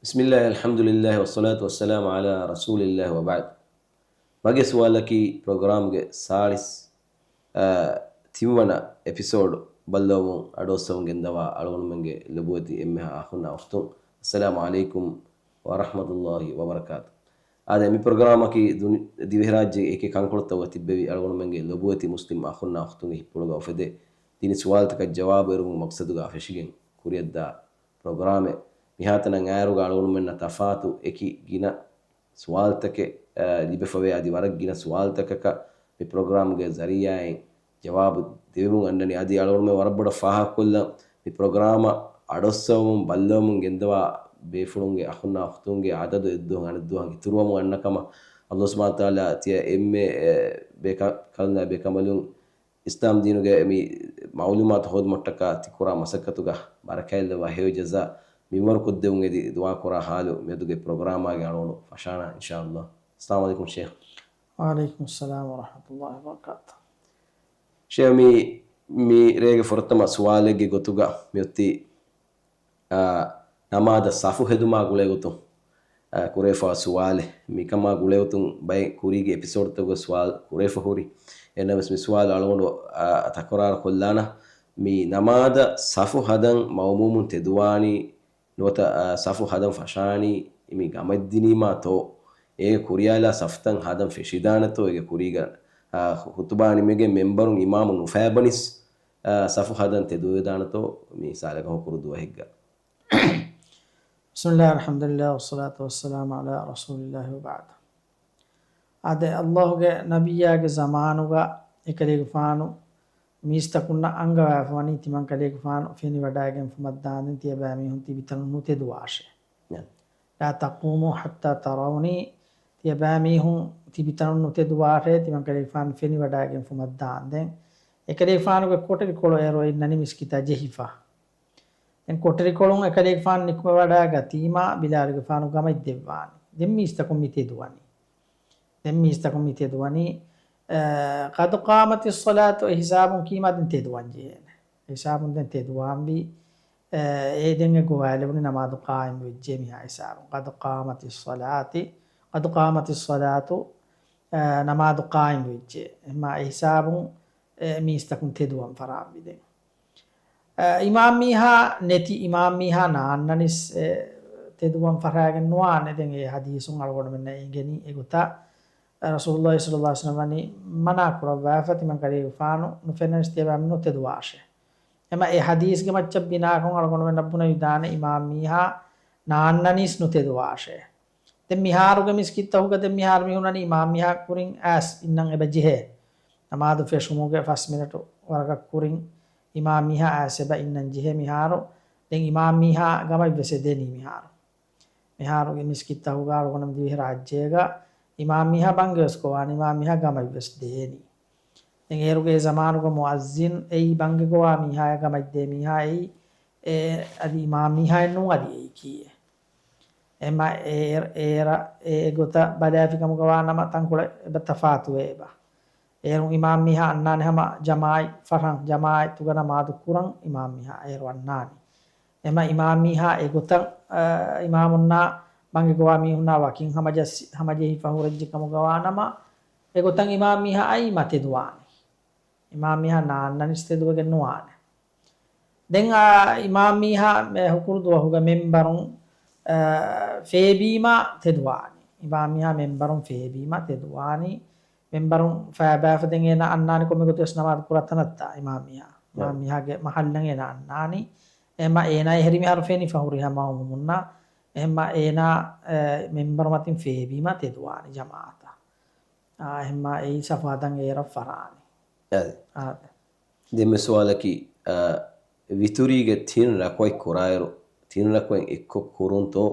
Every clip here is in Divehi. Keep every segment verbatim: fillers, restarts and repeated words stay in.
بسم الله، الحمد لله، والصلاة والسلام على رسول الله، وبعد. މަގޭ ސުވާލަކީ ޕްރޮގްރާމްގެ ސާޅީސް، އާ، ތިންވަނަ އެޕިސޯޑް ބައްލަވަމުން އަޑުއޮއްސަވަމުން ގެންދަވާ އަޅުގަނޑުމެންގެ ލޮބުވެތި އެންމެހާ އަޚުންނާ އުޚްތުން، އައްސަލާމު ޢަލައިކުމް ވަރަޙްމަތުﷲި ވަބަރަކާތު. އާދެ، މި ޕްރޮގްރާމަކީ ދުނި-، ދިވެހިރާއްޖޭގެ އެކި ކަންކޮޅުތަކުގަ ތިއްބެވި އަޅުގަނޑުމެންގެ ލޮބުވެތި މުސްލިމް އަޚުންނާ އުޚްތުންގެ ހިތްޕުޅުގަ އުފެދޭ ދީނީ ސުވާލުތަކަށް ޖަވާބު އެރުވުމުގެ މަޤްޞަދުގަ ފެށިގެން ކުރިއަށްދާ ޕްރޮގްރާމެއް. މިހާތަނަށް އާއިރުގަ އަޅުގަނޑުމެންނަށް ތަފާތު އެކި ގިނަ ސުވާލުތަކެއް، އަ، ލިބިފަވޭ. އަދި ވަރަށް ގިނަ ސުވާލުތަކަކަށް މި ޕްރޮގްރާމްގެ ޒަރީޢާއިން ޖަވާބު ދެވެމުން އަންނަނީ. އަދި އަޅުގަނޑުމެން ވަރަށް ބޮޑަށް ފާހަގަކޮށްލަން، މި ޕްރޮގްރާމަށް އަޑުއޮއްސަވަމުން ބައްލަވަމުން ގެންދަވާ ބޭފުޅުންގެ އަޚުންނާ އުޚްތުންގެ އަދަދު އެއްދުވަހުން އަނެއްދުވަހަށް އިތުރުވަމުން އަންނަ ކަމަށް އައްލާހު ސުބްޙާނަހޫ ވަތަޢާލާ ތިޔަ އެންމެ، އެ، ބޭކަ-، ކަލުންނާ ބޭކަނބަލުން އިސްލާމް ދީނުގެ މި މަޢުލޫމާތު ހޯދުމަށްޓަކާ ތި ކުރާ މަސައްކަތުގަ ބަރަކާތްލައްވާ ހެޔޮ ޖަޒާ މިންވަރު ކޮށްދެވުން އެދި ދުޢާ ކުރާ ޙާލު މިއަދުގެ ޕްރޮގްރާމާގެ އަޅުގަނޑު ފަށާނަން އިންޝާﷲ. އައްސަލާމު ޢަލައިކުމް ޝޭޚް. ވަޢަލައިކުމުއްސަލާމް ވަރަޙްމަތުﷲި ވަބަރަކާތުހު. ޝޭޚް، މި، މި ރޭގެ ފުރަތަމަ ސުވާލެއްގެ ގޮތުގަ މިއޮތީ އާ، ނަމާދަށް ސަފު ހެދުމާ ގުޅޭގޮތުން، އާ، ކުރެވިފައިވާ ސުވާލެއް. މިކަމާ ގުޅޭގޮތުން ބައެއް ކުރީގެ އެޕިސޯޑްތަކުގަ ސުވާލު ކުރެވިފަ ހުރި. އެހެންނަމަވެސް މި ސުވާލު އަޅުގަނޑު، އާ، ތަކުރާރު ކޮށްލާނަން. މި ނަމާދަށް ސަފު ހަދަން މައުމޫމުން ތެދުވާނީ ނުވަތަ، އާ، ސަފު ހަދަން ފަށާނީ މި ގަމަށްދިނީމާތޯ؟ އޭގެ ކުރިޔާލާ ސަފުތައް ހަދަން ފެށިދާނެތޯ؟ އޭގެ ކުރީގަ، އާ، ޚުތުބާ ނިމިގެން މެންބަރުން އިމާމު ނުފައިބަނިސް، އާ، ސަފު ހަދަން ތެދުވެދާނެތޯ މި ސާލަކަށް ހުކުރު ދުވަހެއްގަ؟ بسم الله، الحمد لله، والصلاة والسلام على رسول الله، وبعد. އާދެ، އައްލާހުގެ ނަބިއްޔާގެ ޒަމާނުގަ އެކަލޭގެފާނު މީސްތަކުންނަށް އަންގަވާފަވަނީ ތިމަންކަލޭގެފާނު ފެނިވަޑައިގެންފުމަށްދާންދެން ތިޔަބައިމީހުން ތިބިތަނުން ނުތެދުވާށޭ. ނަ. لا تقوموا حتى تروني، ތިޔަބައިމީހުން ތިބިތަނުން ނުތެދުވާށޭ ތިމަންކަލޭގެފާނު ފެނިވަޑައިގެންފުމަށްދާންދެން. އެކަލޭގެފާނުގެ ކޮޓަރިކޮޅު އޭރު އިންނަނީ މިސްކިތާ ޖެހިފަ. ދެން ކޮޓަރިކޮޅުން އެކަލޭގެފާނު ނިކުމެވަޑައިގަތީމާ، ބިލާލުގެފާނު ގަމަށްދެއްވާނީ. ދެން މީސްތަކުން މި ތެދުވަނީ. ދެން މީސްތަކުން މި ތެދުވަނީ، އަ، قد قامت الصلاة، އެ ހިސާބުން ކީމާ ދެން ތެދުވަން ޖެހޭނެ. އެ ހިސާބުން ދެން ތެދުވާންވީ، އަ، އެ ދެން އެ ގޮވާލެވުނީ ނަމާދު ޤާއިމް ވެއްޖެ މިހާ ހިސާބުން. قد قامت الصلاة، قد قامت الصلاة، އަ، ނަމާދު ޤާއިމް ވެއްޖެ. އެހެންމާ އެ ހިސާބުން، އެ، މީސްތަކުން ތެދުވަން ފަށާންވީ ދެން. އަ، އިމާމް މީހާ ނެތި، އިމާމް މީހާ ނާންނަނިސް، އެ، ތެދުވަން ފަށާގެން ނުވާނެ. ދެން އެ ޙަދީޘުން އަޅުގަނޑުމެންނަށް އެނގެނީ އެގޮތަށް، އަ، ރަސޫލުﷲ ޞައްލަﷲު ޢަލައިހި ވަސައްލަމަ ވަނީ މަނާ ކުރައްވާފަ، ތިމަން ކަލޭގެފާނު ނުފެންނަނިސް ތިޔަބައިމީހުން ނުތެދުވާށޭ. އެމަ އެ ޙަދީޘްގެ މައްޗަށް ބިނާކޮށް އަޅުގަނޑުމެންނަށް ބުނެވިދާނެ އިމާމް މީހާ ނާންނަނީސް ނުތެދުވާށޭ. ދެން މިހާރުގެ މިސްކިތްތަކުގަ ދެން މިހާރު މި ހުންނަނީ އިމާމް މީހާ ކުރިން އައިސް އިންނަން އެބަ ޖެހޭ. ނަމާދު ފެށުމުގެ ފަސް މިނެޓު ވަރަކަށް ކުރިން އިމާމް މީހާ އައިސް އެބަ އިންނަން ޖެހޭ މިހާރު. ދެން އިމާމް މީހާ ގަމަށްވެސް އެ ދެނީ މިހާރު. މިހާރުގެ މިސްކިތްތަކުގަ އަޅުގަނޑު ދިވެހިރާއްޖޭގަ އިމާމް މީހާ ބަންގިވެސް ގޮވާނީ އިމާމް މީހާ ގަމަށްވެސް ދޭނީ. ދެން އޭރުގެ އެ ޒަމާނުގަ މުއައްޒިން އެއީ ބަންގި ގޮވާ މީހާޔާ ގަމަށްދޭ މީހާ އެއީ، އެ، އަދި އިމާމް މީހާއެއް ނޫން އަދި އެއީ ކީއެއް. އެމަ އޭރ-، އޭރަށް އެ ގޮތަށް ބަލާފިކަމުގަ ވާނަމަ ތަންކޮޅެއް އެބަ ތަފާތުވޭ އެބަ. އޭރުން އިމާމް މީހާ އަންނާނެ ހަމަ ޖަމާޢަތް ފަށަން، ޖަމާޢަތުގަ ނަމާދު ކުރަން އިމާމް މީހާ އޭރު އަންނާނީ. އެމަ އިމާމް މީހާ އެގޮތަށް، އަ، އިމާމުންނާ ބަންގި ގޮވާ މީހުންނާ ވަކިން ހަމަޖައްސި-، ހަމަޖެހިފަ ހުރެއްޖެ ކަމުގަ ވާނަމަ، އެގޮތަށް އިމާމް މީހާ އައީމަ ތެދުވާނީ. އިމާމް މީހާ ނާންނަނިސް ތެދުވެގެން ނުވާނެ. ދެން އާ އިމާމް މީހާ މި ހުކުރު ދުވަހުގަ މެންބަރުން، އާ، ފޭބީމަ ތެދުވާނީ. އިމާމް މީހާ މެންބަރުން ފޭބީމަ ތެދުވާނީ. މެންބަރުން ފައިބާފަ ދެން އޭނާ އަންނާނެ ކޮންމެ ގޮތެއް ވެސް ނަމާދު ކުރާ ތަނަށްތާ އިމާމް މީހާ. އިމާމް މީހާގެ މަޙައްލަށް އޭނާ އަންނާނީ. އެހެންމަ އޭނާ އެހެރި މިހާރު ފެނިފަ ހުރި ހަމަ އުމުމުންނާ. އެހެންމަ އޭނާ، އެ، މެންބަރު މަތިން ފޭބީމަ ތެދުވާނީ ޖަމާޢަތަށް. އާ، އެހެންމަ އެއީ ސަފު ހަދަން އޭރަށް ފަށާނީ. އާދެ. އާދެ. ދެންމެ ސުވާލަކީ، އާ، ވިތުރީގެ ތިން ރަކުޢަތް ކުރާއިރު، ތިން ރަކުޢަތް އެއްކޮށް ކުރުންތޯ،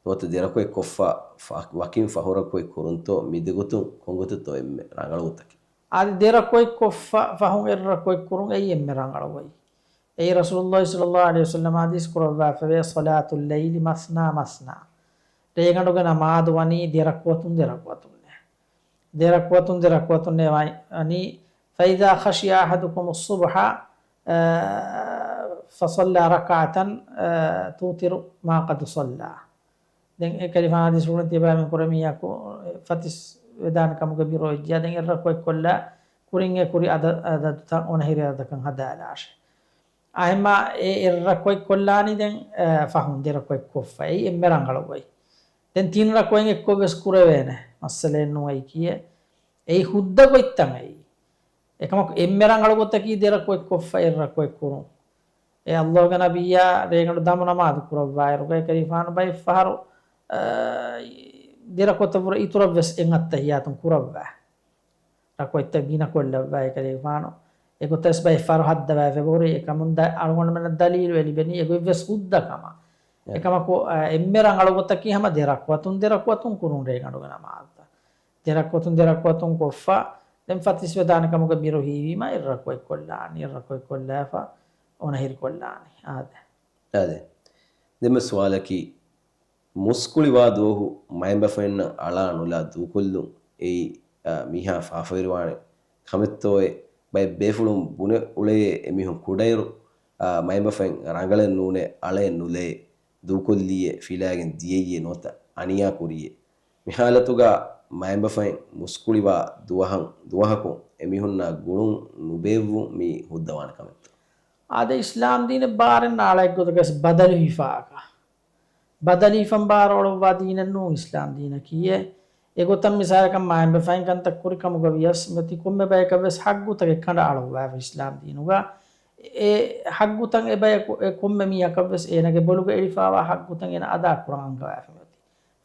ނުވަތަ ދެ ރަކުޢަތް ކޮށްފަ ފަ-، ވަކިން ފަހު ރަކުޢަތް ކުރުންތޯ، މި ދެގޮތުން ކޮންގޮތެއްތޯ އެންމެ ރަނގަޅު ގޮތަކީ؟ އާދެ، ދެ ރަކުޢަތް ކޮށްފަ ފަހުން އެއް ރަކުޢަތް ކުރުން އެއީ އެންމެ ރަނގަޅު ގޮތް. އެއީ ރަސޫލުﷲ ޞައްލަﷲު ޢަލައިހި ވަސައްލަމަ ޙަދީޘް ކުރައްވާފަވޭ، صلاة الليل مثنى مثنى. ރޭގަނޑުގެ ނަމާދު ވަނީ ދެ ރަކުޢަތުން ދެ ރަކުޢަތުންނޭ. ދެ ރަކުޢަތުން ދެ ރަކުޢަތުންނޭ ވަނީ، فإذا خشي أحدكم الصبح، އަ، فصلى ركعة، އަ، توتر ما قد صلى. ދެން އެކަލޭގެފާނު ހަދީސްފުޅުން ތިޔަބައިމީހުން ކުރެ މީހަކު ފަތިސް ވެދާނެ ކަމުގެ ބިރު އޮތްޖިޔާ ދެން އެއްރަކު އެއްކޮށްލާ ކުރިން އެ ކުރި އަދަ-، އަދަދުތައް އޮނަހިރި އަދަދަކަށް ހަދާލާށޭ. އާ، އެހެންމާ އެ އެއްރަކު އެއްކޮށްލާނީ ދެން، އަ، ފަހުން ދެރަކު އެއްކޮށްފަ. އެއީ އެންމެ ރަނގަޅު ގޮތް. ދެން ތިން ރަކު އެއްކޮށް ވެސް ކުރެވޭނެ. މައްސަލައެއް ނޫން އެއީ ކިޔޭ. އެއީ ހުއްދަ ގޮތްތައް އެއީ. އެކަމަކު އެންމެ ރަނގަޅު ގޮތަކީ ދެރަކު އެއްކޮށްފަ އެއްރަކު އެއްކުރުން. އެ ﷲ ގެ ނަބިއްޔާ ރޭގަނޑު ދަމު ނަމާދު ކުރައްވާއިރުގައި ކަލޭގެފާނު ބައެއްފަހަރު، އަ، ދެރަކުތައް ވުރެ އިތުރަށް ވެސް އެއް އައްތަހިއްޔާތު ކުރައްވާ. ރަކުޢަތްތައް ގިނަ ކޮށްލައްވާ އެކަލޭގެފާނު. އެގޮތަސް ބައެއްފަހަރު ހައްދަވާފަ އެބަހުރި. އެކަމުން ދަ-، އަޅުގަނޑުމެންނަށް ދަލީލު އެ ލިބެނީ އެގޮތްވެސް ހުއްދަ ކަމަށް. އެ. އެކަމަކު، އަ، އެންމެ ރަނގަޅު ގޮތަކީ ހަމަ ދެރަކުޢަތުން ދެރަކުޢަތުން ކުރުން ރޭގަނޑުގެ ނަމާދުތައް. ދެރަކުޢަތުން ދެރަކުޢަތުން ކޮށްފަ، ދެން ފަތިސް ވެދާނެ ކަމުގެ ބިރު ހީވީމަ އެއްރަކު އެއްކޮށްލާނީ، އެއްރަކު އެއްކޮށްލާފަ އޮނަހިރިކޮށްލާނީ. އާދެ. އާދެ. ދެންމެ ސުވާލަކީ، މުސްކުޅިވާ ދުވަހު މައިންބަފައިންނަށް އަޅާ ނުލާ ދޫކޮށްލުން އެއީ، އަ، މީހާ ފާފަވެރިވާނެ ކަމެއްތޯއޭ؟ ބައެއް ބޭފުޅުން ބުނެ އުޅެޔޭ އެމީހުން ކުޑައިރު، އަ، މައިންބަފައިން ރަނގަޅެއް ނޫނޭ، އަޅައެއް ނުލައޭ، ދޫކޮށްލީއޭ، ފިލާގެން ދިޔައީއޭ ނުވަތަ އަނިޔާ ކުރީއޭ. މި ހާލަތުގަ މައިންބަފައިން މުސްކުޅިވާ ދުވަހަށް، ދުވަހަކުން އެމީހުންނާ ގުޅުން ނުބޭއްވުން މީ ހުއްދަވާނެ ކަމެއްތޯ؟ އާދެ، އިސްލާމް ދީނެއް ބާރެއް ނާޅައެއްގޮތަކަށް ބަދަލު ހިފާކަށް. ބަދަލު ހިފަން ބާރު އަޅުއްވާ ދީނެއް ނޫން އިސްލާމް ދީނަކީ. އެގޮތަށް މިސާލަކަށް މައިންބަފައިން ކަންތައް ކުރި ކަމުގަ ވިޔަސް މިއޮތީ ކޮންމެ ބަޔަކަށް ވެސް ހައްގުތަކެއް ކަނޑައަޅުއްވާފަ އިސްލާމް ދީނުގަ. އެ ހައްގުތައް އެ ބަޔަކު، އެ ކޮންމެ މީހަކަށް ވެސް އޭނާގެ ބޮލުގަ އެޅިފާވާ ހައްގުތައް އޭނާ އަދާ ކުރަން އަންގަވާފަ މިއޮތީ.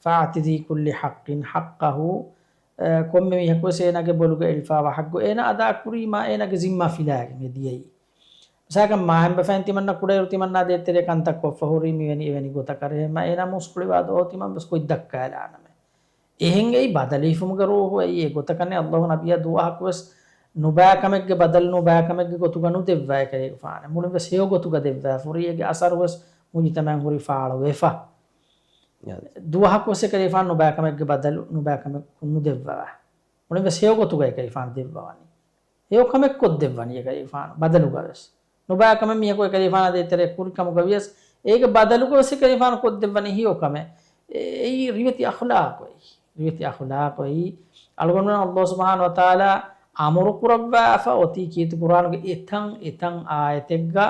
فَآتِ ذِي كُلِّ حَقٍّ حَقَّهُ، އަ، ކޮންމެ މީހަކު ވެސް އޭނާގެ ބޮލުގަ އެޅިފާވާ ހައްގު އޭނާ އަދާ ކުރީމާ އޭނާގެ ޒިންމާ ފިލާގެން އެ ދިޔައީ. މިސާލަކަށް މައިންބަފައިން ތިމަންނަ ކުޑައިރު ތިމަންނާ ދޭތެރޭ ކަންތައް ކޮށްފަ ހުރީ މިވެނި އެވެނި ގޮތަކަށް ރެހެމާ އޭނާ މުސްކުޅިވާ ދުވަހު ތިމަން ވެސް ގޮތް ދައްކާލާނަމޭ. އެހެން އެއީ ބަދަލު ހިފުމުގެ ރޫޙު އެއީ. އެގޮތަކަށް އައްލާހު ނަބިއްޔާ ދުވަހަކު ވެސް ނުބާ ކަމެއްގެ ބަދަލު ނުބާ ކަމެއްގެ ގޮތުގަ ނުދެއްވާ އެކަލޭގެފާނެ. މުޅިން ވެސް ހެޔޮ ގޮތުގަ ދެއްވާފަ ހުރީ. އޭގެ އަސަރު ވެސް މުޖުތަމައިން ހުރީ ފާޅުވެފަ. ދުވަހަކު ވެސް އެކަލޭގެފާނު ނުބާ ކަމެއްގެ ބަދަލު ނުބާ ކަމެއް ނުދެއްވާ. މުޅިން ވެސް ހެޔޮ ގޮތުގަ އެކަލޭގެފާނު ދެއްވަވަނީ. ހެޔޮ ކަމެއް ކޮށްދެއްވަނީ އެކަލޭގެފާނު ބަދަލުގަ ވެސް. ނުބާ ކަމެއް މީހަކު އެކަލޭގެފާނާ ދޭތެރޭ ކުރި ކަމުގަ ވިޔަސް، އޭގެ ބަދަލުގަ ވެސް އެކަލޭގެފާނު ކޮށްދެއްވަނީ ހެޔޮ ކަމެއް. އެ-، އެއީ ރިވެތި އަޚުލާޤު އެއީ. ރިވެތި އަޚުލާޤު އެއީ. އަޅުގަނޑުމެން އައްލާހު ސުބްޙާނަހު ވަތަޢާލާ އަމުރު ކުރައްވާފަ އޮތީ ކީރިތި ޤުރްއާނުގެ އެތަން އެތަން އާޔަތެއްގަ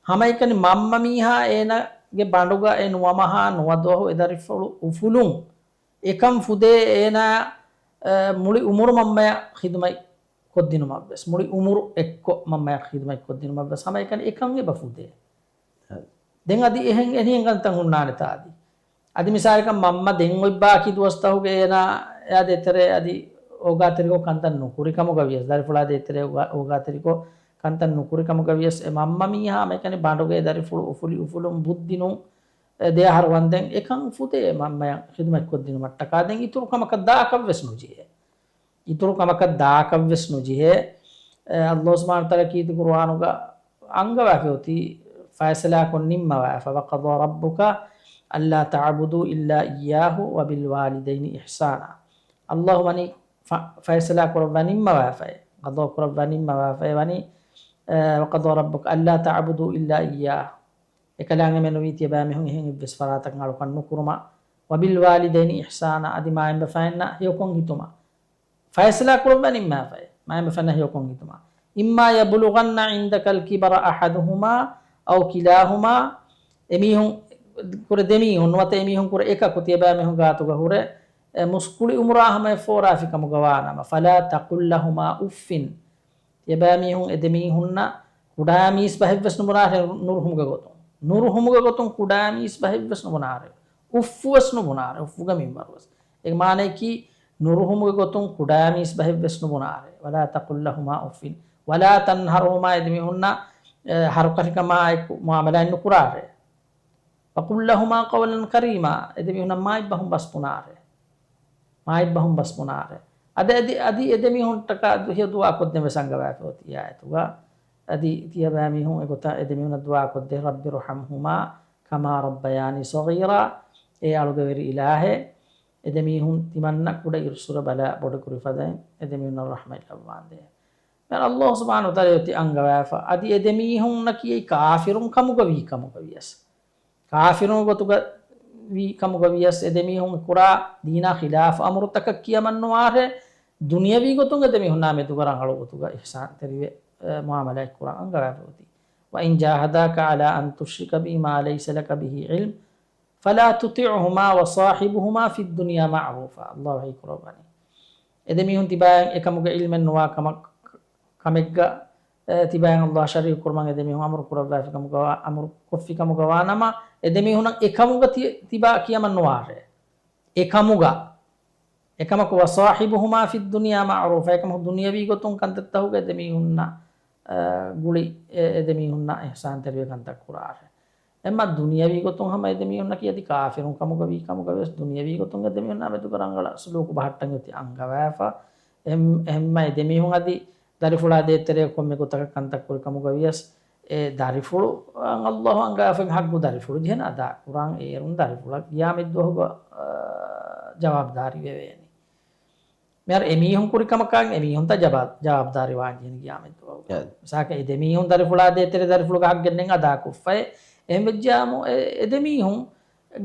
ހަމައެކަނި މަންމަ މީހާ އޭނާގެ ބަނޑުގަ އެ ނުވަ މަހާ ނުވަ ދުވަހު އެ ދަރިފުޅު އުފުލުން. އެކަން ފުދޭ އޭނާ، އަ، މުޅި އުމުރު މަންމަޔަށް ޚިދުމަތް ކޮށްދިނުމަށްވެސް، މުޅި އުމުރު އެއްކޮށް މަންމަޔަށް ޚިދުމަތް ކޮށްދިނުމަށްވެސް ހަމައެކަނި އެކަން އެބަ ފުދޭ. ދެން އަދި އެހެން އެހެން ކަންތައް ހުންނާނެތާ އަދި. އަދި މިސާލަކަށް މަންމަ ދެން އޮތް ބާކީ ދުވަސްތަކުގެ އޭނާ އެއާ ދޭތެރޭ އަދި އޯގާތެރިކޮށް ކަންތައް ނުކުރި ކަމުގަ ވިޔަސް، ދަރިފުޅާ ދޭތެރޭ އޯގާ-، އޯގާތެރިކޮށް ކަންތައް ނުކުރި ކަމުގަ ވިޔަސް، އެ މަންމަ މީހާ ހަމައެކަނި ބަނޑުގައި ދަރިފުޅު އުފުލި އުފުލުން ބުއްދި ނޫން، އެ ދެ އަހަރު ވަންދެން އެކަން ފުދޭ މަންމަޔަށް ޚިދުމަތް ކޮށްދިނުމަށްޓަކާ. ދެން އިތުރު ކަމަކަށް ދާކަށްވެސް ނުޖެހޭ. އިތުރު ކަމަކަށް ދާކަށްވެސް ނުޖެހޭ. އެ، އައްލާހު ސުބްޙާނަހު ވަތަޢާލާ ކީރިތި ޤުރްއާނުގަ އަންގަވާފަ އޮތީ ފައިސަލާކޮށް ނިންމަވާފަ. وَقَضَىٰ رَبُّكَ أَلَّا تَعْبُدُوا إِلَّا إِيَّاهُ وَبِالْوَالِدَيْنِ إِحْسَانًا. އައްލާހު ވަނީ ފަ-، ފައިސަލާ ކުރައްވާ ނިންމަވާފައި، ޤަޟާ ކުރައްވާ ނިންމަވާފައި ވަނީ، އެ، وَقَضَىٰ رَبُّكَ أَلَّا تَعْبُدُوا إِلَّا إِيَّاهُ. އެކަލާނގެ މެނުވީ ތިޔަބައިމީހުން އެހެން އެއްވެސް ފަރާތަކަށް އަޅުކަން ނުކުރުމަށް. وَبِالْوَالِدَيْنِ إِحْسَانًا، އަދި މާތް ބަފައިންނަށް ހެޔޮކޮށް ހިތުމަށް. ފައިސަލާ ކުރައްވާ ނިންމާފައި. މާތް ބަފައިންނަށް ހެޔޮކޮށް ހިތުމަށް. إِمَّا يَبْلُغَنَّ عِندَكَ الْكِبَرَ أَحَدُهُمَا أَوْ كِلَاهُمَا، އެމީހުން ކުރެ ދެމީހުން ނުވަތަ އެމީހުން ކުރެ އެކަކު ތިޔަބައިމީހުން ގާތުގަ ހުރެ، އެ، މުސްކުޅި އުމުރާ ހަމަޔަށް ފޯރާފި ކަމުގަ ވާނަމަ، فَلَا تَقُل لَّهُمَا أُفٍّ. ތިޔަބައިމީހުން އެދެމީހުންނަށް ކުޑަ މީސް ބަހެއްވެސް ނުބުނާށޭ، ނުރުހުމުގެ ގޮތުން. ނުރުހުމުގެ ގޮތުން ކުޑަ މީސް ބަހެއްވެސް ނުބުނާށޭ. އުފްފުވެސް ނުބުނާށޭ. އުފްފުގެ މިންވަރުވެސް. އޭގެ މާނައަކީ ނުރުހުމުގެ ގޮތުން ކުޑަ މީސް ބަހެއްވެސް ނުބުނާށޭ. وَلَا تَقُل لَّهُمَا أُفٍّ وَلَا تَنْهَرْهُمَا، އެދެމީހުންނަށް، އެ، ހަރުކަށިކަމާއެކު މުޢާމަލާތް ނުކުރާށޭ. وَقُل لَّهُمَا قَوْلًا كَرِيمًا، އެދެމީހުންނަށް މާތް ބަހުން ބަސް ބުނާށޭ. މާތް ބަހުން ބަސް ބުނާށޭ. އަދި، އަދި، އަދި އެދެމީހުންޓަކާ ދު-، ހެޔޮ ދުޢާ ކޮށްދޭން ވެސް އަންގަވާފަ އޮތީ އާޔަތުގަ. އަދި ތިޔަބައިމީހުން އެގޮތަށް އެދެމީހުންނަށް ދުޢާ ކޮށްދޭ، رَبِّ ارْحَمْهُمَا كَمَا رَبَّيَانِي صَغِيرًا، އޭ އަޅުގެ ވެރި އިލާހޭ، އެދެމީހުން ތިމަންނަ ކުޑަ އިރުއްސުރެ ބަލާ ބޮޑުކުރި ފަދައިން އެދެމީހުންނަށް ރަޙްމަތް ލައްވާނދޭ. މިހާރު އައްލާހު ސުބްޙާނަހު ވަތަޢާލާ އޮތީ އަންގަވާފަ. އަދި އެދެމީހުންނަކީ އެއީ ކާފިރުން ކަމުގަ ވީ ކަމުގަ ވިޔަސް. ކާފިރުން ގޮތުގަ ވީ ކަމުގަ ވިޔަސް އެ ދެމީހުން ކުރާ ދީނާ ޚިލާފު އަމުރުތަކަށް ކިޔަމަންނުވާށޭ، ދުނިޔަވީ ގޮތުން އެ ދެމީހުންނާ މެދުގަ ރަނގަޅު ގޮތުގަ އިޙްސާންތެރިވެ، އެ، މުއާމަލާތް ކުރަން އަންގަވާފަ އޮތީ. وإن جاهداك على أن تشرك بي ما ليس لك به علم فلا تطعهما وصاحبهما في الدنيا معروفا. ﷲ ވަޙީ ކުރައްވަނީ. އެ ދެމީހުން ތިބާއަށް އެކަމުގެ ޢިލްމެއް ނުވާ ކަމަށް، ކަމެއްގަ، އެ، ތިބާއަށް ﷲ ޝަރީކު ކުރުމަށް އެ ދެމީހުން އަމުރު ކުރައްވާފި ކަމުގަ ވާ، އަމުރު ކޮށްފި ކަމުގަ ވާނަމަ، އެ ދެމީހުންނަށް އެކަމުގަ ތި-، ތިބާ ކިޔަމަން ނުވާށޭ. އެކަމުގަ. އެކަމަކު، وصاحبهما في الدنيا معروفا، އެކަމަކު ދުނިޔަވީ ގޮތުން ކަންތައްތަކުގަ އެ ދެމީހުންނަށް، އަ، ގުޅި އެ، އެ ދެމީހުންނަށް އިޙްސާންތެރިވެ ކަންތައް ކުރާށޭ. އެމަ ދުނިޔަވީ ގޮތުން ހަމަ އެ ދެމީހުންނަކީ އަދި ކާފިރުން ކަމުގަ ވީ ކަމުގަ ވިޔަސް ދުނިޔަވީ ގޮތުން އެ ދެމީހުންނާ މެދުގަ ރަނގަޅަށް ސުލޫކު ބަހައްޓަން އޮތީ އަންގަވާފަ. އެހެން-، އެހެންމަ އެ ދެމީހުން އަދި ދަރިފުޅާ ދޭތެރޭ ކޮންމެ ގޮތަކަށް ކަންތައް ކުރި ކަމުގަ ވިޔަސް އެ ދަރިފުޅު އަށް ﷲ އަންގާފައި ޙައްޤު ދަރިފުޅު ޖެހެން އަދާ ކުރަން. އޭރުން ދަރިފުޅަށް ޤިޔާމަތްދުވަހުގަ، އާ، ޖަވާބުދާރީ ވެވޭނީ. މިހާރު އެމީހުން ކުރި ކަމަކާ އެމީހުންތައް ޖަބާ-، ޖަވާބުދާރީ ވާން ޖެހެނީ ޤިޔާމަތްދުވަހުގަ. އެ. މިސާލަކަށް އެ ދެމީހުން ދަރިފުޅާ ދޭތެރޭ ދަރިފުޅުގެ ޙައްޤެއް ނެތް އަދާކޮށްފައި. އެހެން ވެއްޖާމު އެ، އެ ދެމީހުން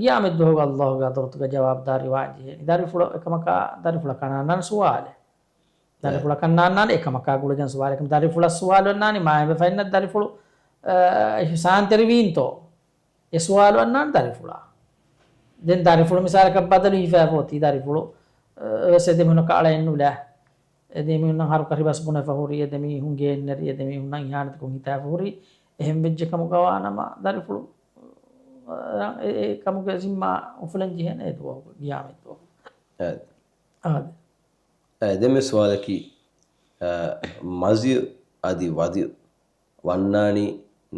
ޤިޔާމަތްދުވަހުގަ ﷲގެ ޙަޟްރަތުގަ ޖަވާބުދާރީ ވާން ޖެހޭނީ. ދަރިފުޅަށް އެކަމަކާ ދަރިފުޅަށް ކަނާންނާނެ ސުވާލެއް. އެ. ދަރިފުޅަކަށް ނާންނާނެ އެކަމަކާ ގުޅިގެން ސުވާލެއް. ދަރިފުޅަށް ސުވާލު އަންނާނީ މާތް އެބަ ފައިންނަށް ދަރިފުޅު، އަ، އިޙްސާންތެރިވީންތޯ؟ އެ ސުވާލު އަންނާނެ ދަރިފުޅާ. ދެން ދަރިފުޅު މިސާލަކަށް ބަދަލު ހިފާފަ އޮތީ ދަރިފުޅު، އަ، ވެސް އެ ދެމީހުންނަކަށް އަޅައެއް ނުލާ. އެ ދެމީހުންނަށް ހަރުކަށި ބަސް ބުނެފަ ހުރި، އެ ދެމީހުން ގެއެއް ނެރި، އެ ދެމީހުންނަށް އިހާނެތަކުން ހިތާފަ ހުރި. އެހެން ވެއްޖެ ކަމުގަ ވާނަމަ ދަރިފުޅު، އަ، އެ، އެ ކަމުގެ ޒިންމާ އުފުލަން ޖެހޭނެ އެ ދުވަހު ޤިޔާމަތް ދުވަހު. އާދެ. އާދެ. އެ، ދެން ސުވާލަކީ، އަ، މަޒިޔު އަދި ވަދިޔު ވަންނާނީ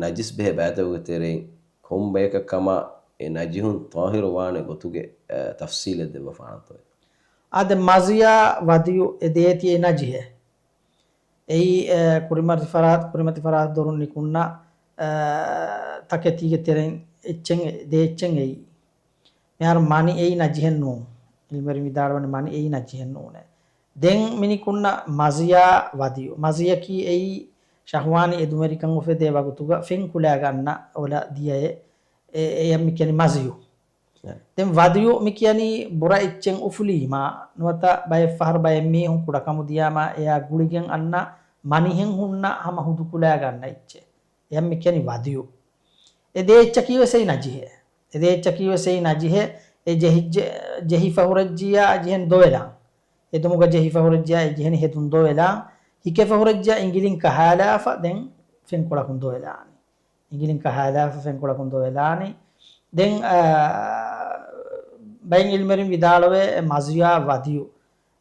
ނަޖިސް ބެހޭ ބައިތަކުގެ ތެރެއިން ކޮން ބަޔަކަށް ކަމަށް އެ ނަޖިހުން ޠާހިރު ވާނެ ގޮތުގެ، އަ، ތަފްސީލެއް ދެއްވަފާނަންތޯ؟ އާދެ، މަޒިޔާ ވަދިޔު އެ ދޭތި އެ ނަޖިހެއް. އެއީ، އަ، ކުރިމަތި ފަރާތް، ކުރިމަތި ފަރާތް ދޮރުން ނިކުންނަ، އަ، ތަކެތީގެ ތެރެއިން އެއްޗެއް ދޭ އެއްޗެއް އެއީ. މިހާރު މަނި އެއީ ނަޖިހެއް ނޫން. ޢިލްމުވެރިން ވިދާޅުވަނީ މަނި އެއީ ނަޖިހެއް ނޫނޭ. ދެން މިނިކުންނަ މަޒިޔާ ވަދިޔު. މަޒިޔަކީ އެއީ ޝަހުވާނީ އެދުމެރިކަން އުފެދޭ ވަގުތުގަ ފެން ކުލައިގަ އަންނަ އޮލަ ދިޔައެއް. އެ-، އެޔަށް މި ކިޔަނީ މަޒިޔު. އެ. ދެން ވަދިޔު މި ކިޔަނީ ބުރަ އެއްޗެއް އުފުލީމާ، ނުވަތަ ބައެއް ފަހަރު ބައެއް މީހުން ކުޑަކަމު ދިޔާމާ އެޔާ ގުޅިގެން އަންނަ މަނިހެން ހުންނަ ހަމަ ހުދު ކުލައިގަ އަންނަ އެއްޗެއް. އެޔަށް މި ކިޔަނީ ވަދިޔު. އެ ދޭ އެއްޗަކީ ވެސް އެއީ ނަޖިހެއް. އެ ދޭ އެއްޗަކީ ވެސް އެއީ ނަޖިހެއް. އެ ޖެހިއްޖެ-، ޖެހިފަ ހުރެއްޖިއްޔާ ޖެހެން ދޮވެލާން. އެދުމުގަ ޖެހިފަ ހުރެއްޖިއްޔާ ޖެހެނީ ހެދުން ދޮވެލާން. ހިކެފަ ހުރެއްޖިއްޔާ އިނގިލިން ކަހާލާފަ ދެން ފެންކޮޅަކުން ދޮވެލާނީ. އިނގިލިން ކަހާލާފަ ފެންކޮޅަކުން ދޮވެލާނީ. ދެން، އާ، ބައެއް ޢިލްމުވެރިން ވިދާޅުވޭ އެ މަޒިޔާ ވަދިޔު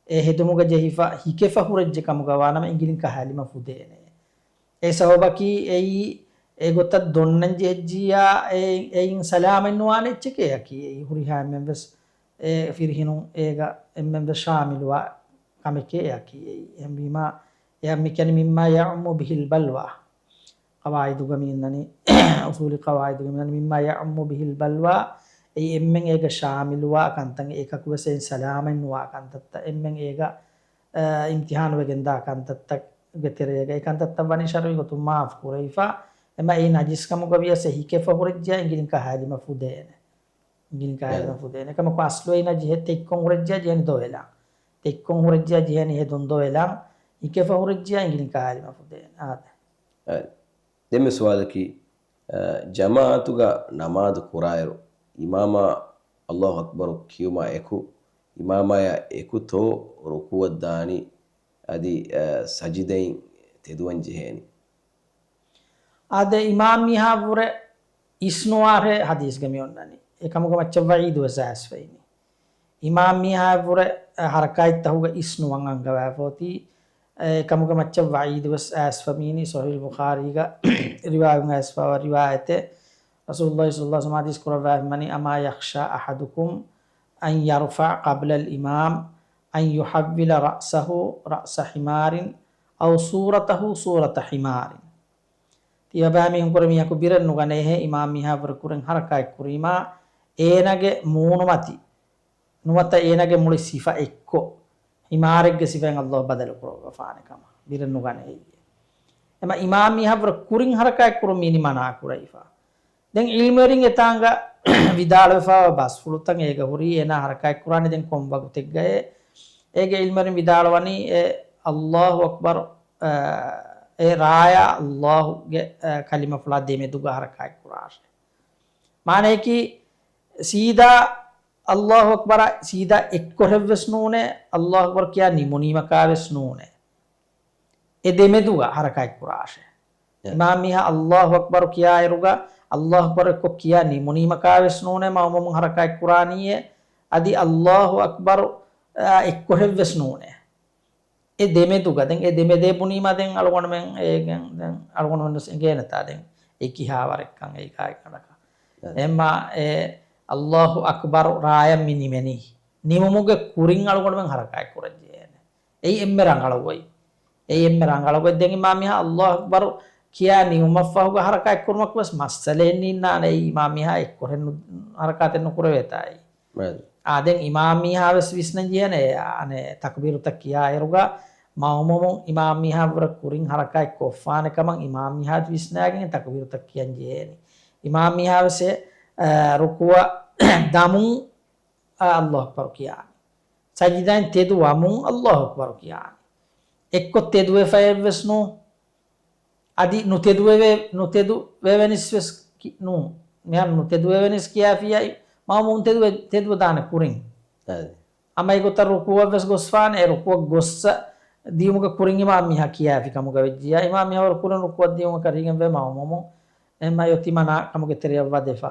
އެ ހެދުމުގަ ޖެހިފަ ހިކެފަ ހުރެއްޖެ ކަމުގަ ވާނަމަ އިނގިލިން ކަހާލީމަ ފުދޭނެ. އެ ސަބަބަކީ އެއީ އެގޮތަށް ދޮންނަން ޖެހިއްޖިއްޔާ އެ-، އެއިން ސަލާމަތް ނުވާނެ އެއްޗެކޭ އެއަކީ. އެއީ ހުރިހާ އެންމެން ވެސް އެ ފިރިހެނުން އޭގަ އެންމެން ވެސް ޝާމިލުވާ ކަމެކޭ އެއަކީ. އެއީ އެހެންވީމާ އެޔަށް މި ކިޔަނީ މިއްމާ ޔަޢުއްމު ބިހިލް ބަލްވާ. ޤަވާއިދުގަ މި އިންނަނީ، އުޞޫލީ ޤަވާއިދުގަ މި އިންނަނީ، މިއްމާ ޔަޢުއްމު ބިހިލް ބަލްވާ، އެއީ އެންމެން އޭގަ ޝާމިލުވާ ކަންތައް، އެކަކު ވެސް އެއިން ސަލާމަތް ނުވާ ކަންތައްތައް، އެންމެން އޭގަ، އަ، އިމްތިޙާނު ވެގެންދާ ކަންތައްތަކުގެ ތެރޭގަ، އެ ކަންތައްތައް ވަނީ ޝަރުޢީ ގޮތުން މާފު ކުރެވިފަ، އެމަ އެއީ ނަޖިސް ކަމުގަ ވިޔަސް އެ ހިކެފަ ހުރެއްޖެއްޔާ އިނގިލިން ކަހާލީމަ ފުދޭނެ. އިނގިލިން ކަހާލީމަ ފުދޭނެ. އެކަމަކު އަސްލު އެއީ ނަޖިހެއް، ތެއްކޮން ހުރެއްޖެއްޔާ ޖެހެނީ ދޮވެލާން. ތެއްކޮން ހުރެއްޖެއްޔާ ޖެހެނީ ހެދުން ދޮވެލާން. ހިކެފަ ހުރެއްޖެއްޔާ އިނގިލިން ކަހާލީމަ ފުދޭނެ. އާދެ. އެ، ދެންމެ ސުވާލަކީ، އަ، ޖަމާޢަތުގަ ނަމާދު ކުރާއިރު، އިމާމާ އައްލާހު އަކްބަރު ކިޔުމާ އެކު، އިމާމާޔާ އެކުތޯ ރުކޫޢަށް ދާނީ، އަދި، އަ، ސަޖިދައިން ތެދުވަން ޖެހޭނީ؟ އާދެ، އިމާމް މީހާ ވުރެ އިސްނުވާށޭ ޙަދީޘްގަ މި އޮންނަނީ. އެކަމުގަ މައްޗަށް ވަޢީދު ވެސް އައިސްފައިނީ. އިމާމް މީހާ ވުރެ ޙަރަކާތްތަހުގަ އިސްނުވަން އަންގަވާފަ އޮތީ. އެކަމުގެ މައްޗަށް ވަޢީދު ވެސް އައިސްފަ މީނީ. ޞަޙީޙުލް ބުޚާރީގަ ރިވާޔަތުން އައިސްފަވާ ރިވާޔަތެއް. ރަސޫލުﷲ ޞައްލަﷲ ޢަލައިހި ވަސައްލަމަ ޙަދީޘް ކުރައްވާފައިވަނީ، أما يخشى أحدكم أن يرفع قبل الإمام أن يحول رأسه رأس حمار أو صورته صورة حمار. ތިޔަބައިމީހުން ކުރެ މީހަކު ބިރެއް ނުގަނޭހޭ، އިމާމް މީހާ ވުރެ ކުރިން ޙަރަކާތް ކުރީމާ، އޭނާގެ މޫނުމަތި ނުވަތަ އޭނާގެ މުޅި ސިފަ އެއްކޮށް، ޙިމާރެއްގެ ސިފައިން ﷲ ބަދަލު ކުރައްވަފާނެ ކަމަށް ބިރެއް ނުގަނެ އެއްޔެ. އެމަ އިމާމް މީހާ ވުރެ ކުރިން ޙަރަކާތް ކުރުން މީނީ މަނާ ކުރައިފަ. ދެން ޢިލްމުވެރިން އެތާނގަ ވިދާޅުވެފައިވާ ބަސްފުޅުތައް އޭގަ ހުރީ އޭނާ ޙަރަކާތް ކުރާނީ ދެން ކޮން ވަގުތެއްގައޭ؟ އޭގެ ޢިލްމުވެރިން ވިދާޅުވަނީ އެ ﷲ އަކްބަރު، އަ، އެ ރާޔާ ﷲ ގެ، އަ، ކަލިމަފުޅާ ދެމެދުގަ ޙަރަކާތް ކުރާށޭ. މާނަޔަކީ ސީދާ ﷲ އަކްބަރާ ސީދާ އެއްކޮށެއްވެސް ނޫނޭ، ﷲ އަކްބަރު ކިޔާ ނިމުނީމަކާވެސް ނޫނޭ. އެ ދެމެދުގަ ޙަރަކާތް ކުރާށޭ. އެ. އިމާމް މީހާ ﷲ އަކްބަރު ކިޔާއިރުގަ، ﷲ އަކްބަރު އެއްކޮށް ކިޔާ ނިމުނީމަކާވެސް ނޫނޭ، މައުމޫމުން ޙަރަކާތް ކުރާނީއޭ، އަދި ﷲ އަކްބަރު، އާ، އެއްކޮށެއްވެސް ނޫނޭ. އެ ދެމެދުގަ، ދެން އެ ދެމެދޭ ބުނީމާ ދެން އަޅުގަނޑުމެން އޭގެން، ދެން އަޅުގަނޑުމެން ވެސް އެނގޭނެތާ ދެން އެ ކިހާވަރެއްކަން އެއީ ގާތްގަނޑަކަށް. އެ. އެހެންމާ އެ ﷲ އަކްބަރު ރާޔަށް މި ނިމެނީ. ނިމުމުގެ ކުރިން އަޅުގަނޑުމެން ޙަރަކާތް ކުރަން ޖެހޭނެ. އެއީ އެންމެ ރަނގަޅު ގޮތް. އެއީ އެންމެ ރަނގަޅު ގޮތް. ދެން އިމާމް މީހާ ﷲ އަކްބަރު ކިޔާ ނިމުމަށްފަހުގަ ޙަރަކާތް ކުރުމަކު ވެސް މައްސަލައެއް ނީންނާނެ. އެއީ އިމާމް މީހާ އެއްކޮށެއް ނު-، ޙަރަކާތެއް ނުކުރެވޭތާ އެއީ. އާ، ދެން އިމާމް މީހާ ވެސް ވިސްނަން ޖެހޭނެ، އެ، އަނެއް ތަކުބީރުތައް ކިޔާއިރުގަ މައުމޫމުން އިމާމް މީހާ ވުރެ ކުރިން ޙަރަކާތް ކޮށްފާނެ ކަމަށް އިމާމް މީހާ ވިސްނާގެން ތަކުބީރުތައް ކިޔަން ޖެހޭނީ. އިމާމް މީހާ ވެސް އެ، އަ، ރުކޫޢަށް ދަމުން، އަ، ﷲ އަކްބަރު ކިޔާނީ. ސަޖިދާއިން ތެދުވަމުން ﷲ އަކްބަރު ކިޔާނީ. އެއްކޮށް ތެދުވެފައެއްވެސް ނޫން. އަދި ނުތެދުވެވެ-، ނުތެދުވެވެނިސް ވެސް ކި-، ނޫން. މިހާރު ނުތެދުވެވެނިސް ކިޔާފިއްޔާ މައުމޫމު ތެދުވެ-، ތެދުވެދާނެ ކުރިން. އަދި. އަމަ އެގޮތަށް ރުކޫޢަށް ވެސް ގޮސްފާނެ، އެ ރުކޫޢަށް ގޮއްސަ ދިޔުމުގެ ކުރިން އިމާމް މީހާ ކިޔާފި ކަމުގަ ވެއްޖިއްޔާ، އިމާމް މީހާ ވަރު ކުރިން ރުކޫޢަށް ދިޔުމަށް ކަރީގެން ވޭ މައުމޫމު. އެހެންމާ އެ އޮތީ މަނާ ކަމުގެ ތެރެއަށް ވަދެފަ.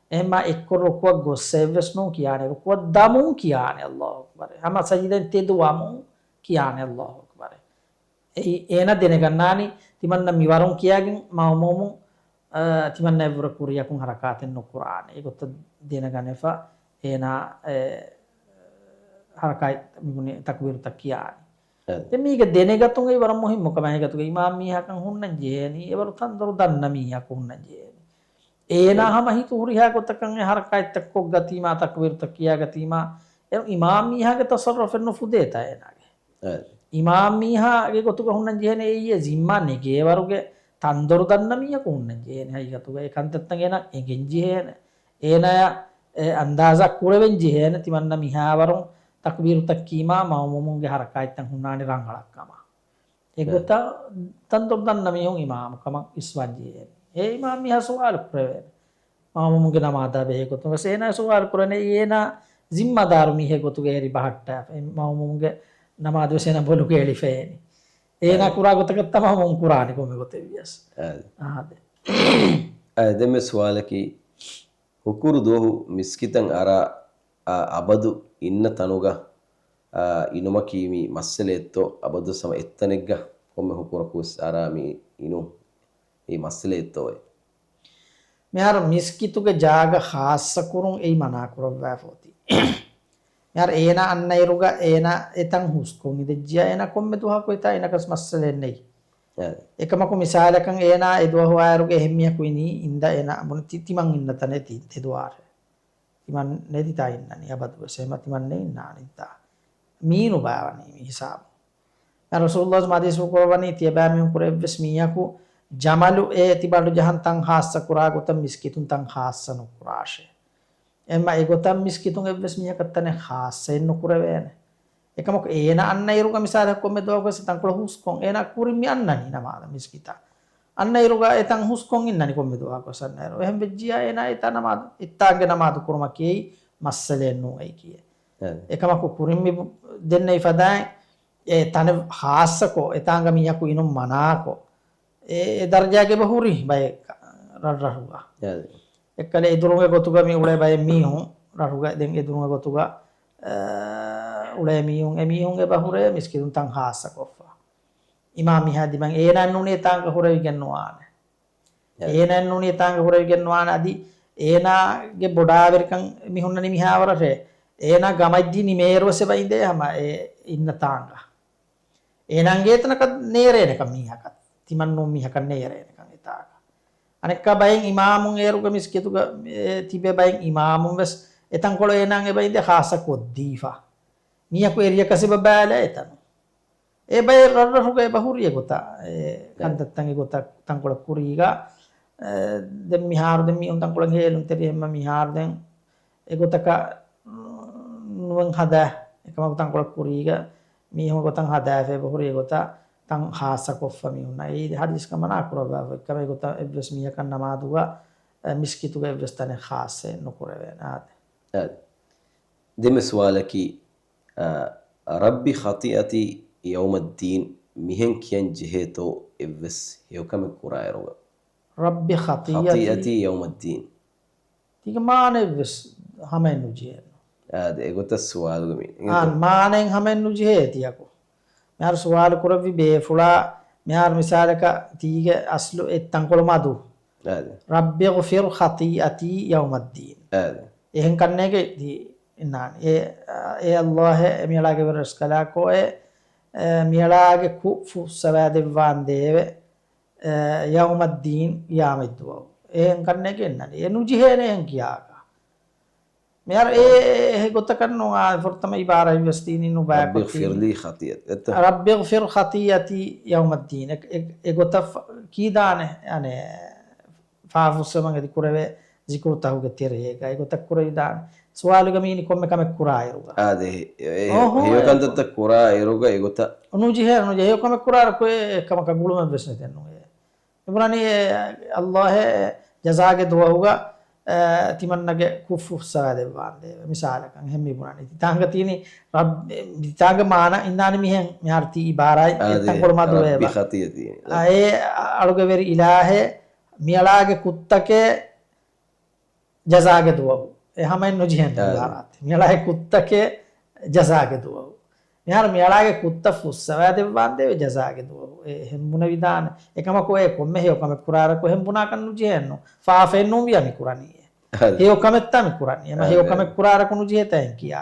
އެހެންމާ އެއްކޮށް ރުކޫޢަށް ގޮއްސައެއްވެސް ނޫން ކިޔާނެ. ރުކޫޢަށް ދަމުން ކިޔާނެ ﷲ އަކްބަރެއް. ހަމަ ސަޖިދައިން ތެދުވަމުން ކިޔާނެ ﷲ އަކްބަރެއް. އެއީ އޭނަ ދެނެގަންނާނީ ތިމަންނަ މިވަރުން ކިޔާގެން މައުމޫމުން، އަ، ތިމަންނަ އެއްވުރެ ކުރިއަކުން ހަރަކާތެއް ނުކުރާނެ. އެގޮތަށް ދެނެގަނެފަ އޭނާ އެ ހަރަކާތް މިބުނި ތަކުބީރުތައް ކިޔާނީ. އެ. ދެން މީގެ ދެނެގަތުން އެއީ ވަރަށް މުހިއްމު ކަމެއް. އެގޮތުގަ އިމާމް މީހަކަށް ހުންނަން ޖެހޭނީ އެވަރު ތަންދޮރު ދަންނަ މީހަކު ހުންނަން ޖެހޭނީ. އޭނާ އެ. ހަމަ ހިތު ހުރިހާ ގޮތަކަށް އެ ހަރަކާތްތައް ކޮށްގަތީމާ، ތަކުބީރުތައް ކިޔާގަތީމާ، އެ އިމާމް މީހާގެ ތަޞައްރުފެއް ނުފުދޭތާ އޭނާގެ. އެ. އިމާމް މީހާގެ ގޮތުގަ ހުންނަން ޖެހޭނެ އެއީ އެ ޒިންމާ ނެގޭވަރުގެ ތަންދޮރު ދަންނަ މީހަކު ހުންނަން ޖެހޭނެ. ހަގީގަތުގަ އެ ކަންތައްތައް އޭނާ އެނގެން ޖެހޭނެ. އޭނާޔަށް އެ އަންދާޒާ ކުރެވެން ޖެހޭނެ ތިމަންނަ މިހާވަރު ތަކުބީރުތައް ކީމާ މައުމޫމުންގެ ހަރަކާތްތައް ހުންނާނެ ރަނގަޅަށް ކަމަށް. އެގޮތަށް ތަންދޮރު ދަންނަ މީހުން އިމާމު ކަމަށް އިސްވާން ޖެހޭނެ. އެ އިމާމް މީހާ ސުވާލު ކުރެވޭނެ. މައުމޫމުންގެ ނަމާދާ ބެހޭ ގޮތުން ވެސް އޭނާ ސުވާލު ކުރަނީ އޭނާ ޒިންމަދާރު މީހެއް ގޮތުގަ އެރި ބަހައްޓާފަ. އެ މައުމޫމުންގެ ނަމާދު ވެސް އޭނާ ބޮލުގަ އެޅިފައޭނެ. އޭނާ އެ. ކުރާ ގޮތަކަށް ތަމާމުން ކުރާނެ ކޮންމެ ގޮތެއް ވިޔަސް. އެ. އާދެ. އެ، ދެންމެ ސުވާލަކީ، ހުކުރު ދުވަހު މިސްކިތަށް އަރާ، އާ، އަބަދު އިންނަ ތަނުގަ، އާ، އިނުމަކީ މި މައްސަލައެއްތޯ؟ އަބަދު ހަމަ އެއްތަނެއްގަ ކޮންމެ ހުކުރަކު ވެސް އަރާ މި އިނުން އެ މައްސަލައެއްތޯއޭ؟ މިހާރު މިސްކިތުގެ ޖާގަ ޚާއްޞަކުރުން އެއީ މަނާކުރައްވާފަ އޮތީ. މިހާރު އޭނާ އަންނައިރުގަ އޭނާ އެތަން ހުސްކޮށް އިނދެއްޖިޔާ އޭނާ ކޮންމެ ދުވަހަކު އެތާ އިނަކަސް މައްސަލައެއް ނެތް. އެ. އެކަމަކު މިސާލަކަށް އޭނާ އެ ދުވަހު އާއިރުގަ އެހެން މީހަކު އިނީ އިންދަ އޭނާ ބުނި ތި-، ތިމަން އިންނަ ތަނެއް ތި-، ތެދުވާށޭ. ތިމަން ނެތި ތާ އިންނަނީ އަބަދުވެސް. އެހެމަ ތިމަން ނެތް އިންނާނީތާ. މީނު ބާވަނީ މި ހިސާބު. ދެން ރަސޫލުﷲ ޙަދީޘް ކުރައްވަނީ ތިޔަބައިމީހުން ކުރެ އެއްވެސް މީހަކު ޖަމަލު އޭ ތިބަނޑު ޖަހަން ތަން ޚާއްޞަ ކުރާ ގޮތަށް މިސްކިތުން ތަން ޚާއްޞަ ނުކުރާށޭ. އެހެމަ އެގޮތަށް މިސްކިތުން އެއްވެސް މީހަކަށް ތަނެއް ޚާއްޞައެއް ނުކުރެވޭނެ. އެކަމަކު އޭނަ އަންނައިރުގަ މިސާލަކަށް ކޮންމެ ދުވަހަކުވެސް ތަންކޮޅަށް ހުސްކޮށް އޭނަ ކުރިން މި އަންނަނީ ނަމާދަށް މިސްކިތަށް. އަންނައިރުގަ އެތަން ހުސްކޮށް އިންނަނީ ކޮންމެ ދުވަހަކުވެސް އަންނައިރު. އެހެން ވެއްޖިޔާ އޭނަ އެތާ ނަމާދު، އެއްތާނގެ ނަމާދު ކުރުމަކީ މައްސަލައެއް ނޫން އެއީ ކިޔޭ. އެކަމަކު ކުރިން މި ދެންނެވި ފަދައިން އެ ތަނެއް ޚާއްޞަކޮށް އެތާނގަ މީހަކު އިނުން މަނާކޮށް، އެ، އެ ދަރަޖާގެ އެބަ ހުރި ބައެއް ރަށްރަށުގަ. އެ. އެއްކަލަ އެދުރުގެ ގޮތުގަ މި އުޅޭ ބައެއް މީހުން، ރަށުގަ ދެން އެދުރުގެ ގޮތުގަ، އެ، އުޅޭ މީހުން، އެ މީހުން އެބަ ހުރޭ މިސްކިތުން ތަން ޚާއްޞަކޮށްފަ. އިމާމް މީހާ ދިމަން އޭނާ ނޫނީ އެތާނގަ ހުރެވިގެން ނުވާނެ. އެ. އޭނާ ނޫނީ އެތާނގަ ހުރެވިގެން ނުވާނެ. އަދި އޭނާގެ ބޮޑާވެރިކަން މި ހުންނަނީ މިހާވަރަށޭ. އޭނާ ގަމައްދީ ނިމޭއިރުވެސް އެބަ އިނދޭ ހަމަ އެ އިންނަ ތާނގަ. އޭނާ އިނގޭ ތަނަކަށް ނޭރޭނެކަން މީހަކަށް، ތިމަންނޫން މީހަކަށް ނޭރޭނެކަން އެތާގަ. އަނެއްކާ ބައެއް އިމާމުން އޭރުގެ މިސްކިތުގަ، އެ، ތިބޭ ބައެއް އިމާމުން ވެސް އެތަންކޮޅު އޭނާ އެބަ އިނދޭ ޚާއްޞަ ކޮށްދީފަ. މީހަކު އެރިޔަކަސް އެބަ ބާލާ އެތަނު. އެ ބައެއް ރަށްރަށުގަ އެބަ ހުރި އެގޮތަށް، އެ، އެ. ކަންތައްތައް އެގޮތަށް ތަންކޮޅެއް ކުރީގަ، އެ، ދެން މިހާރު ދެން މީހުން ތަންކޮޅެއް ހޭލުންތެރި ހެންމަ މިހާރު ދެން އެގޮތަކަށް ނުވަން ހަދާ، އެކަމަކު ތަންކޮޅަށް ކުރީގަ މީހުން ގޮތަށް ހަދާފަ އެބަހުރި އެގޮތަށް ތަން ޚާއްޞަ ކޮށްފަ މީހުންނަށް. އެއީ ހަދީސް ކަމަނާ ކުރައްވާފަ އެކަމަށް އެގޮތަށް އެއްވެސް މީހަކަށް ނަމާދުގަ، އެ، މިސްކިތުގަ އެއްވެސް ތަނެއް ޚާއްޞައެއް ނުކުރެވޭނެ. އާދެ. އާދެ. ދެންމެ ސުވާލަކީ، އަ، ރައްބި ޚަތީއަތީ ޔައުމައްދީން މިހެން ކިޔަން ޖެހޭތޯ އެއްވެސް ހެޔޮކަމެއް ކުރާއިރުގަ؟ ރައްބި ޚަތީއަތީ. ޚަތީއަތީ ޔައުމައްދީން. ތީގެ މާނަ އެއްވެސް ހަމައެއް ނުޖެހޭނު. އާދެ، އެގޮތަށް ސުވާލުގަ މި، އާ، އެގޮތަށް. މާނައެއް ހަމައެއް ނުޖެހޭ ތިޔަކު. މިހާރު ސުވާލު ކުރެއްވި ބޭފުޅާ، މިހާރު މިސާލަކަށް ތީގެ އަސްލު އެއް ތަންކޮޅު މަދު. އާދެ. ރައްބި އިޣްފިރް ޚަތީއަތީ ޔައުމައްދީން. އާދެ. އެހެން ކަންނޭގެ ތި އިންނާނެ. އޭ، އޭ ﷲ އޭ މިއަޅާގެ ވެރި ރަސްކަލާކޯއޭ، އޭ މިއަޅާގެ ކުށް ފުއްސަވާދެއްވާނދޭވެ. އެ، ޔައުމައްދީން، ޤިޔާމަތްދުވަހު. އެހެން ކަންނޭގެ އިންނަނީ. އެ ނުޖެހޭނެ އެހެން ކިޔާކަށް. މިހާރު އެ، އެ، އެ ގޮތަކަށް ނޫން، އާ، ފުރަތަމަ އިބާރާތް ވެސް ދީނީ ނުބައިކޮށް ރައްބި އިޣްފިރް ލީ ޚަތީއަތީ. ރައްބި އިޣްފިރް ޚަތީއަތީ ޔައުމައްދީން. އެ، އެ، އެ ގޮތަށް ފަ-، ކީދާނެ، އަނެ، ފާފުއްސަވަން އެދި ކުރެވޭ ޒިކުރުތަހުގެ ތެރޭގަ. އެ ގޮތަށް ކުރެވިދާނެ. ސުވާލުގަ މީނީ ކޮންމެ ކަމެއް ކުރާއިރުގަ. އާދެ، އެ، އެ، އޯ، ހޯ، ހެޔޮ އެ ކަންތައްތައް ކުރާ އިރުގަ އެގޮތަށް. ނުޖެހޭ، ނުޖެހޭ. ހެޔޮ ކަމެއް ކުރާއިރު ކޮއެ ކަމަކަށް ގުޅުމެއް ވެސް ނެތެއްނު. އެ މިބުނަނީ، އެ، ﷲ އޭ ޖަޒާގެ ދުވަހުގަ، އެ، ތިމަންނަގެ ކުށް ފުއްސަވާދެއްވާނދޭވެ. މިސާލަކަށް އެހެން މިބުނަނީ. ތިތާނގަ ތީނީ ރައް-، ތިތާނގެ މާނަ އިންނާނެ މިހެން. މިހާރު ތީ އިބާރާތް އާދެ، އެއްތަންކޮޅު މަދު ރައްބި ވޭބަ. ޚަތީއަތީ. އާ، އޭ އަޅުގެ ވެރި އިލާހޭ މިއަޅާގެ ކުށްތަކޭ ޖަޒާގެ ދުވަހު. އެ ހަމައެއް ނުޖެހޭނެ އާދެ. އިބާރާތެއް. މިއަޅާގެ ކުށްތަކޭ ޖަޒާގެ ދުވަހު. މިހާރު މިއަޅާގެ ކުށްތައް ފުއްސަވާދެއްވާނދޭވެ ޖަޒާގެ ދުވަހު. އެ ހެން ބުނެވިދާނެ. އެކަމަކު އެ ކޮންމެ ހެޔޮ ކަމެއް ކުރާއިރަކު ހެން ބުނާކަށް ނުޖެހޭނު. ފާފައެއް ނޫންވިޔާ މި ކުރަނީ އެ. އާދެ. ހެޔޮ ކަމެއްތާ މި ކުރަނީ. އެމަ ހެޔޮ އާދެ. ކަމެއް ކުރާއިރަކު ނުޖެހޭތާ އެން ކިޔާ.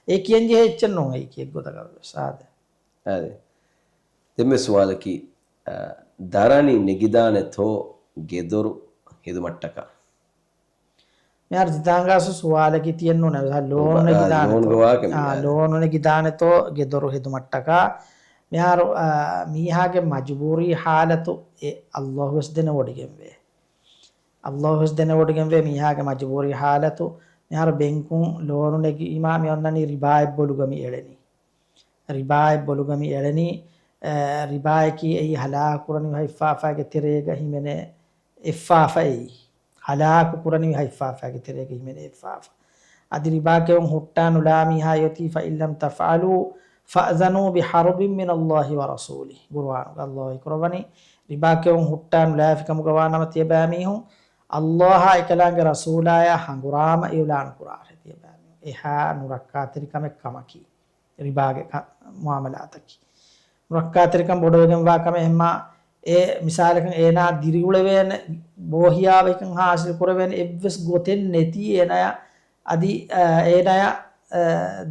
އެ ކިޔަން ޖެހޭ އެއްޗެއް ނޫން އެއީކީ އެއްގޮތަކަށް ވެސް. އާދެ. އާދެ. ދެންމެ ސުވާލަކީ، އަ، ދަރަނި ނެގިދާނެތޯ ގެދޮރު ހެދުމަށްޓަކާ؟ މިހާރު ތިތާނގާސް ސުވާލަކީ ތިއެއްނޫނެ، ލޯނު އާ، ނެގިދާނެތޯ؟ ލޯނުގެ ވާހަކަ އާ، މިހާރު. ލޯނު ނެގިދާނެތޯ ގެދޮރު ހެދުމަށްޓަކާ؟ މިހާރު، އާ، މީހާގެ މަޖުބޫރީ ހާލަތު އެ ﷲ ވެސް ދެނެވޮޑިގެންވޭ. ﷲ ވެސް ދެނެވޮޑިގެންވޭ މީހާގެ މަޖުބޫރީ ހާލަތު. މިހާރު ބެންކުން ލޯނު ނެގީމާ މި އޮންނަނީ ރިބާއެއް ބޮލުގަ މި އެޅެނީ. ރިބާއެއް ބޮލުގަ މި އެޅެނީ، އެ، ރިބާއަކީ އެއީ ހަލާކު ކުރަނިވި ހަތްފާފާގެ ތެރޭގަ ހިމެނޭ އެއްފާފައި. ހަލާކު ކުރަނިވި ހަތްފާފާގެ ތެރޭގަ ހިމެނޭ އެއްފާފަ. އަދި ރިބާ ކެއުން ހުއްޓާ ނުލާ މީހާ އޮތީ، فإن لم تفعلوا فأذنوا بحرب من الله ورسوله. ޤުރުއާނުގަ ﷲ ކުރައްވަނީ، ރިބާ ކެއުން ހުއްޓާ ނުލާފި ކަމުގަ ވާނަމަ ތިޔަބައިމީހުން ﷲ އާ އެކަލާނގެ ރަސޫލާޔާ ހަނގުރާމަ އިޢުލާނު ކުރާށޭ ތިޔަބައިމީހުން. އެހާ ނުރައްކާތެރި ކަމެއް ކަމަކީ. ރިބާގެ ކަ-، މުޢާމަލާތަކީ. ނުރައްކާތެރިކަން ބޮޑުވެގެންވާ ކަމެއް ހެންމާ، އެ މިސާލަކަށް އޭނާ ދިރިއުޅެވޭނެ، ބޯހިޔާވަހިކަން ހާސިލް ކުރެވޭނެ އެއްވެސް ގޮތެއް ނެތީ އޭނާޔަށް، އަދި، އަ، އޭނާޔަށް، އަ،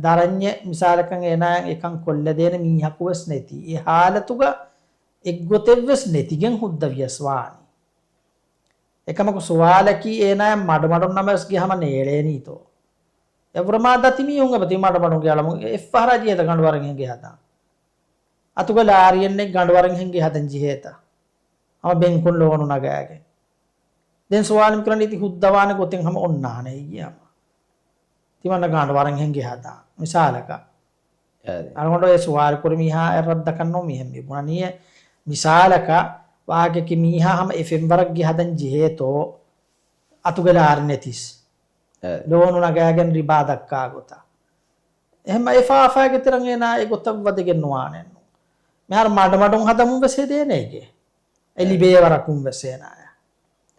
ދަރަންޏެއް މިސާލަކަށް އޭނާޔަށް އެކަން ކޮށްލަދޭނެ މީހަކު ވެސް ނެތީ. އެ ހާލަތުގަ އެއްގޮތެއް ވެސް ނެތިގެން ހުއްދަ ވިޔަސް ވާނީ. އެކަމަކު ސުވާލަކީ އޭނާޔަށް މަޑުމަޑުން ނަމަވެސް ގެ ހަމަ ނޭޅޭނީތޯ؟ އެވުރަމާ ދަތި މީހުން އެބަތި މަޑުމަޑުން ގެ އަޅަމުން އެއްފަހަރާ ޖެހޭތަ ގަނޑުވަރެއް ހެންގެ ހަދާ؟ އަތުގަ ލާރިއެއް ނެތް ގަނޑުވަރެއް ހެންގެ ހަދަން ޖެހޭތަ؟ ހަމަ ބެންކުން ލޯނު ނަގާގެން. ދެން ސުވާލު މިކުރަނީ ތި ހުއްދަވާނެ ގޮތެއް ހަމަ އޮންނާނެ އެއީ ހަމަ. ތިމަންނަ ގަނޑުވަރެއް ހެންގެ ހަދާ. މިސާލަކަށް. އަދި. އަޅުގަނޑު އެ ސުވާލު ކުރި މީހާ އެ ރައްދަކަށް ނޫން މިހެން މި ބުނަނީ އެ މިސާލަކަށް ވާހަކައަކީ މީހާ ހަމަ އެ ފެންވަރަށް ގެ ހަދަން ޖެހޭތޯ އަތުގެ ލާރި ނެތިސް. އަދި. ލޯނު ނަގާގެން ރިބާ ދައްކާ ގޮތަށް. އެހެންމަ އެ ފާފާގެ ތެރަށް އޭނާ އެ ގޮތަށް ވަދެގެން ނުވާނެއްނު. މިހާރު މަޑުމަޑުން ހަދަމުން ވެސް ހެދޭނެ އޭގެ. އެ އެ. ލިބޭ ވަރަކުން ވެސް އޭނާޔަށް.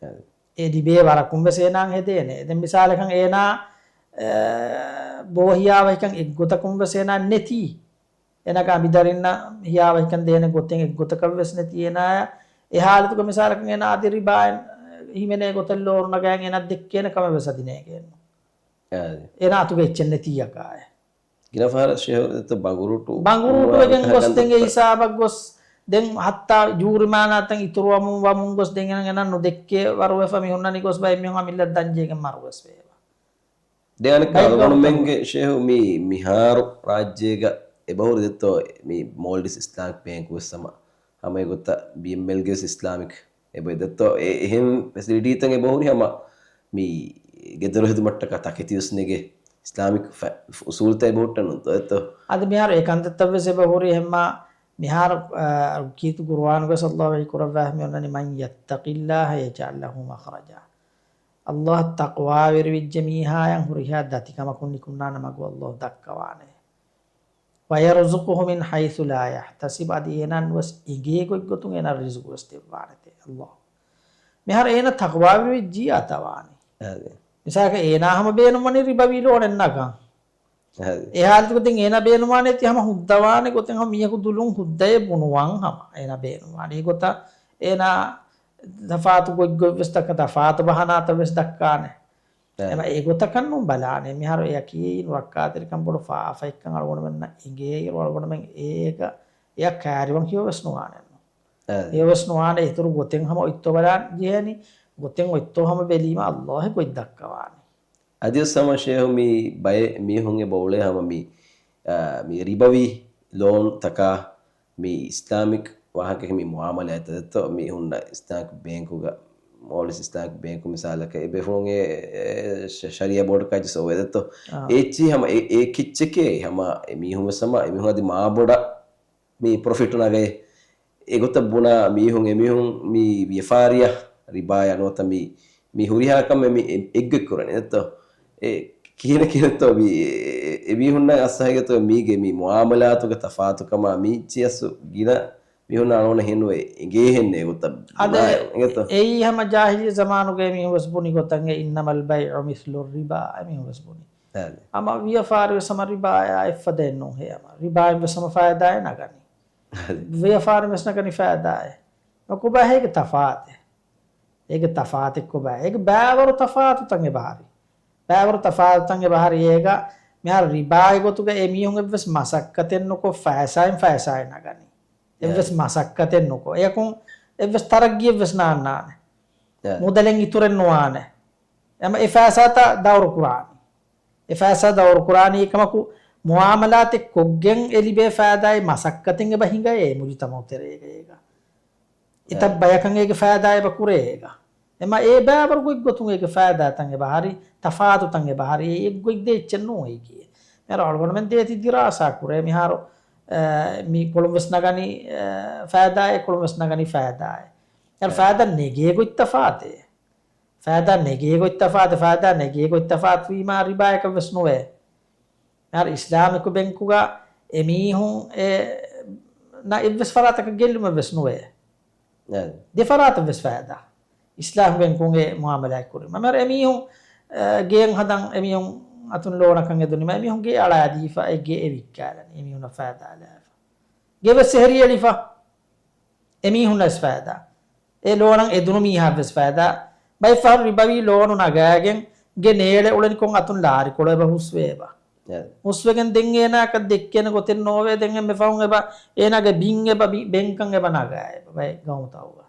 އެ. އެ ލިބޭ ވަރަކުން ވެސް އޭނާއަށް ހެދޭނެ. ދެން މިސާލަކަށް އޭނާ، އެ، ބޯ ހިޔާވަހިކަން އެއްގޮތަކުން ވެސް އޭނާ ނެތީ. އޭނާގެ އަނބިދަރިންނަށް ހިޔާވަހިކަން ދޭނެ ގޮތެއް އެއްގޮތަކަށް ވެސް ނެތީ އޭނާޔަށް. އެ ހާލަތުގަ މިސާލަކަށް އޭނާ އަދި ރިބާއިން ހިމެނޭ ގޮތަށް ލޯނު ނަގާއިން އޭނާ ދެއްކޭނެ ކަމެއް ވެސް އަދި ނޭގޭނު. އާ. އޭނާ އަތުގަ އެއްޗެއް ނެތީއަކާއެ. ގިނަ ފަހަރަށް ޝޭހު އެތައް ބަނގުރޫޓު، ބަނގުރޫޓުވެގެން ގޮސް ދެން އެ ހިސާބަށް ގޮސް، ދެން ހައްތާ ޖޫރިމާނާތައް އިތުރުވަމުން ވަމުން ގޮސް ދެން އެނަ ނުދެއްކޭ ވަރުވެފަ މި ހުންނަނީ ގޮސް ބައެއް މީހުން އަމިއްލަ ދަންޖެހިގެން މަރުވެސް ވެއެވަ. ދެން އަނެއްކާ ބައެއް އަޅުގަނޑުމެންގެ ޝޭހު މި މިހާރު ރާއްޖޭގަ އެބަހުރި ދެއްތޯ މި މޯލްޑިވްސް އިސްލާމިކް ބޭންކު ވެސް ހަމަ، ހަމަ އެގޮތަށް ބީއެމްއެލްގެ ވެސް އިސްލާމިކް އެބައި ދެއްތޯ؟ އެ-، އެހެން ފެސިލިޓީތައް އެބަހުރި ހަމަ މި ގެދޮރު ހެދުމަށްޓަކާ ތަކެތިވެސް ނެގޭ އިސްލާމިކް ފަ-، އުސޫލްތައް އެބަހުއްޓަން ނޫންތޯ ދެއްތޯ؟ އަދި މިހާރު އެ ކަންތައްތައްވެސް އެބަހުރި ހެންމާ މިހާރު، އާ، ކީރިތި ޤުރުއާނުގަސް ﷲ ވަޙީ ކުރައްވާ މި އޮންނަނީ، "مَن يَتَّقِ اللَّهَ يَجْعَل لَّهُ مَخْرَجًا." ﷲ ތަޤްވާވެރިވެއްޖެ މީހާޔަށް ހުރިހާ ދަތިކަމަކުން ނިކުންނާނެ މަގު ﷲ ދައްކަވާނެ. "وَيَرْزُقْهُ مِنْ حَيْثُ لَا يَحْتَسِبُ" އަދި އޭނާ ނުވެސް އެނގޭ ގޮތްގޮތުން އޭނާ ރިޒުގުވެސް ދެއްވާނެތޭ ﷲ. މިހާރު އޭނާ ތަޤްވާވެރިވެއްޖިއްޔާ އަތަވާނީ. އަދެ. މިސާލަކަށް އޭނާ ހަމަ ބޭނުންވަނީ ރިބަވީ ލޯނެއް ނަގަން. އަދެ. އެ ހާލަތުގަ ދެން އޭނާ ބޭނުންވާނެތީ ހަމަ ހުއްދަވާނެ ގޮތެއް ހަމަ މީހަކު ދުލުން ހުއްދައެއް ބުނުވަން ހަމަ އޭނާ ބޭނުންވާނެ. އެގޮތަށް އޭނާ ތަފާތު ގޮތްގޮތްވެސް ދައްކާ، ތަފާތު ބަހާނާތައްވެސް ދައްކާނެ. އެ. އެމަ އެގޮތަކަށް ނޫން ބަލާނެ. މިހާރު އެއަކީ ނުރައްކާތެރިކަން ބޮޑު ފާފައެއްކަން އަޅުގަނޑުމެންނަށް އެނގޭ އިރު އަޅުގަނޑުމެން އޭގަ އެއަށް ކައިރިވަން ކިޔަވެސް ނުވާނެއްނު. އެ. ކިޔަވެސް ނުވާނެ އިތުރު ގޮތެއް ހަމަ އޮތްތޯ ބަލާން ޖެހޭނީ. ގޮތެއް އޮތްތޯ ހަމަ ބެލީމަ ﷲ ގޮތް ދައްކަވާނެ. އަދިވެސް ހަމަ ޝޭހު މި ބައެއް މީހުން އެބަ އުޅޭ ހަމަ މި، އާ، މި ރިބަވީ ލޯން ތަކާ މި އިސްލާމިކް ވާހަކަ މި މުއާމަލާތްތައްތޯ މީހުންނަށް އިސްލާމިކް ބޭންކުގަ، މޯލިސް އިސްލާމިކް ބޭންކު މިސާލަކަށް އެބޭފުޅުން އެ، އެ، ޝަ-، ޝަރީއާ ބޯޑަކާ ޖެހި ސޯވޭ ދެއްތޯ؟ އާ. އެއްޗި ހަމަ އެ، އެ ކިއްޗެކޭ ހަމަ އެ މީހުން ވެސް ހަމަ އެ މީހުން އަދި މާ ބޮޑަށް މި ޕްރޮފިޓް ނަގައޭ. އެގޮތަށް ބުނާ މީހުން، އެމީހުން މި ވިޔަފާރިއަށް ރިބާޔާ ނުވަތަ މި، މި ހުރިހާ ކަމެއް މި އެ-، އެއްގޮތް ކުރަނީ ދެއްތޯ؟ އެ ކިހިނެއް ކިހިނެއްތޯ މި އެ-، އެ-، އެމީހުންނަށް އަސްހައިގަތޯ މީގެ މި މުއާމަލާތުގެ ތަފާތުކަމާ މި އެއްޗިއަސް ގިނަ މީހުންނަށް އަޅުގަނޑަށް ހެންވެ އެނގޭހެން އެގޮތަށް އަދެ ބުނާ އެގޮތަށް. އެއީ ހަމަ ޖާހިލިއްޔަ ޒަމާނުގައި މީހުން ވެސް ބުނި ގޮތަށް އެ إِنَّمَا الْبَيْعُ مِثْلُ الرِّبَا އެމީހުން ވެސް ބުނި. އަދެ. ހަމަ ވިޔަފާރި ވެސް ހަމަ ރިބާޔާ އެއްފަދައެއް ނޫން ހޭ ހަމަ. ރިބާއިން ވެސް ހަމަ ފައިދާއެއް ނަގަނީ. އަދެ. ވިޔަފާރި ވެސް ނަގަނީ ފައިދާއެއް. ނުކުބާ ހޭގެ ތަފާތެއް. އޭގެ ތަފާތެއް ކޮބާ؟ އޭގެ ބައިވަރު ތަފާތުތައް އެބަހަރި. ބައިވަރު ތަފާތުތައް އެބަހަރި އޭގަ މިހާރު ރިބާގެ ގޮތުގަ އެ މީހުން އެއްވެސް މަސައްކަތެއް ނުކޮށް ފައިސާއިން ފައިސާއެއް ނަގަނީ. އެއްވެސް އެ. މަސައްކަތެއް ނުކޮށް. އެޔަކުން އެއްވެސް ތަރައްގީއެއްވެސް ނާންނާނެ. އެ. މުދަލެއް އިތުރެއް ނުވާނެ. އެމަ އެ ފައިސާތައް ދައުރު ކުރާނީ. އެ ފައިސާ ދައުރު ކުރާނީ އެކަމަކު މުއާމަލާތެއް ކޮށްގެން އެ ލިބޭ ފައިދާއެއް މަސައްކަތެއް އެބަ ހިނގައޭ މުޖުތަމައު ތެރޭގަ އޭގަ. އެތައް އެ. ބަޔަކަށް އޭގެ ފައިދާ އެބަ ކުރޭ އޭގަ. އެމަ އެ ބައިވަރު ގޮތްގޮތުން އޭގެ ފައިދާތައް އެބަ ހަރި، ތަފާތުތައް އެބަ ހަރި، އެ އެއްގޮތް ދޭ އެއްޗެއް ނޫން އޭގެ. މިހާރު އަޅުގަނޑުމެން ދޭތި ދިރާސާ ކުރޭ. މިހާރު، އެ، މި ކޮޅުން ވެސް ނަގަނީ، އެ، ފައިދާއެއް، ކޮޅުން ވެސް ނަގަނީ ފައިދާއެއް. އެ އެ. ފައިދާ ނެގޭ ގޮތް ތަފާތޭ. ފައިދާ ނެގޭ ގޮތް ތަފާތު، ފައިދާ ނެގޭ ގޮތް ތަފާތު ވީމާ ރިބާއަކަށް ވެސް ނުވޭ. މިހާރު އިސްލާމިކު ބެންކުގަ އެމީހުން އެ ނަ އެއްވެސް ފަރާތަކަށް ގެއްލުމެއް ވެސް ނުވޭ. އެ. ދެ ފަރާތަށް ވެސް ފައިދާ. އިސްލާމް ބެންކުން އެ މުއާމަލާތް ކުރީމަ. މިހާރު އެމީހުން، އެ، ގެއެއް ހަދަން އެމީހުން އަތުން ލޯނަކަށް އެދުނީމަ އެމީހުން ގެ އަޅާދީފަ އެ ގެ އެ ވިއްކާލަނީ. އެމީހުންނަށް ފައިދާ ލާފަ. ގެ ވެސް އެހެރި އެޅިފަ. އެމީހުންނަށް ވެސް ފައިދާ. އެ ލޯނަށް އެދުނު މީހާ ވެސް ފައިދާ. ބައެއް ފަހަރު ރިބަވީ ލޯނު ނަގާގެން ގެ ނޭޅެ އުޅެނިކޮށް އަތުން ލާރިކޮޅު އެބަ ހުސްވޭ އެބަ. އެ. ހުސްވެގެން ދެން އޭނާއަކަށް ދެއްކޭނެ ގޮތެއް ނޯވޭ. ދެން އެންމެ ފަހުން އެބަ އޭނާގެ ބިން އެބަ ބި-، ބެންކަން އެބަ ނަގާ އެބަ ބައެއް ގައުމުތަކުގަ.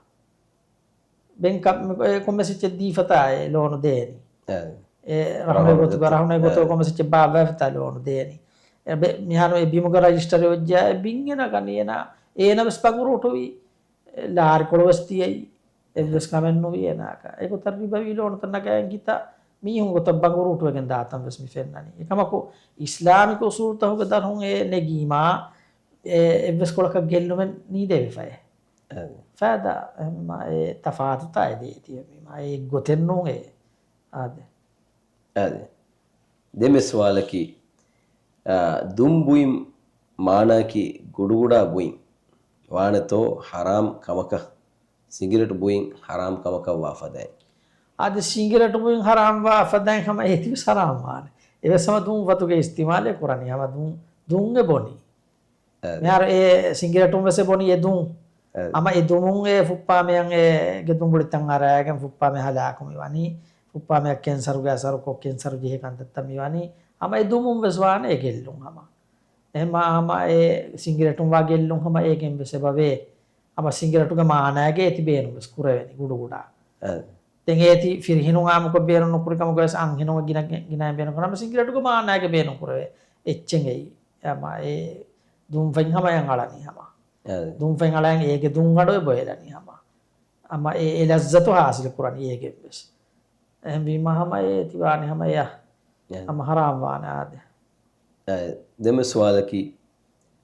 ބެންކަށް މި-، އެ ކޮންމެސް އެއްޗެއް ދީފަތާ އެ ލޯނު ދޭނީ. އެ. އެ ރަހުނެއް ރަހުނެއް ގޮތުގަ، ގޮތުގަ. ރަހުނެއް ގޮތުގަ އެ. ކޮންމެސް އެއްޗެއް ބާއްވާފަތާ ލޯނު ދޭނީ. އެ ބެ-، މިހާރު އެ ބިމުގަ ރަޖިސްޓަރެއް ވެއްޖާ އެ ބިން އެ ނަގަނީ އޭނާ، އޭނާ ވެސް ބަނގުރޫޓުވީ. އެ ލާރިކޮޅު ވެސް ތިޔައީ. އެއްވެސް ކަމެއް ނުވި އޭނާއަކަށް. އެގޮތަށް ރިބަވީ ލޯނުތައް ނަގައިގެން ގިތައް މީހުން ގޮތަށް ބަނގުރޫޓުވެގެން ދާތަން ވެސް މި ފެންނަނީ. އެކަމަކު އިސްލާމިކް އުސޫލުތަކުގެ ދަށުން އެ ނެގީމާ، އެ އެއްވެސް ކޮޅަކަށް ގެއްލުމެއް ނީދެވިފައޭ. އެ. ފައިދާ، އެ، މާ، އެ ތަފާތުތާ އެ ދޭތީ، މާ، އެ އެއްގޮތެއް ނޫން އެ. އާދެ. އާދެ. ދެން މި ސުވާލަކީ، އާ، ދުން ބުއިން މާނައަކީ ގުޑުގުޑާ ބުއިން ވާނެތޯ ހަރާމް ކަމަކަށް؟ ސިނގިރޭޓު ބުއިން ހަރާމް ކަމަކަށް ވާ ފަދައިން. އަދި ސިނގިރޭޓު ބުއިން ހަރާމް ވާ ފަދައިން ހަމަ އޭތި ވެސް ހަރާމް ވާނެ. އެވެސް ހަމަ ދުން ވަތުގެ އިސްތިމާލެއް ކުރަނީ. ހަމަ ދުން، ދުން އެ ބޮނީ. އެ. މިހާރު އެ ސިނގިރޭޓުން ވެސް އެ ބޮނީ އެ ދުން. އެ. ހަމަ އެ ދުމުން އެ ފުއްޕާމެޔަށް އެ ގެ ދުންބުޅިތައް އަރާގެން ފުއްޕާމެ ހަލާކު މި ވަނީ. ފުއްޕާމެޔަށް ކެންސަރުގެ އަސަރު ކޮށް ކެންސަރު ޖެހޭ ކަންތައްތައް މި ވަނީ. ހަމަ އެ ދުމުން ވެސް ވާނެ އެ ގެއްލުން ހަމަ. އެހެންމާ ހަމަ އެ ސިނގިރޭޓުން ވާ ގެއްލުން ހަމަ އޭގެން ވެސް އެބަވޭ. ހަމަ ސިނގިރޭޓުގެ މާނައިގެ އޭތި ބޭނުން ވެސް ކުރެވެނީ ގުޑުގުޑާ. އެ. ދެން އޭތި ފިރިހެނުން އާއްމުކޮށް ބޭނުން ނުކުރި ކަމަކު ވެސް އަންހެނުން ގިނަ، ގިނައިން ބޭނުން ކުރާ ހަމަ ސިނގިރޭޓުގެ މާނައިގެ ބޭނުން ކުރެވޭ. އެއްޗެއް އެއީ. ހަމަ އެ ދުންފަތް ހަމަ އެއަށް އަޅަނީ ހަމަ. އެ. ދުންފަތް އަޅައިން އޭގެ ދުން އަޑު އެ ބޮއެލަނީ ހަމަ. ހަމަ އެ، އެ ލައްޒަތު ހާސިލު ކުރަނީ އޭގެން ވެސް. އެހެންވީމަ ހަމަ އޭ ތި ވާނެ ހަމަ އެޔަށް އެ. ހަމަ ހަރާމް ވާނެ އާދެ. އެ، ދެންމެ ސުވާލަކީ،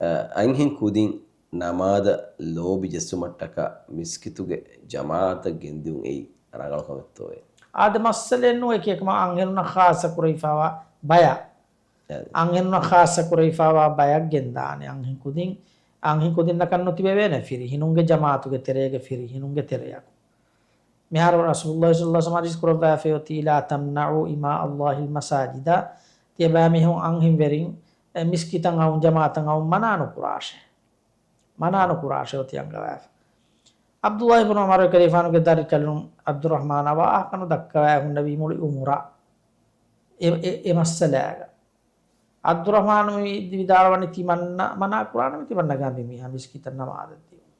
އަ، އަންހެން ކުދިން ނަމާދަށް ލޯބި ޖެއްސުމަށްޓަކާ މިސްކިތުގެ ޖަމާޢަތަށް ގެންދިއުން އެއީ ރަނގަޅު ކަމެއްތޯއޭ؟ އާދެ، މައްސަލައެއް ނޫން. އެކި އެކަމަށް އަންހެނުންނަށް ޚާއްޞަ ކުރެވިފައިވާ ބަޔަށް. އާދެ. އަންހެނުންނަށް ޚާއްޞަ ކުރެވިފައިވާ ބަޔަށް ގެންދާނެ. އަންހެން ކުދިން، އަންހެން ކުދިންނަކަށް ނުތިބެވޭނެ ފިރިހިނުންގެ ޖަމާޢަތުގެ ތެރޭގަ ފިރިހިނުންގެ ތެރެއަކު. މިހާރު ރަސޫލުﷲ ޞައްލަﷲ ޢަލައިހި ވަސައްލަމަ ޙަދީޘް ކުރައްވާފައި އޮތީ، "ލާ ތަމްނަޢޫ އިމާ ﷲ އަލްމަސާޖިދަ." ތިޔަބައިމީހުން އަންހެންވެރިން، އެ، މިސްކިތަށް އައުން، ޖަމާޢަތަށް އައުން މަނާ ނުކުރާށޭ. މަނާ ނުކުރާށޭ އޮތީ އަންގަވާފަ. ޢަބްދުﷲ ބުނު ޢުމަރު ކަލޭފާނުގެ ދަރިކަލުން ޢަބްދުއްރަޙްމާނަށް ވާހަކަ ނުދައްކަވާ ހުންނެވީ މުޅި ޢުމުރަށް. އެ، އެ، އެ މައްސަލާގަ. ޢަބްދުއްރަޙްމާނު މި ވިދާޅުވަނީ ތިމަންނަ މަނާ ކުރާނަމޭ ތިމަންނަ ގާމި މީހާ މިސްކިތަށް ނަމާދަށް ދިއުން.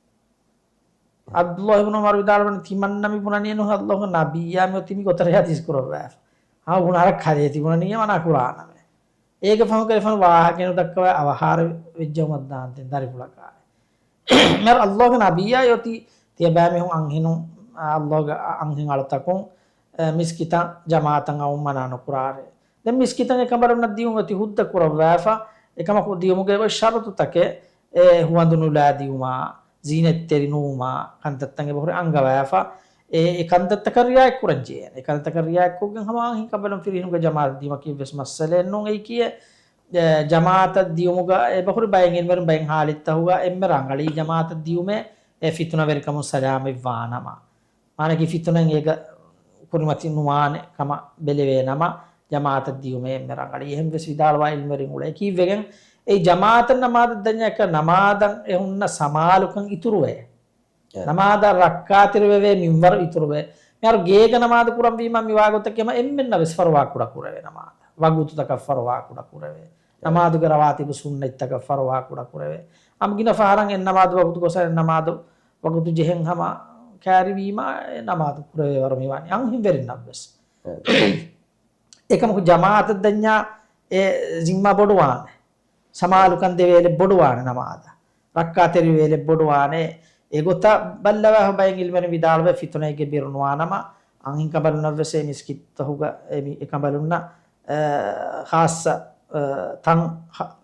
ޢަބްދުﷲ ބުނު ޢުމަރު ވިދާޅުވަނީ ތިމަންނަ މި ބުނަނީ ނޫން ﷲގެ ނަބިއްޔާ މި އޮތީ މި ގޮތަށް ޙަދީޘް ކުރައްވާފަ. ހަމަ ބުނާރަ ކަލޭ ތި ބުނަނީ މަނާ ކުރާނަމޭ. އޭގެ ފަހުން ކަލޭފާނު ވާހަކަ ނުދައްކަވާ އަވަހާރަ ވެއްޖައުމަށް ދާންދެން ދަރިފުޅަކާއި. މިހާރު ﷲގެ ނަބިއްޔާ އޮތީ ތިޔަބައިމީހުން އަންހެނުން، ﷲގެ އަންހެން އަޅުތަކުން، އެ، މިސްކިތަށް ޖަމާޢަތަށް އައުން މަނާ ނުކުރާށޭ. ދެން މިސްކިތަށް އެކަނބަލުންނަށް ދިއުން އޮތީ ހުއްދަ ކުރައްވާފަ، އެކަމަކު ދިއުމުގެ އޮތް ޝަރުޠުތަކެއް، އެ، ހުވަނދު ނުލާ ދިއުމާ، ޒީނަތްތެރި ނުވުމާ، ކަންތައްތައް އެބަހުރި އަންގަވާފަ، އެ، އެ ކަންތައްތަކަށް ރިޢާޔަތް ކުރަން ޖެހޭނެ. އެ ކަންތައްތަކަށް ރިޢާޔަތް ކޮށްގެން ހަމަ އަންހެން ކަނބަލުން ފިރިހެނުންގެ ޖަމާޢަތަށް ދިއުމަކީ ވެސް މައްސަލައެއް ނޫން. އެއީ ކިޔޭ، އެ، ޖަމާޢަތަށް ދިއުމުގަ އެބަހުރި ބައެއް އިލްމުވެރިން ބައެއް ޙާލަތްތަކުގަ އެންމެ ރަނގަޅީ ޖަމާޢަތަށް ދިއުމޭ، އެ ފިތުނަވެރިކަމުން ސަލާމަތްވާނަމަ. މާނައަކީ ފިތުނައެއް އޭގަ ކުރިމަތި ނުވާނެ ކަމަށް ބެލެވޭނަމަ، ޖަމާޢަތަށް ދިއުމޭ އެންމެ ރަނގަޅީ. އެހެން ވެސް ވިދާޅުވާ އިލްމުވެރިން އުޅޭ. ކީއްވެގެން؟ އެ ޖަމާޢަތަށް ނަމާދަށް ދަންޏާ އެކަ ނަމާދަށް އެ ހުންނަ ސަމާލުކަން އިތުރުވޭ. އެ. ނަމާދަށް ރައްކާތެރިވެވޭ މިންވަރު އިތުރުވޭ. މިހާރު ގޭގަ ނަމާދު ކުރަންވީމަ މިވާގޮތަކީ ހަމަ އެންމެންނަށް ވެސް ފަރުވާ ކުޑަކުރެވޭ ނަމާދަށް. ވަގުތުތަކަށް ފަރުވާ ކުޑަކުރެވޭ. އެ. ނަމާދުގެ ރަވާތިބު ސުންނަތްތަކަށް ފަރުވާ ކުޑަކުރެވޭ. އަމަ ގިނަ ފަހަރަށް އެއް ނަމާދު ވަގުތު ގޮސް އަނެއް ނަމާދު ވަގުތު ޖެހެން ހަމަ ކައިރިވީމަ އެ ނަމާދު ކުރެވޭވަރު މިވާނީ އަންހެންވެރިންނަށްވެސް. އެ. އެކަމަކު ޖަމާޢަތަށް ދަންޏާ އެ ޒިންމާ ބޮޑުވާނެ. ސަމާލުކަން ދޭ ވޭލެއް ބޮޑުވާނެ ނަމާދަށް. ރައްކާތެރި ވޭލެއް ބޮޑުވާނެ. އެގޮތަށް ބައްލަވާފަ ބައެއް އިލްމުވެރިން ވިދާޅުވޭ ފިތުނައެއްގެ ބިރު ނުވާނަމަ، އަންހެން ކަނބަލުންނަށްވެސް އެ މިސްކިތްތަކުގަ އެ މި-، އެ ކަނބަލުންނަށް، އަ، ޚާއްޞަ، އަ، ތަން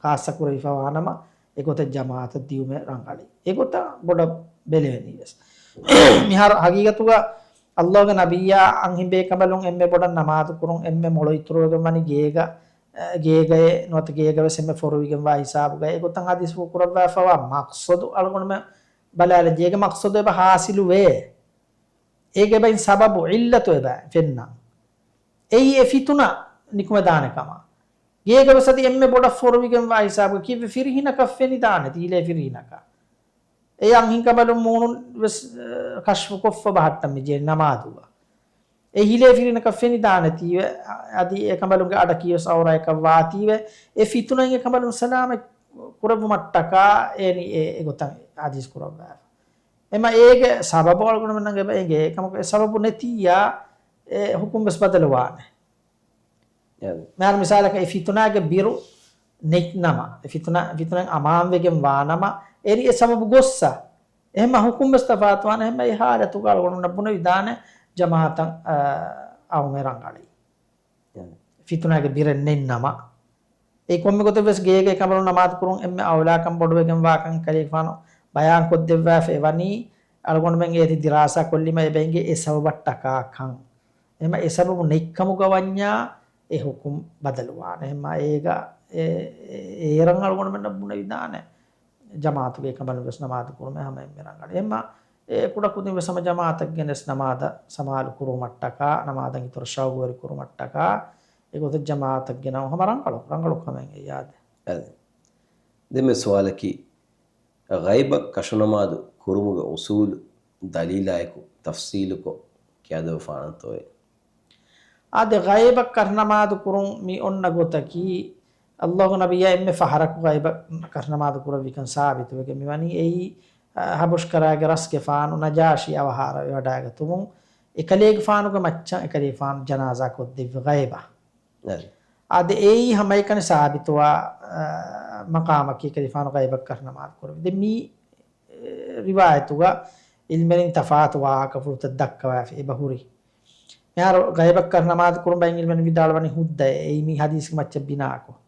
ޚާއްޞަ ކުރެވިފަ ވާނަމަ، އެގޮތަށް ޖަމާޢަތަށް ދިއުމެއް ރަނގަޅީ. އެގޮތަށް ބޮޑަށް ބެލެވެނީ ވެސް. މިހާރު ހަގީގަތުގަ ﷲގެ ނަބިއްޔާ އަންހެން ބޭކަނބަލުން އެންމެ ބޮޑަށް ނަމާދު ކުރުން، އެންމެ މޮޅު އިތުރުވެގެން ވަނީ ގޭގަ، އަ، ގޭގައޭ ނުވަތަ ގޭގަ ވެސް އެންމެ ފޮރުވިގެންވާ ހިސާބުގައޭ. އެގޮތަށް ޙަދީޘްފުޅު ކުރައްވާފައިވާ މަޤްޞަދު އަޅުގަނޑުމެން ބަލާލަން ޖެހޭ މަޤްޞަދު އެބަ ޙާޞިލުވޭ. އޭގެ އެބައިން ސަބަބު ޢިއްލަތު އެބަ ފެންނަން. އެއީ އެ ފިތުނަ ނިކުމެދާނެ ކަމަށް. ގޭގަ ވެސް އަދި އެންމެ ބޮޑަށް ފޮރުވިގެންވާ ހިސާބުގަ ކީއްވެ ފިރިހިނަކަށް ފެނިދާނެތީ ހިލޭ ފިރިހިނަކަށް. އެ އަންހެން ކަނބަލުން މޫނުން ވެސް، އަ، ކަޝްފު ކޮށްފަ ބަހައްޓަން މި ޖެހޭ ނަމާދުގަ. އެ ހިލޭ ފިރިހިނަކަށް ފެނިދާނެތީވެ، އަ، އަދި އެ ކަނބަލުންގެ އަޑަކީ ވެސް އައުރާއަކަށް ވާތީވެ، އެ ފިތުނައިން އެ ކަނބަލުން ސަލާމަތް ކުރެއްވުމަށްޓަކާ އޭނި އެ، އެގޮތަށް ޙަދީޘް ކުރައްވާފަ. އެމަ އޭގެ ސަބަބު އަޅުގަނޑުމެންނަށް އެބަ އެނގޭ. އެކަމަކު އެ ސަބަބު ނެތިއްޔާ، އެ ޙުކުމް ވެސް ބަދަލުވާނެ. އެ. މިހާރު މިސާލަކަށް އެ ފިތުނާގެ ބިރު ނެތް ނަމަ، އެ ފިތުނާ، ފިތުނައިން އަމާންވެގެން ވާނަމަ، އެރި އެ ސަބަބު ގޮއްސަ. އެހެންމަ ޙުކުމް ވެސް ތަފާތުވާނެ. އެހެންމަ އެ ޙާލަތުގަ އަޅުގަނޑުންނަށް ބުނެވިދާނެ ޖަމާޢަތަށް، އަ، އައުމެއް ރަނގަޅީ. އެ. ފިތުނާގެ ބިރެއް ނެތް ނަމަ. އެ ކޮންމެ ގޮތެއް ވެސް ގޭގަ އެކަނބަލުން ނަމާދު ކުރުން އެންމެ އައުލާކަން ބޮޑުވެގެން ވާކަން ކަލޭގެފާނު ބަޔާން ކޮށްދެއްވާފަ އެވަނީ، އަޅުގަނޑުމެން އޭތި ދިރާސާ ކޮށްލީމަ އެބަ އެނގޭ އެ ސަބަބަށްޓަކާ ކަން. އެހެންމަ އެ ސަބަބު ނެތްކަމުގަ ވަންޏާ އެ ޙުކުމް ބަދަލުވާނެ. އެހެންމަ އޭގަ އެ، އެ، އޭރަށް އަޅުގަނޑުމެންނަށް ބުނެވިދާނެ ޖަމާޢަތުގަ އެކަނބަލުން ވެސް ނަމާދު ކުރުމެއް ހަމަ އެންމެ ރަނގަޅީ. އެހެންމަ އެ ކުޑަކުދިން ވެސް ހަމަ ޖަމާޢަތަށް ގެނެސް ނަމާދަށް ސަމާލު ކުރުމަށްޓަކާ، ނަމާދަށް އިތުރަށް ޝައުގުވެރި ކުރުމަށްޓަކާ، އެގޮތަށް ޖަމާޢަތަށް ގެނައުން ހަމަ ރަނގަޅު، ރަނގަޅު ކަމެއް އެއީ އާދެ. އަދި ދެންމެ ސުވާލަކީ، ޣައިބަށް ކަށުނަމާދު ކުރުމުގެ އުޞޫލު ދަލީލާއެކު ތަފްޞީލުކޮށް ކިޔާދެއްވާނަންތޯއޭ؟ އާދެ، ޣައިބަށް ކަށުނަމާދު ކުރުން މި އޮންނަ ގޮތަކީ، ﷲގެ ނަބިއްޔާ އެންމެ ފަހަރަކު ޣައިބަށް ކަށުނަމާދު ކުރެއްވިކަން ސާބިތުވެގެން މިވަނީ. އެއީ، އަ، ޙަބަޝްކަރާގެ ރަސްގެފާނު ނަޖާޝީ އަވަހާރަވެވަޑައިގަތުމުން އެކަލޭގެފާނުގެ މައްޗަށް އެކަލޭގެފާނު ޖަނާޒާ ކޮށްދެއްވި ޣައިބަށް. އަދި އެއީ ހަމައެކަނި ސާބިތުވާ، އަ، މަޤާމަކީ އެކަލޭގެފާނު ޣައިބަށް ކަށުނަމާދު ކުރެއްވި. ދެން މި ރިވާޔަތުގަ ޢިލްމުވެރިން ތަފާތު ވާހަކަފުޅުތައް ދައްކަވާފަ އެބަހުރި. މިހާރު ޣައިބަށް ކަށް ނަމާދު ކުރުން ބައެއް ޢިލްމުވެރިން ވިދާޅުވަނީ ހުއްދައޭ، އެއީ މި ޙަދީޘްގެ މައްޗަށް ބިނާކޮށް.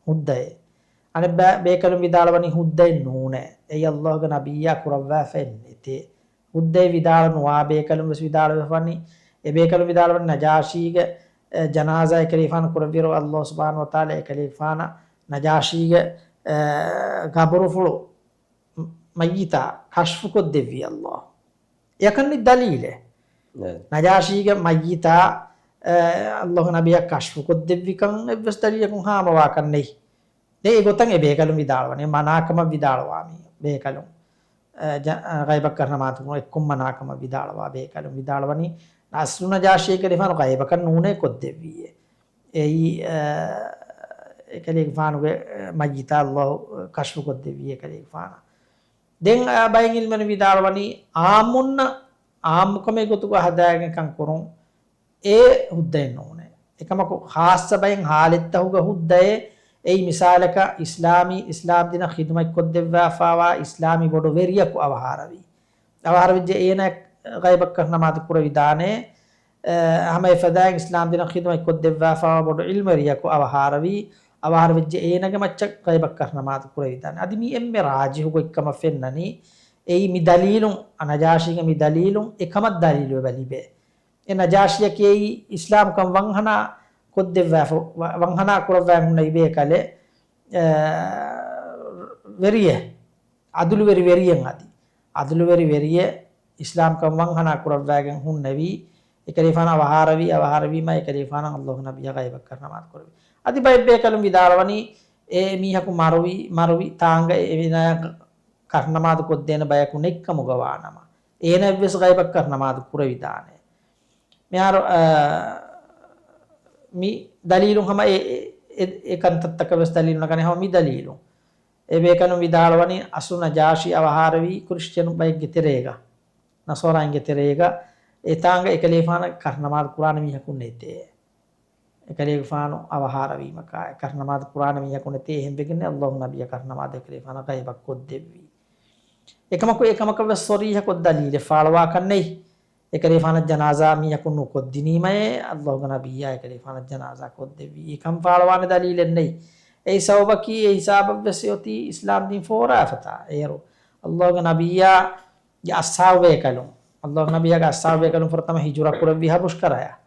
ހުއްދައޭ. އަނެއް ބައި ބޭކަލުން ވިދާޅުވަނީ ހުއްދައެއް ނޫނޭ. އެއީ ﷲގެ ނަބިއްޔާ ކުރައްވާފައެއް ނެތޭ. ހުއްދައެއް ވިދާޅު ނުވާ ބޭކަލުން ވެސް ވިދާޅުވެފަވަނީ، އެ ބޭކަލުން ވިދާޅުވަނީ ނަޖާޝީގެ، އެ، ޖަނާޒާ އެކަލޭގެފާނު ކުރެއްވިއިރު ﷲ ސުބްޙާނަހޫ ވަތަޢާލާ އެކަލޭގެފާނަށް ނަޖާޝީގެ، އެ، ޤަބުރުފުޅު މައްޔިތާ ކަޝްފުކޮށްދެއްވީ ﷲ. އެކަން ދަލީލެއް. ނަޖާޝީގެ މައްޔިތާ، އެ، ﷲގެ ނަބިއްޔާ ކަޝްފުކޮށްދެއްވިކަން އެއްވެސް ދަލީލަކުން ހާމަވާކަށް ނެތް. ދެން އެ ގޮތަށް އެ ބޭކަލުން ވިދާޅުވަނީ މަނާކަމަށް ވިދާޅުވާ މީ ބޭކަލުން. އެ، ޖަ-، އެ، ޣައިބަށް ކަށް ނަމާދު ކުރުން އެއްކޮށް މަނާކަމަށް ވިދާޅުވާ ބޭކަލުން ވިދާޅުވަނީ އަސްލު ނަޖާޝީ އެކަލޭގެފާނު ޣައިބަކަށް ނޫނޭ ކޮށްދެއްވީއޭ. އެއީ، އެ، އެކަލޭގެފާނުގެ، އެ، މައްޔިތާ ﷲ ކަޝްފުކޮށްދެއްވީ އެކަލޭގެފާނަށް. ދެން، އަ، ބައެއް ޢިލްމުވެރިން ވިދާޅުވަނީ އާއްމުންނަށް އާއްމުކަމެއް ގޮތުގަ ހަދާގެން ކަން ކުރުން އެ ހުއްދައެއް ނޫނޭ. އެކަމަކު، ޚާއްޞަ ބައެއް ޙާލަތްތަކުގަ ހުއްދައެއް، އެއީ މިސާލަކަށް އިސްލާމީ، އިސްލާމް ދީނަށް ޚިދުމަތް ކޮށްދެއްވާފާވާ އިސްލާމީ ބޮޑު ވެރިޔަކު އަވަހާރަވީ. އަވަހާރަވެއްޖެ އޭނަ ޣައިބަށް ކަށް ނަމާދު ކުރެވިދާނެ. އެ، ހަމަ އެފަދައިން އިސްލާމް ދީނަށް ޚިދުމަތް ކޮށްދެއްވާފާވާ ބޮޑު ޢިލްމުވެރިޔަކު އަވަހާރަވީ. އަވަހާރަވެއްޖެ އޭނަގެ މައްޗަށް ޣައިބަށް ކަށް ނަމާދު ކުރެވިދާނެ. އަދި މީ އެންމެ ރާޖިޙު ގޮތްކަމަށް ފެންނަނީ. އެއީ މި ދަލީލުން، އަ، ނަޖާޝީގެ މި ދަލީލުން އެކަމަށް ދަލީލު އެބަ ލިބޭ. އެ ނަޖާޝީއަކީ އެއީ އިސްލާމްކަން ވަންހަނާ ކޮށްދެއްވާފަ، ވަ-، ވަންހަނާ ކުރައްވާ ހުންނެވި ބޭކަލެއް، އެ، ވެރިއެއް. އަދުލުވެރި ވެރިއެއް އަދި. އަދުލުވެރި ވެރިއެއް އިސްލާމްކަން ވަންހަނާ ކުރައްވާގެން ހުންނެވީ. އެކަލޭގެފާނު އަވަހާރަވީ، އަވަހާރަވީމާ އެކަލޭގެފާނަށް ﷲގެ ނަބިއްޔާ ޣައިބަށް ކަށް ނަމާދު ކުރެވި. އަދި ބައެއް ބޭކަލުން ވިދާޅުވަނީ، އެ މީހަކު މަރުވި، މަރުވި ތާނގަ އެ މީހާ ކަށް ނަމާދު ކޮށްދޭނެ ބަޔަކު ނެތްކަމުގަ ވާނަމަ، އޭނައަށްވެސް ޣައިބަށް ކަށް ނަމާދު ކުރެވިދާނެ. މިހާރު، އާ، މި ދަލީލުން ހަމަ އެ، އެ، އެ، އެ ކަންތައްތަކަށް ވެސް ދަލީލު ނަގަނީ ހަމަ މި ދަލީލުން. އެ ބޭކަލުން ވިދާޅުވަނީ އަސްލު ނަޖާޝީ އަވަހާރަވީ ކްރިސްޗިއަނު ބައެއްގެ ތެރޭގަ، ނަޞާރާއިންގެ ތެރޭގަ، އެތާނގަ އެކަލޭގެފާނަށް ކަށް ނަމާދު ކުރާނެ މީހަކު ނެތޭ. އެކަލޭގެފާނު އަވަހާރަވީމަ ކާ، ކަށް ނަމާދު ކުރާނެ މީހަކު ނެތޭ، އެހެންވެގެން ﷲގެ ނަބިއްޔާ ކަށް ނަމާދު އެކަލޭގެފާނަށް ޣައިބަށް ކޮށްދެއްވީ. އެކަމަކު، އެކަމަކަށް ވެސް ޞަރީޙަކޮށް ދަލީލެއް ފާޅުވާކަށް ނެތް. އެކަލޭގެފާނަށް ޖަނާޒާ މީހަކު ނުކޮށްދިނީމައޭ، ﷲގެ ނަބިއްޔާ އެކަލޭގެފާނަށް ޖަނާޒާ ކޮށްދެއްވީ. އެކަން ފާޅުވާނެ ދަލީލެއް ނެތް. އެއީ ސަބަބަކީ، އެ ހިސާބަށް ވެސް އޮތީ އިސްލާމް ދީން ފޯރާފަތާ. އޭރު ﷲގެ ނަބިއްޔާގެ އަޞްޙާބު ބޭކަލުން، ﷲގެ ނަބިއްޔާގެ އަޞްޙާބު ބޭކަލުން ފުރަތަމަ ހިޖުރަ ކުރެއްވީ ޙަބުޝްކަރަޔަށް.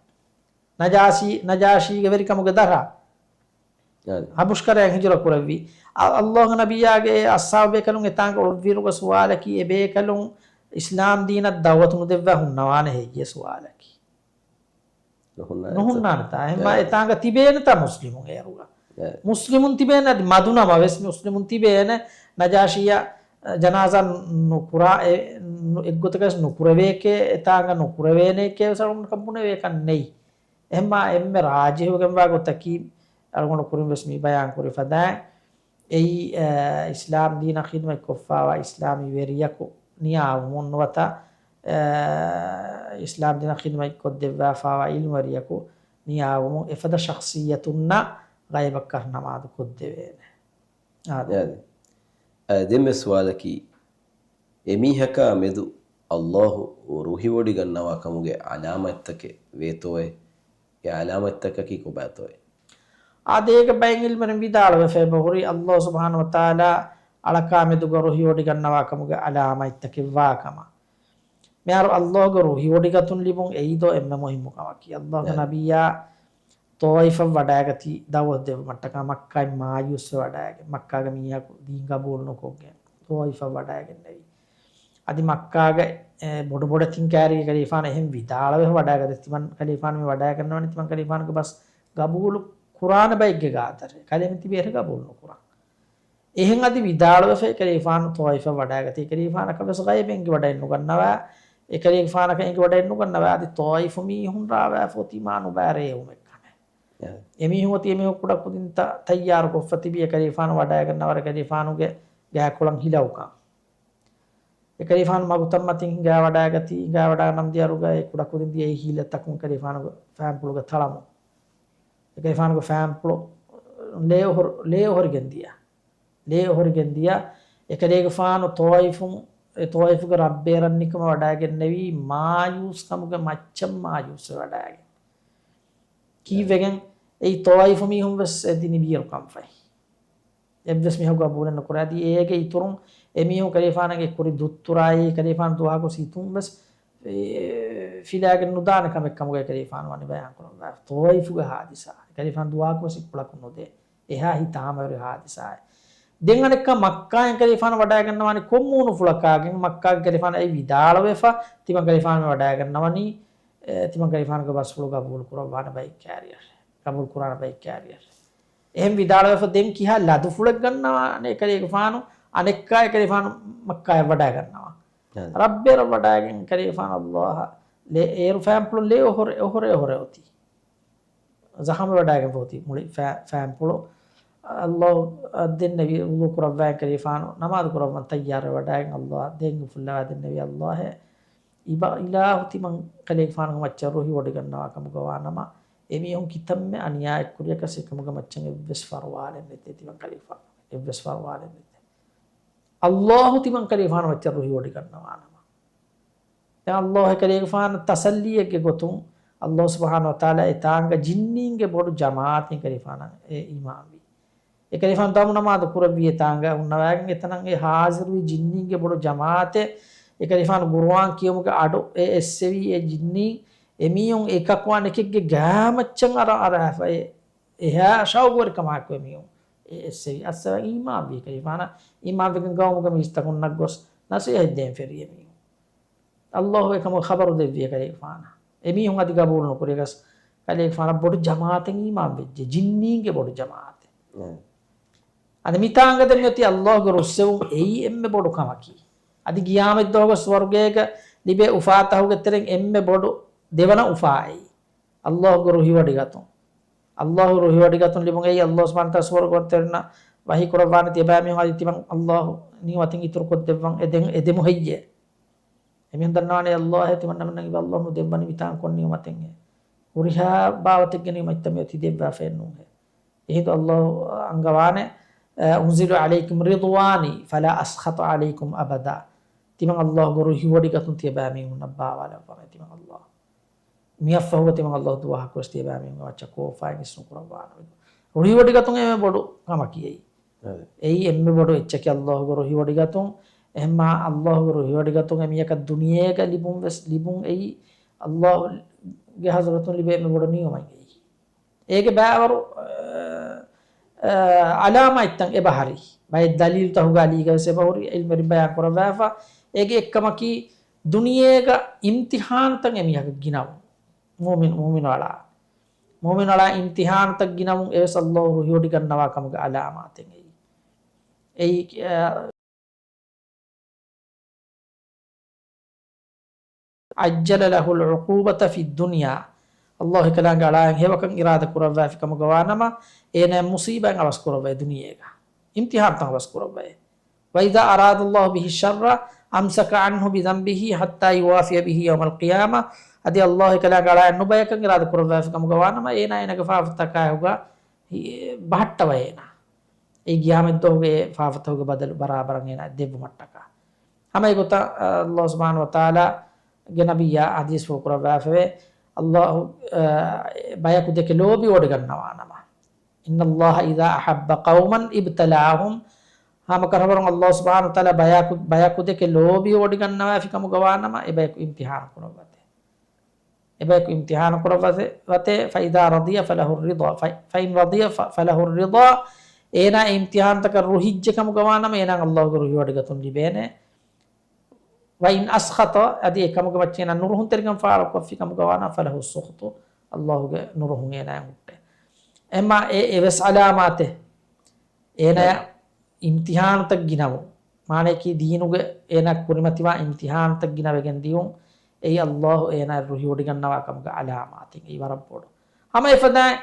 ނަޖާޝީ، ނަޖާޝީގެ ވެރިކަމުގެ ދަށަށް. އަދި. ޙަބުޝްކަރަޔަށް ހިޖުރަ ކުރެއްވި. އަ-، ﷲގެ ނަބިއްޔާގެ އެ އަޞްޙާބު ބޭކަލުން އެތާނގަ އުޅުއްވިއިރުގަ ސުވާލަކީ، އެ ބޭކަލުން އިސްލާމް ދީނަށް ދަޢުވަތު ނުދެއްވާ ހުންނަވާނެ ހެއްޔޭ ސުވާލަކީ. ނުހުންނާނެތާ. ނުހުންނާނެތާ. އެހެންމާ އެ. އެތާނގަ ތިބޭނެތާ މުސްލިމުން އޭރުގަ. އެ. މުސްލިމުން ތިބޭނެ އަދި މަދުނަމަ ވެސް މުސްލިމުން ތިބޭނެ. ނަޖާޝީއަށް ޖަނާޒާ ނުކުރާ، އެ، ނު-، އެއްގޮތަކަށް ނުކުރެވޭކޭ، އެތާނގަ ނުކުރެވޭނޭކޭ ވެސް އަޅުގަނޑަކަށް ބުނެވޭކަށް ނެތް. އެހެންމާ އެންމެ ރާޖިޙުވެގެންވާ ގޮތަކީ، އަޅުގަނޑު ކުރިން ވެސް މި ބަޔާން ކުރި ފަދައިން، އެއީ، އަ، އިސްލާމް ދީނަށް ޚިދުމަތް ކޮށްފާވާ އިސްލާމީ ވެރިޔަކު ނިޔާވުމުން ނުވަތަ، އަ، އިސްލާމް ދީނަށް ޚިދުމަތް ކޮށްދެއްވާފާވާ ޢިލްމުވެރިޔަކު ނިޔާވުމުން އެފަދަ ޝަޚްޞިއްޔަތުންނަށް ޣައިބަށް ކަށް ނަމާދު ކޮށްދެވޭނެ. އާދެ. އާދެ. އަ، ދެންމެ ސުވާލަކީ، އެމީހަކާ މެދު ﷲ ރުހިވޮޑިގަންނަވާ ކަމުގެ ޢަލާމަތްތަކެއް ވޭތޯއޭ؟ އެ ޢަލާމަތްތަކަކީ ކޮބާތޯއޭ؟ އާދެ، އޭގެ ބައެއް ޢިލްމުވެރިން ވިދާޅުވެފަ އެބަހުރި، ﷲ ސުބްޙާނަހޫ ވަތަޢާލާ އަޅަކާ މެދުގަ ރުހިވޮޑިގަންނަވާ ކަމުގެ ޢަލާމަތްތަކެއް ވާ ކަމަށް. މިހާރު ﷲ ގެ ރުހިވޮޑިގަތުން ލިބުން އެއީ ދޯ އެންމެ މުހިއްމު ކަމަކީ. ﷲ ގެ ނަބިއްޔާ ޠާއިފަށް ވަޑައިގަތީ ދަޢުވަތު ދެއްވުމަށްޓަކާ މައްކާއިން މާޔޫސްވެ ވަޑައިގެން، މައްކާގެ މީހަކު ދީން ގަބޫލު ނުކޮށްގެން ޠާއިފަށް ވަޑައިގެންނެވި. އަދި މައްކާގެ، އެ، ބޮޑު ބޮޑެތިން ކައިރީގެ ކަލީފާނު އެހެން ވިދާޅުވެ ވަޑައިގަތީ، ތިމަން ކަލީފާނު މި ވަޑައިގަންނަވަނީ، ތިމަން ކަލީފާނުގެ ބަސް ގަބޫލު ކުރާނެ ބައެއްގެ ގާތަށް. ކަލޭމެން ތިބި އެހެން ގަބޫލު ނުކުރަން. އެހެން އަދި ވިދާޅުވެފައި ކަލީފާނު ޠާއިފަށް ވަޑައިގަތީ، ކަލީފާނަކަށް ވެސް ޣައިބެއް އެނގިވަޑައެއް ނުގަންނަވާ، އެ ކަލީފާނަކަށް އެނގިވަޑައެއް ނުގަންނަވާ، އަދި ޠާއިފު މީހުން ރާވާފަ އޮތީ މާ ނުބާރޭ އެވުމެއް ކަމެއް. އެ. އެމީހުން އޮތީ އެމީހުން ކުޑަކުދިންތައް ތައްޔާރުކޮށްފަ ތިބި، އެ ކަލީފާނު ވަޑައިގަންނަވާ ކަލީފާނުގެ ގާކޮޅަށް ހިލައުކަން. އެ ކަލީފާނު މަގުތައްމަތިން ހިނގާވަޑައިގަތީ، ހިނގާވަޑައިގަންނަވަންދިޔަ އަރުގަ އެ ކުޑަކުދިން ދިޔައީ ހީލަތަކުން ކަލީފާނުގެ ފައިންޕުޅުގެ ތަޅަމުން. އެ ކަލީފާނުގެ ފައިންޕުޅު ލޭ އޮހޮރު-، ލޭ އޮހޮރިގެން ދިޔަ. ލޭ އޮހޮރިގެން ދިޔަ. އެކަލޭގެފާނު ޠާއިފުން އެ ޠާއިފުގެ ރައްބޭރަށް ނިކުމެ ވަޑައިގެންނެވީ މާޔޫސްކަމުގެ މައްޗަށް މާޔޫސްވެ ވަޑައިގެން. ކީއްވެގެން؟ އެއީ ޠާއިފު މީހުން ވެސް އެ ދިނި ބިޔަރު ކަންފަތް. އެއްވެސް މީހަކު ގަބޫލެއް ނުކުރޭ. އަދި އޭގެ އިތުރުން އެމީހުން ކަލޭގެފާނަށް އެ ކުރި ދުއްތުރާއި ކަލޭގެފާނު ދުވަހަކު ސިތުން ވެސް އެ، ފިލާގެން ނުދާނެ ކަމެއް ކަމުގައި ކަލޭގެފާނު ވަނީ ބަޔާން ކުރައްވާ. ޠާއިފުގެ ހާދިސާ. ކަލޭގެފާނު ދުވަހަކު ވެސް އިއްކުޅަކުން ނުދޭ. އެހާ ހިތާމަވެރި ހާދިސާއެއް. ދެން އަނެއްކާ މައްކާއިން ކަލޭގެފާނު ވަޑައިގަންނަވާނީ ކޮން މޫނުފުޅަކާގެން؟ މައްކާގެ ކަލޭގެފާނު އެއީ ވިދާޅުވެފަ، ތިމަން ކަލޭގެފާނު ވަޑައިގަންނަވަނީ، އެ، ތިމަން ކަލޭގެފާނުގެ ބަސްފުޅު ގަބޫލު ކުރައްވާނެ ބައެއް ކާރިޔަށް. ގަބޫލު ކުރާނެ ބައެއް ކާރިޔަށް. އެހެން ވިދާޅުވެފަ ދެން ކިހާ ލަދުފުޅެއް ގަންނަވާނެ ކަލޭގެފާނު އަނެއްކާ ކަލޭގެފާނު މައްކާޔަށް ވަޑައިގަންނަވާ. އަދެ. ރައްބޭރަށް ވަޑައިގެން ކަލޭގެފާނު އައްލާހަށް ލެ-، އޭރު ފައިންޕުޅު ލެ އޮހޮރެ، އޮހޮރެ، އޮހޮރެ އޮތީ. ޒަޚަމް ވެވަޑައިގެން ފޯތި މުޅި ފައި-، ފައިންޕުޅު. އައްލާހު އަށް ދެންނެވި ވުޟޫ ކުރައްވާ ކަލޭގެފާނު ނަމާދު ކުރައްވަން ތައްޔާރުވެ ވަޑައިގެން އައްލާހަށް ދެން އުފުއްލަވާ ދެންނެވި އައްލާހޭ، އިބަ އިލާހު ތިމަން ކަލޭގެފާނުގެ މައްޗަށް ރުހިވޮޑިގަންނަވާ ކަމުގަ ވާނަމަ، އެމީހުން ކިތަންމެ އަނިޔާއެއް ކުރިޔަކަސް އެކަމުގެ މައްޗަށް އެއްވެސް ފަރުވާލެއް ނެތޭ ތިމަން ކަލޭގެފާނު. އެއްވެސް ފަރުވާލެއް ނެތޭ. އައްލާހު ތިމަން ކަލޭގެފާނު މައްޗަށް ރުހިވޮޑިގަންނަވާނަމަ. ދެން އައްލާހު ކަލޭގެފާނު ތަސައްލީއެއްގެ ގޮތުން އައްލާހު ސުބްޙާނަހު ވަތަޢާލާ އެތާނގަ ޖިންނީންގެ ބޮޑު ޖަމާޢަތެއް ކަލޭގެފާނަށް އެ އީމާންވި. އެ ކަލޭގެފާނު ދަމު ނަމާދު ކުރެއްވި އެތާނގަ ހުންނަވައިގެން އެތަނަށް އެ ހާޒިރުވި ޖިންނީންގެ ބޮޑު ޖަމާޢަތެއް އެ ކަލޭގެފާނު ގުރުއާން ކިޔުމުގެ އަޑު އެ އެއްސެވި އެ ޖިންނީން އެމީހުން އެކަކު އަނެކެއްގެ ގާމައްޗަށް އަރާ އަރާފަ އެ އެހާ ޝައުގުވެރިކަމާއެކު އެމީހުން އެ އެއްސެވި އައްސަވަ އީމާންވީ ކަލޭގެފާނަށް. އީމާންވެގެން ގައުމުގެ މީސްތަކުންނަށް ގޮސް ނަސޭހަތް ދޭން ފެށި އެމީހުން. އައްލާހު އެކަމުގެ ޚަބަރު ދެއްވި އެކަލޭގެފާނަށް. އެމީހުން އަދި ގަބޫލު ނުކުރިޔަކަސް ކަލޭގެފާނަށް ބޮޑު ޖަމާޢަތެއް އީމާން ވެއްޖެ، ޖިންނީންގެ ބޮޑު ޖަމާޢަތެއް. އަދި މިތާނގަ ދެން މިއޮތީ އައްލާހުގެ ރުއްސެވުން އެއީ އެންމެ ބޮޑު ކަމަކީ. އަދި ގިޔާމަތްދުވަހުގެ ސުވަރުގޭގަ ލިބޭ އުފާތަކުގެ ތެރެއިން އެންމެ ބޮޑު ދެވަނަ އުފާ އެއީ. އައްލާހުގެ ރުހިވޮޑިގަތުން. އައްލާހު ރުހިވޮޑިގަތުން ލިބުން އެއީ އައްލާހު ސުބްޙާނަހު ވަތަޢާލާ ސުވަރުގެވަންތަވެރިންނަށް ވަޙީ ކުރައްވާނެތީ އެބައިމީހުން އަދި ތިމަން އައްލާހު ނިޢުމަތިން އިތުރުކޮށްދެއްވަން އެދެން އެދެމު ހެއްޔޭ؟ އެމީހުން ދަންނަވާނެ އައްލާހޭ ތިމަންނަމެންނަށް އިބަ އައްލާހު ނުދެއްވަނީ މިތާން ކޮން ނިޢުމަތެއްހޭ؟ ހުރިހާ ބާވަތެއްގެ ނިޢުމަތްތައް މިއޮތީ ދެއްވާފައެއް ނޫންހޭ. އެހިނދު އައްލާހު އަންގަވާނެ، أنزل عليكم رضواني فلا أسخط عليكم أبدا. ތިމަން އައްލާހުގެ ރުހިވޮޑިގަތުން ތިޔަބައިމީހުންނަށް ބާވާލައްވަމޭ ތިމަން އައްލާހު. މިއަށްފަހުގަ ތިމަން އައްލާހު ދުވަހަކުވެސް ތިޔަބައިމީހުންގެ މައްޗަށް ކޯފާއެއް އިސްނުކުރައްވާނަމޭ. ރުހިވޮޑިގަތުން އެންމެ ބޮޑު ކަމަކީ އެއީ. އަދެ. އެއީ އެންމެ ބޮޑު އެއްޗަކީ އައްލާހުގެ ރުހިވޮޑިގަތުން. އެހެންމާ އައްލާހުގެ ރުހިވޮޑިގަތުން އެ މީހަކަށް ދުނިޔޭގަ ލިބުން ވެސް ލިބުން އެއީ އައްލާހުގެ ޙަޟްރަތުން ލިބޭ އެންމެ ބޮޑު ނިޢުމަތް އެއީ. އޭގެ ބައިވަރު، އަ، އަ، ޢަލާމާތްތައް އެބަހަރީ. ބައެއް ދަލީލުތަކުގަ އަލީގަވެސް އެބަހުރި ޢިލްމުވެރިން ބަޔާން ކުރައްވާފަ. އޭގެ އެއްކަމަކީ ދުނިޔޭގަ އިމްތިޙާނުތައް އެމީހަކަށް ގިނަވުން. މުއުމިން، މުއުމިނު އަޅާ. މުއުމިނު އަޅާ އިމްތިޙާނުތައް ގިނަވުން އެވެސް އައްލާހު ރުހިވޮޑިގަންނަވާ ކަމުގެ ޢަލާމާތެއް އެއީ. އެއީ، އަ، عجل له العقوبة في الدنيا. އައްލާހު އެކަލާނގެ އަޅާއަށް ހެޔޮކަން އިރާދަ ކުރައްވާފި ކަމުގަ ވާނަމަ، އޭނަޔަށް މުޞީބާތް އަވަސް ކުރައްވައޭ ދުނިޔޭގަ. އިމްތިޙާންތައް އަވަސް ކުރައްވައޭ. وإذا أراد الله به الشر أمسك عنه بذنبه حتى يوافي به يوم القيامة. އަދި އައްލާހު އެކަލާނގެ އަޅާއަށް ނުބަޔަކަށް އިރާދަ ކުރައްވާފި ކަމުގަ ވާނަމަ، އޭނާ އޭނާގެ ފާފަތަކާއެކުގަ ބަހައްޓަވައޭ އޭނާ. އެ ޤިޔާމަތްދުވަހުގެ ފާފަތަކުގެ ބަދަލު ބަރާބަރަށް އޭނާ ދެއްވުމަށްޓަކާ. ހަމަ އެގޮތަށް، އަ، އައްލާހު ސުބްޙާނަހު ވަތަޢާލާގެ ނަބިއްޔާ ޙަދީޘްފުޅު ކުރައްވާފައިވޭ، އައްލާހު، އަ، ބަޔަކު ދެކެ ލޯބިވޮޑިގަންނަވާނަމަ. إن الله إذا أحب قوما ابتلاهم. ހަމަކަށަވަރުން އައްލާހު ސުބްޙާނަހު ވަތަޢާލާ ބަޔަކު، ބަޔަކު ދެކެ ލޯބިވޮޑިގަންނަވާފި ކަމުގަ ވާނަމަ، އެބަޔަކު އިމްތިޙާނު ކުރައްވަތޭ. އެބަޔަކު އިމްތިޙާނު ކުރައްވަތޭ، ވަތޭ، فإذا رضي فله الرضا، ف-، فإن رضي ف-، فله الرضا، އޭނާ އިމްތިޙާނުތަކަށް ރުހިއްޖެ ކަމުގަ ވާނަމަ، އޭނާ އައްލާހުގެ ރުހިވޮޑިގަތުން ލިބޭނެ. وإن أسخط، އަދި އެކަމުގެ މައްޗަށް އޭނާ ނުރުހުންތެރިކަން ފާޅުކޮށްފި ކަމުގަ ވާނަމަ، فله السخط، އައްލާހުގެ ނުރުހުން އޭނާއަށް ހުއްޓޭ. އެމާ އެ އެވެސް ޢަލާމާތެއް އޭނާ އިމްތިޙާނުތައް ގިނަވުން، މާނަޔަކީ ދީނުގެ އޭނާ ކުރިމަތިވާ އިމްތިޙާނުތައް ގިނަވެގެން ދިޔުން، އެއީ އައްލާހު އޭނާ ރުހިވޮޑިގަންނަވާ ކަމުގެ ޢަލާމާތެއް. އެއީ ވަރަށް ބޮޑު. ހަމަ އެފަދައިން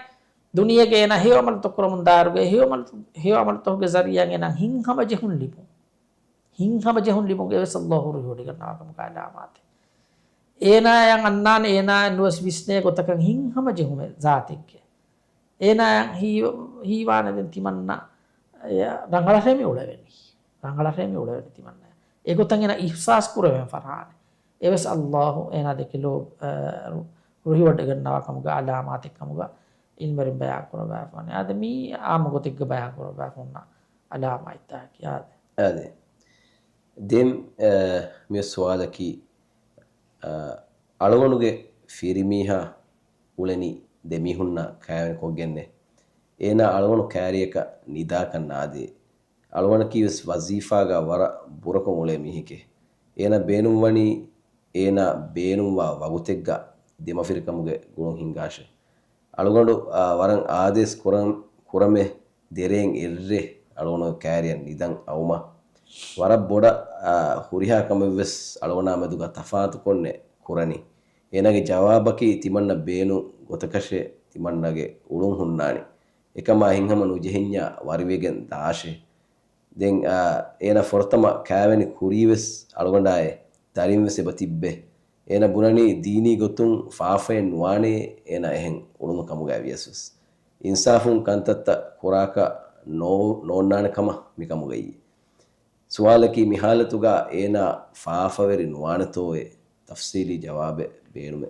ދުނިޔޭގަ އޭނާ ހެޔޮ ޢަމަލުތައް ކުރަމުން ދާއިރުގަ، ހެޔޮ ޢަމަލު، ހެޔޮ ޢަމަލުތަކުގެ ޒަރީޢާއިން އޭނާ ހިތްހަމަޖެހުން ލިބުން. ހިތްހަމަޖެހުން ލިބުން އެވެސް އައްލާހު ރުހިވޮޑިގަންނަވާ ކަމުގެ ޢަލާމާތެއް. އޭނާއަށް އަންނާނެ، އޭނާއަށް ނުވެސް ވިސްނޭ ގޮތަކަށް ހިތްހަމަޖެހުމެއް ޒާތެއްގެ. އޭނާއަށް ހީ-، ހީވާނެ ދެން ތިމަންނަ ރަނގަޅަށޭ މި އުޅެވެނީ. ރަނގަޅަށޭ މި އުޅެވެނީ ތިމަންނަ. އެގޮތަށް އޭނަ އިޙްސާސް ކުރެވެން ފަރާނެ. އެވެސް އައްލާހު އޭނާ ދެކެ ލޯ، އަ، ރު-، ރުހިވޮޑިގަންނަވާ ކަމުގަ އަލާމާތެއް ކަމުގަ ޢިލްމުވެރިން ބަޔާން ކުރައްވާފާނެ. އާދެ، މީ އާއްމު ގޮތެއްގަ ބަޔާން ކުރައްވާފަ ހުންނަ އަލާމާތްތަކަކީ. އާދެ. އާދެ. ދެން، އަ، މި ސުވާލަކީ، އަ، އަޅުގަނޑުގެ ފިރިމީހާ އުޅެނީ ދެމީހުންނާ ކާވެނިކޮށްގެންނޭ. އޭނާ އަޅުގަނޑު ކާރިއަކަށް ނިދާކަށް ނާދޭ. އަޅުގަނޑަކީ ވެސް ވަޒީފާގަ ވަރަށް ބުރަކޮށް އުޅޭ މީހެކޭ. އޭނާ ބޭނުންވަނީ އޭނާ ބޭނުންވާ ވަގުތެއްގަ ދެމަފިރިކަމުގެ ގުޅުން ހިންގާށޭ. އަޅުގަނޑު، އާ، ވަރަށް އާދޭސް ކުރަން، ކުރަމޭ ދެރޭން އެއްރޭ އަޅުގަނޑު ކާރިއަށް ނިދަން އައުމަށް. ވަރަށް ބޮޑަށް، އާ، ހުރިހާ ކަމެއްވެސް އަޅުގަނޑާ މެދުގަ ތަފާތުކޮށްނެ ކުރަނީ. އޭނާގެ ޖަވާބަކީ ތިމަންނަ ބޭނުން ގޮތަކަށޭ ތިމަންނަގެ އުޅުން ހުންނާނީ. އެކަމާ ހިތްހަމަ ނުޖެހެންޏާ ވަރިވެގެން ދާށޭ. ދެން، އާ، އޭނަ ފުރަތަމަ ކާވެނި ކުރީވެސް އަޅުގަނޑާއޭ، ދަރިންވެސް އެބަ ތިއްބޭ. އޭނަ ބުނަނީ ދީނީ ގޮތުން ފާފައެއް ނުވާނޭ އޭނަ އެހެން އުޅުނު ކަމުގައި ވިޔަސްވެސް. އިންސާފުން ކަންތައްތައް ކުރާކަށް ނޯ-، ނޯންނާނެ ކަމަށް މި ކަމުގައީ. ސުވާލަކީ މި ހާލަތުގަ އޭނާ ފާފަވެރި ނުވާނެތޯއޭ؟ ތަފްސީލީ ޖަވާބެއް ބޭނުމޭ.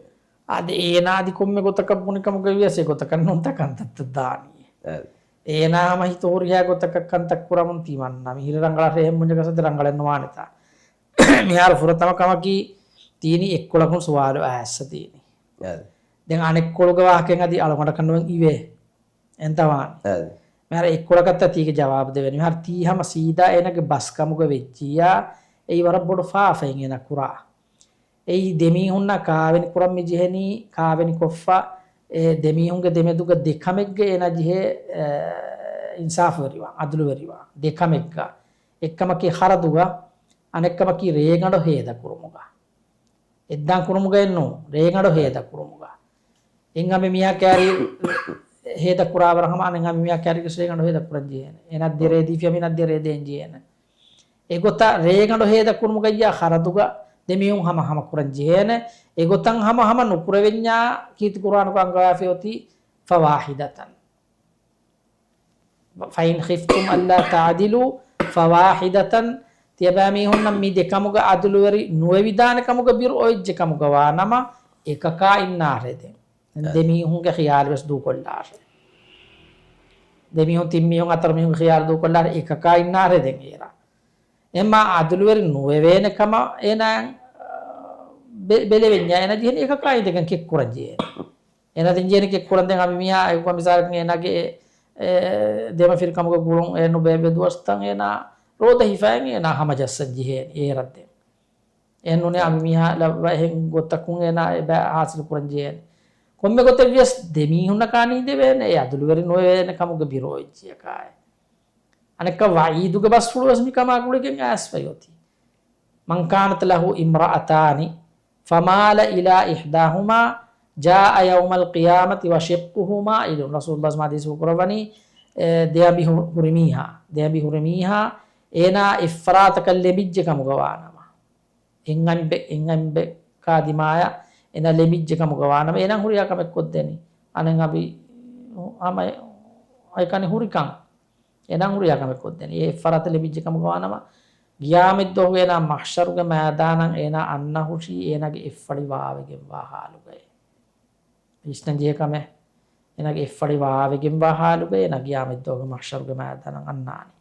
އާދެ، އޭނާ އަދި ކޮންމެ ގޮތަކަށް ބުނި ކަމުގައި ވިޔަސް އެ ގޮތަކަށް ނޫންތާ ކަންތައްތައް ދާނީ. އެ. އޭނާ ހަމަ ހިތު ހުރިހާ ގޮތަކަށް ކަންތައް ކުރަމުން ތިމަންނަ މިހިރަ ރަނގަޅަށް ރޭހެން ބުންޏަކަސް އަދި ރަނގަޅެއް ނުވާނެތާ. މިހާރު ފުރަތަމަ ކަމަކީ ތީނީ އެއްކޮޅަކުން ސުވާލު އައިއްސަ ދީނީ. އެ. ދެން އަނެއްކޮޅުގެ ވާހަކައިން އަދި އަޅުގަނޑަކަށް ނުވެން އިވޭ. އެންތަވާން. އެ. މިހާރު އެއްކޮޅަކަށްތާ ތީގެ ޖަވާބު ދެވެނީ. މިހާރު ތީ ހަމަ ސީދާ އޭނަގެ ބަސް ކަމުގަ ވެއްޖިއްޔާ، އެއީ ވަރަށް ބޮޑު ފާފައެއް އޭނަ ކުރާ. އެއީ ދެމީހުންނާ ކާވެނި ކުރަން މި ޖެހެނީ، ކާވެނި ކޮށްފަ، އެ ދެމީހުންގެ ދެމެދުގަ ދެކަމެއްގަ އޭނަ ޖެހޭ، އެ، އިންސާފުވެރިވާން، އަދުލުވެރިވާން. ދެކަމެއްގަ. އެއްކަމަކީ ޚަރަދުގަ، އަނެއްކަމަކީ ރޭގަނޑު ހޭދަ ކުރުމުގަ. އެއްދާން ކުރުމުގައެއް ނޫން، ރޭގަނޑު ހޭދަ ކުރުމުގަ. އެން އަނބިމީހާ ކާރި ހޭދަ ކުރާވަރަށް ހަމަ އަނެއް އަނބިމީހާ ކާރިގެ ރޭގަނޑު ހޭދަ ކުރަން ޖެހޭނެ. އޭނަ ދެރޭ ދީފިޔަ މިނަ ދެރޭ ދޭން ޖެހޭނެ. އެގޮތަށް ރޭގަނޑު ހޭދަ ކުރުމުގައްޔާ ޚަރަދުގަ ދެމީހުން ހަމަ ހަމަ ކުރަން ޖެހޭނެ. އެގޮތަށް ހަމަ ހަމަ ނުކުރެވެންޏާ ކީރިތި ޤުރުއާނުގަ އަންގަވާފައި އޮތީ ފަވާހިދަތަން. فإن خفتم ألا تعدلوا فواحدة. ތިޔަބައިމީހުންނަށް މި ދެކަމުގަ އަދުލުވެރި ނުވެވިދާނެ ކަމުގަ ބިރު އޮވެއްޖެ ކަމުގަ ވާނަމަ، އެކަކާ އިންނާށޭ ދެން. އެ. ދެމީހުންގެ ޚިޔާލުވެސް ދޫކޮށްލާށޭ. ދެމީހުން ތިންމީހުން ހަތަރު މީހުންގެ ޚިޔާލު ދޫކޮށްލާށޭ، އެކަކާ އިންނާށޭ ދެން އޭރަށް. އެމާ އަދުލުވެރި ނުވެވޭނެ ކަމަށް އޭނާ، އަ، ބެ-، ބެލެވެންޏާ އޭނަ ޖެހެނީ އެކަކާ އިނދެގެން ކެއްކުރަން ޖެހޭނެ. އޭނަ ދެން ޖެހޭނެ ކެއްކުރަން ދެން އަނބިމީހާ އެކު މިސާލަކަށް އޭނާގެ، އެ، ދެމަފިރިކަމުގެ ގުޅުން އެ ނުބޭއްވި ދުވަސްތައް އޭނާ ރޯދަ ހިފައިން އޭނާ ހަމަޖައްސަން ޖެހޭނެ އޭރަށް ދެން. އެހެން ނޫނޭ އަނބިމީހާ ލައްވާ އެހެން ގޮތަކުން އޭނާ އެބަ ހާސިލު ކުރަން ޖެހޭނެ. ކޮންމެ ގޮތެއް ވިޔަސް ދެމީހުންނަކާ ނީނދެވޭނެ އެ އަދުލުވެރި ނުވެވޭނެ ކަމުގެ ބިރު އޮތްޖިޔަކާއެ. އަނެއްކާ ވައީދުގެ ބަސްފުޅުވެސް މިކަމާ ގުޅިގެން އައިސްފައި އޮތީ. من كانت له امرأتان فمال إلى إحداهما جاء يوم القيامة وشقه مائل. ރަސޫލުﷲ ޙަދީޘް ކުރައްވަނީ، އެ، ދެއަނބި ހު-، ހުރި މީހާ، ދެއަނބި ހުރި މީހާ އޭނާ އެއްފަރާތަކަށް ލެމިއްޖެ ކަމުގަ ވާނަމަ. އެއް އަނބެ-، އެއް އަނބެއް ކާ ދިމާޔަށް އޭނާ ލެމިއްޖެ ކަމުގަ ވާނަމަ، އޭނާ ހުރިހާ ކަމެއް ކޮށްދެނީ. އަނެއް އަނބި ހަމަ އެ-، އެކަނި ހުރިކަން. އޭނާ ހުރިހާ ކަމެއް ކޮށްދެނީ. އެ އެއްފަރާތަށް ލެމިއްޖެ ކަމުގަ ވާނަމަ، ގިޔާމަތްދުވަހު އޭނާ މަޙްޝަރުގެ މައިދާނަށް އޭނާ އަންނަ ހުށީ އޭނާގެ އެއްފަޅި ވާވެގެންވާ ހާލުގައޭ. ވިސްނަން ޖެހޭ ކަމެއް. އޭނާގެ އެއްފަޅި ވާވެގެންވާ ހާލުގައޭ އޭނާ ގިޔާމަތްދުވަހުގެ މަޙްޝަރުގެ މައިދާނަށް އަންނާނީ.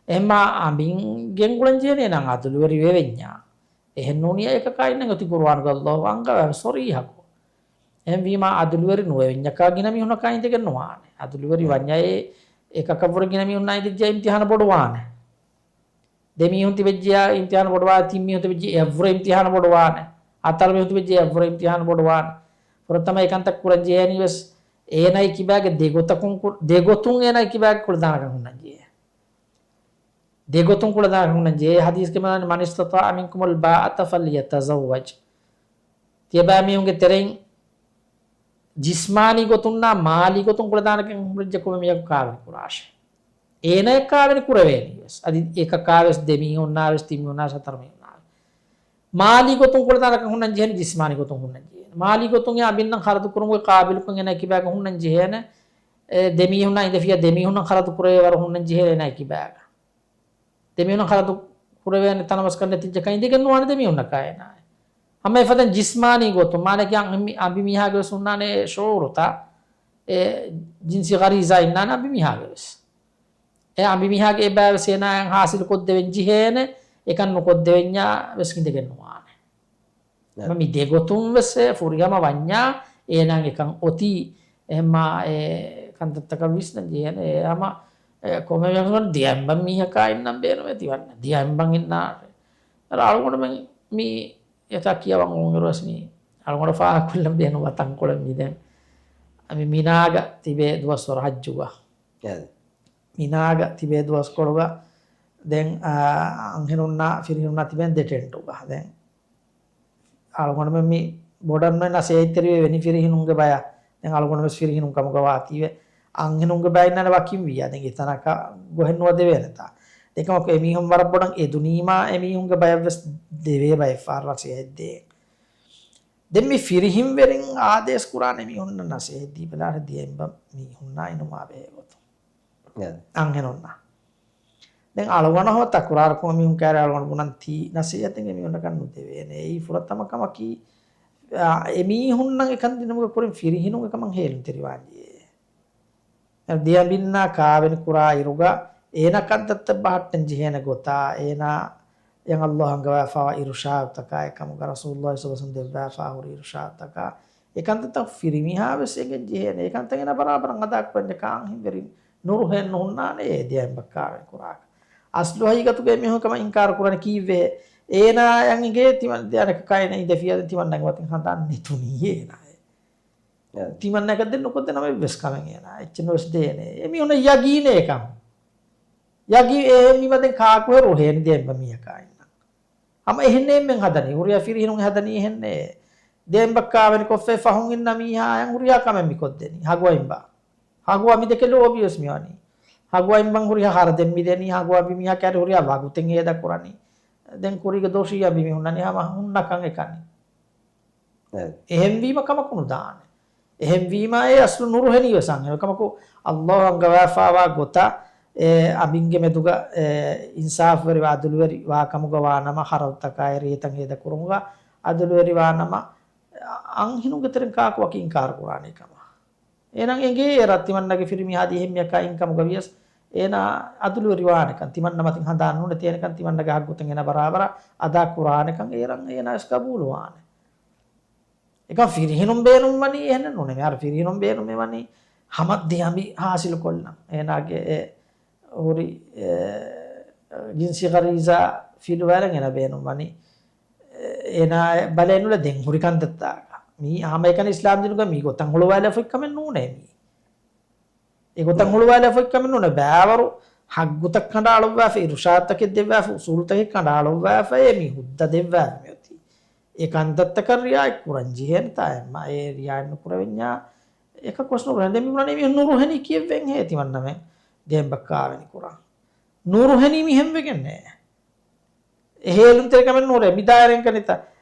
އެހެންމާ އަނބިން ގެންގުޅަން ޖެހޭނީ އޭނާ އަދުލުވެރި ވެވެންޏާ. އެހެން ނޫނިޔާ އެކަކާ އިންނަން އޮތީ ޤުރުއާނުގަ ﷲ އަންގަވާ ޞަރީޙަކޮށް. އެހެންވީމާ އަދުލުވެރި ނުވެވެންޏަކާ ގިނަ މީހުންނަކާ އިނދެގެން ނުވާނެ. އަދުލުވެރި އެ. ވަންޏާ އެ އެކަކަށްވުރެ ގިނަ މީހުންނާ އިނދެއްޖެ އިމްތިޙާނު ބޮޑުވާނެ. ދެ މީހުން ތިބެއްޖެޔާ އިމްތިޙާނު ބޮޑުވާނެ، ތިން މީހުން ތިބެއްޖެ އެއަށްވުރެ އިމްތިޙާނު ބޮޑުވާނެ. ހަތަރު މީހުން ތިބެއްޖެ އެއަށްވުރެ އިމްތިޙާނު ބޮޑުވާނެ. ފުރަތަމަ އެކަންތައް ކުރަން ޖެހޭނީ ވެސް އޭނާ އެކިބާގެ ދެގޮތަކުން ކު-، ދެގޮތުން އޭނާ އެކިބާގެ ކުޅަދާނަކަން ހުންނަން ޖެހޭ. ދެގޮތުން ކުޅަދާނަކަން ހުންނަން ޖެހޭ. ޙަދީޘްގެ މާނަ، من استطاع منكم الباءة فليتزوج. ތިޔަބައިމީހުންގެ ތެރެއިން ޖިސްމާނީ ގޮތުންނާ މާލީ ގޮތުން ކުޅަދާނަކަން ހުރެއްޖެ ކޮންމެ މީހަކު ކާވެނި ކުރާށޭ. އޭނަޔަށް ކާވެނި ކުރެވޭނީ ވެސް. އަދި އެކަކާ ވެސް ދެ މީހުންނާ ވެސް ތިން މީހުންނާ ވެސް ހަތަރު މީހުންނާ ވެސް. މާލީ ގޮތުން ކުޅަދާނަކަން ހުންނަން ޖެހޭނީ ޖިސްމާނީ ގޮތުން ހުންނަން ޖެހޭނީ. މާލީ ގޮތުން އެ އަނބިންނަށް ޚަރަދު ކުރުމުގެ ޤާބިލުކަން އޭނާ ކިބާގަ ހުންނަން ޖެހޭނެ. އެ ދެ މީހުންނާ އިނދެފިޔާ ދެ މީހުންނަށް ޚަރަދު ކުރެވޭ ވަރު ހުންނަން ޖެހޭ އޭނާ ކިބާގަ. ދެ މީހުންނަށް ޚަރަދު ކުރެވޭނެ ތަނަވަސްކަން ނެތިއްޖަކަށް އިނދެގެން ނުވާނެ ދެމީހުންނަކާ އޭނާ. ހަމަ އެފަދަ ޖިސްމާނީ ގޮތުން، މާނައަކީ އަން-، މި-، އަނބިމީހާގެ ވެސް ހުންނާނެ ޝުޢޫރުތައް، އެ ޖިންސީ ޣަރީޒާ އިންނާނެ އަނބިމީހާގެ ވެސް. އެ އަނބިމީހާގެ އެބައި ވެސް އޭނާއަށް ހާސިލު ކޮށްދެވެން ޖެހޭނެ، އެކަން ނުކޮށްދެވެންޏާ ވެސް އިނދެގެން ނުވާނެ. އެ. މި ދެގޮތުން ވެސް އެ ފުރިހަމަ ވަންޏާ އޭނާ އެކަން އޮތީ. އެހެންމާ އެ ކަންތައްތަކަށް ވިސްނަން ޖެހޭނެ. އެ ހަމަ އެ ކޮންމެ މީހަކު ދިޔައިން ބަން މީހަކާ އިންނަން ބޭނުމޭ ތިމަންނަ. ދިޔައިން ބަން އިންނާނެ. އަޅުގަނޑުމެން މި އެތާ ކިޔަވަން އޮންއިރުވެސް މި އަޅުގަނޑަށް ފާހަގަކޮށްލަން ބޭނުންވާ ތަންކޮޅެއް މި ދެން. މި މިނާގަ ތިބޭ ދުވަސްވަރު ޙައްޖުގަ. އެ. މިނާގަ ތިބޭ ދުވަސްކޮޅުގަ ދެން، އާ، އަންހެނުންނާ ފިރިހެނުންނާ ތިބޭން ދެ ޓެންޓުގަ. ދެން އަޅުގަނޑުމެން މި ބޮޑަށް ނަސޭހަތްތެރިވޭ ވެނި ފިރިހެނުންގެ ބަޔަށް. ދެން އަޅުގަނޑު ވެސް ފިރިހެނުން ކަމުގަ ވާތީވެ. އަންހެނުންގެ ބައިންނާނެ ވަކިން ވިއްޔާ. ދެން އެތަނަކަށް ގޮހެއް ނުވަދެވޭނެތާ. އެކަމަކު އެމީހުން ވަރަށް ބޮޑަށް އެދުނީމާ އެމީހުންގެ ބަޔަށް ވެސް ދެވޭ ބައެއް ފަހަރު ނަސޭހަތް ދޭން. ދެން މި ފިރިހެންވެރިން އާދޭސް ކުރާނެ މީހުންނަށް ނަސޭހަތް ދީބަލާނެ ދިޔައިން ބަން މީހުންނާ އިނުމާ ބެހޭ ގޮތުން. އެ. އަންހެނުންނާ. ދެން އަޅުގަނޑަށް ހަމަ ތަކުރާރު ކުރުމަށް މީހުން ކައިރި އަޅުގަނޑު ބުނަން ތީ ނަސޭހަތެއް އެމީހުންނަކަށް ނުދެވޭނެ. އެއީ ފުރަތަމަ ކަމަކީ، އާ، އެމީހުންނަށް އެކަން ދިނުމުގެ ކުރިން ފިރިހެނުން އެކަމަށް ހޭލުންތެރިވާން ޖެހޭ. ދިޔަ ބިންނާ ކާވެނި ކުރާ އިރުގަ އޭނާ ކަންތައްތައް ބަހައްޓަން ޖެހޭނެ ގޮތާ، އޭނާ އެ ﷲ އަންގަވާފާވާ އިރުޝާދުތަކާ އެކަމުގަ ރަސޫލުﷲ ޞައްލަﷲ ޢަލައިހި ވަސައްލަމް ދެއްވާފާ ހުރި އިރުޝާދުތަކާ އެކަންތައްތައް ފިރިމީހާ ވެސް އެނގެން ޖެހޭނެ. އެކަންތައް އޭނާ ބަރާބަރަށް އަދާކުރަން ޖެހޭ އަންހެންވެރިން ނުރުހެން ނުހުންނާނެ އެ ދިޔައިން ބައްކާވެނި ކުރާކަށް. އަސްލު ހަގީގަތުގަ އެމީހުން ކަމަށް އިންކާރު ކުރަނީ ކީއްވެ؟ އޭނާއަށް އެނގޭ ތިމަން ދެ އަނެކަކާ އޭނާ އިނދެފިޔާ ދެން ތިމަންނަގެ މަތިން ހަނދާން ނެތުނީ އޭނާއެއް. އެ. ތިމަންނައަކަށް ދެން ނުކޮށްދޭނަމަ އެއްވެސް ކަމެއް އޭނާ އެއްޗެއް ނުވެސް ދޭނެ. އެމީހުންނަށް ޔަގީނޭ އެކަން. ޔަގީ އެހެންވީމަ ދެން ކާކުހެރު ހޭނި ދޭންބަ މީހަކާ އިންނަން. ހަމަ އެހެންނޭ އެންމެން ހަދަނީ. ހުރިހާ ފިރިހެނުން ހަދަނީ އެހެންނޭ. ދޭން ބައްކާވެނި ކޮށްފައި ފަހުން އިންނަ މީހާ އަޔަން ހުރިހާ ކަމެއް މި ކޮށްދެނީ. ހަގުއައިންބާ. ހަގުއަ މި ދެކެ ލޯބިވެސް މިވަނީ. ހަގުއައިންބަން ހުރިހާ ހަރަދެއް މިދެނީ. ހަގުއަ މި މީހާ ކައިރި ހުރިހާ ވަގުތެއް ހޭދަ ކުރަނީ. ދެން ކުރީގެ ދޮށީ އަނބިމީހުންނަނީ ހަމަ ހުންނަކަން އެކަނި. އެ. އެހެންވީމަ ކަމަކު ނުދާނެ. އެހެންވީމާ އެ އަސްލު ނުރުހެނީ ވެސް އަންހެނު ކަމަކު، ﷲ އަންގަވާފާވާ ގޮތަށް އެ އަނބިންގެ މެދުގަ އެ އިންސާފުވެރި އަދުލުވެރި ވާ ކަމުގަ ވާނަމަ، ހަރަދުތަކާއި ރޭތައް ހޭދަ ކުރުމުގަ އަދުލުވެރި ވާނަމަ، އަންހެނުންގެ ތެރެއިން ކާކު ވަކި އިންކާރު ކުރާނީ ކަމަށް. އޭނަ އެނގޭ އެ ރައް ތިމަންނަގެ ފިރިމީހާ ދީ އެހެން މީހަކާ އިން ކަމުގަ ވިޔަސް، އޭނަ އަދުލުވެރިވާނެކަން، ތިމަންނަ މަތިން ހަނދާން ނޫނެތޭނެކަން، ތިމަންނަގެ ހައްގުތައް އޭނަ ބަރާބަރަށް އަދާ ކުރާނެކަން އޭރަށް އޭނަ ވެސް ގަބޫލުވާނެ. އެކަމް ފިރިހެނުން ބޭނުން ވަނީ އެހެނެއް ނޫނޭ. މިހާރު ފިރިހެނުން ބޭނުމެއް ވަނީ ހަމަ ދެ އަނބި ހާސިލު ކޮށްލަން. އޭނާގެ އެ ހުރި، އެ، ޖިންސީ ޣަރީޒާ ފިލުވާލަން އޭނަ ބޭނުން ވަނީ. އޭނާ ބަލައެއް ނުލަ ދެން ހުރި ކަންތައްތަކަށް. މީ ހަމައެކަނި އިސްލާމް ދީނުގަ މީ ގޮތަށް ހުޅުވާލާފައި ކަމެއް ނޫނޭ މީ. އެގޮތަށް ހުޅުވާލާފައި ކަމެއް ނޫނޭ. ބައިވަރު ހައްގުތައް ކަނޑައަޅުއްވާފަ، އިރުޝާދުތަކެއް ދެއްވާފަ، އުސޫލުތަކެއް ކަނޑައަޅުއްވާފަ، އެ މީ ހުއްދަ ދެއްވާފަ މިއޮތީ. އެ ކަންތައްތަކަށް ރިއާޔަތް ކުރަން ޖެހޭނެތާ އެއްމަ އެ ރިއާޔަތް ނުކުރެވެންޏާ އެކަކުވެސް ނުރުހެން. ދެން މި ބުނަނީ މީހުން ނުރުހެނީ ކީއްވެން ހޭ ތިމަންނަމެން ދޭން ބައްކާވެނި ކުރާ. ނުރުހެނީ މިހެން ވެގެންނޭ. އެ ހޭލުންތެރިކަމެއް ނޫނޭ. މި ދާއިރާ އެކަނިތަ،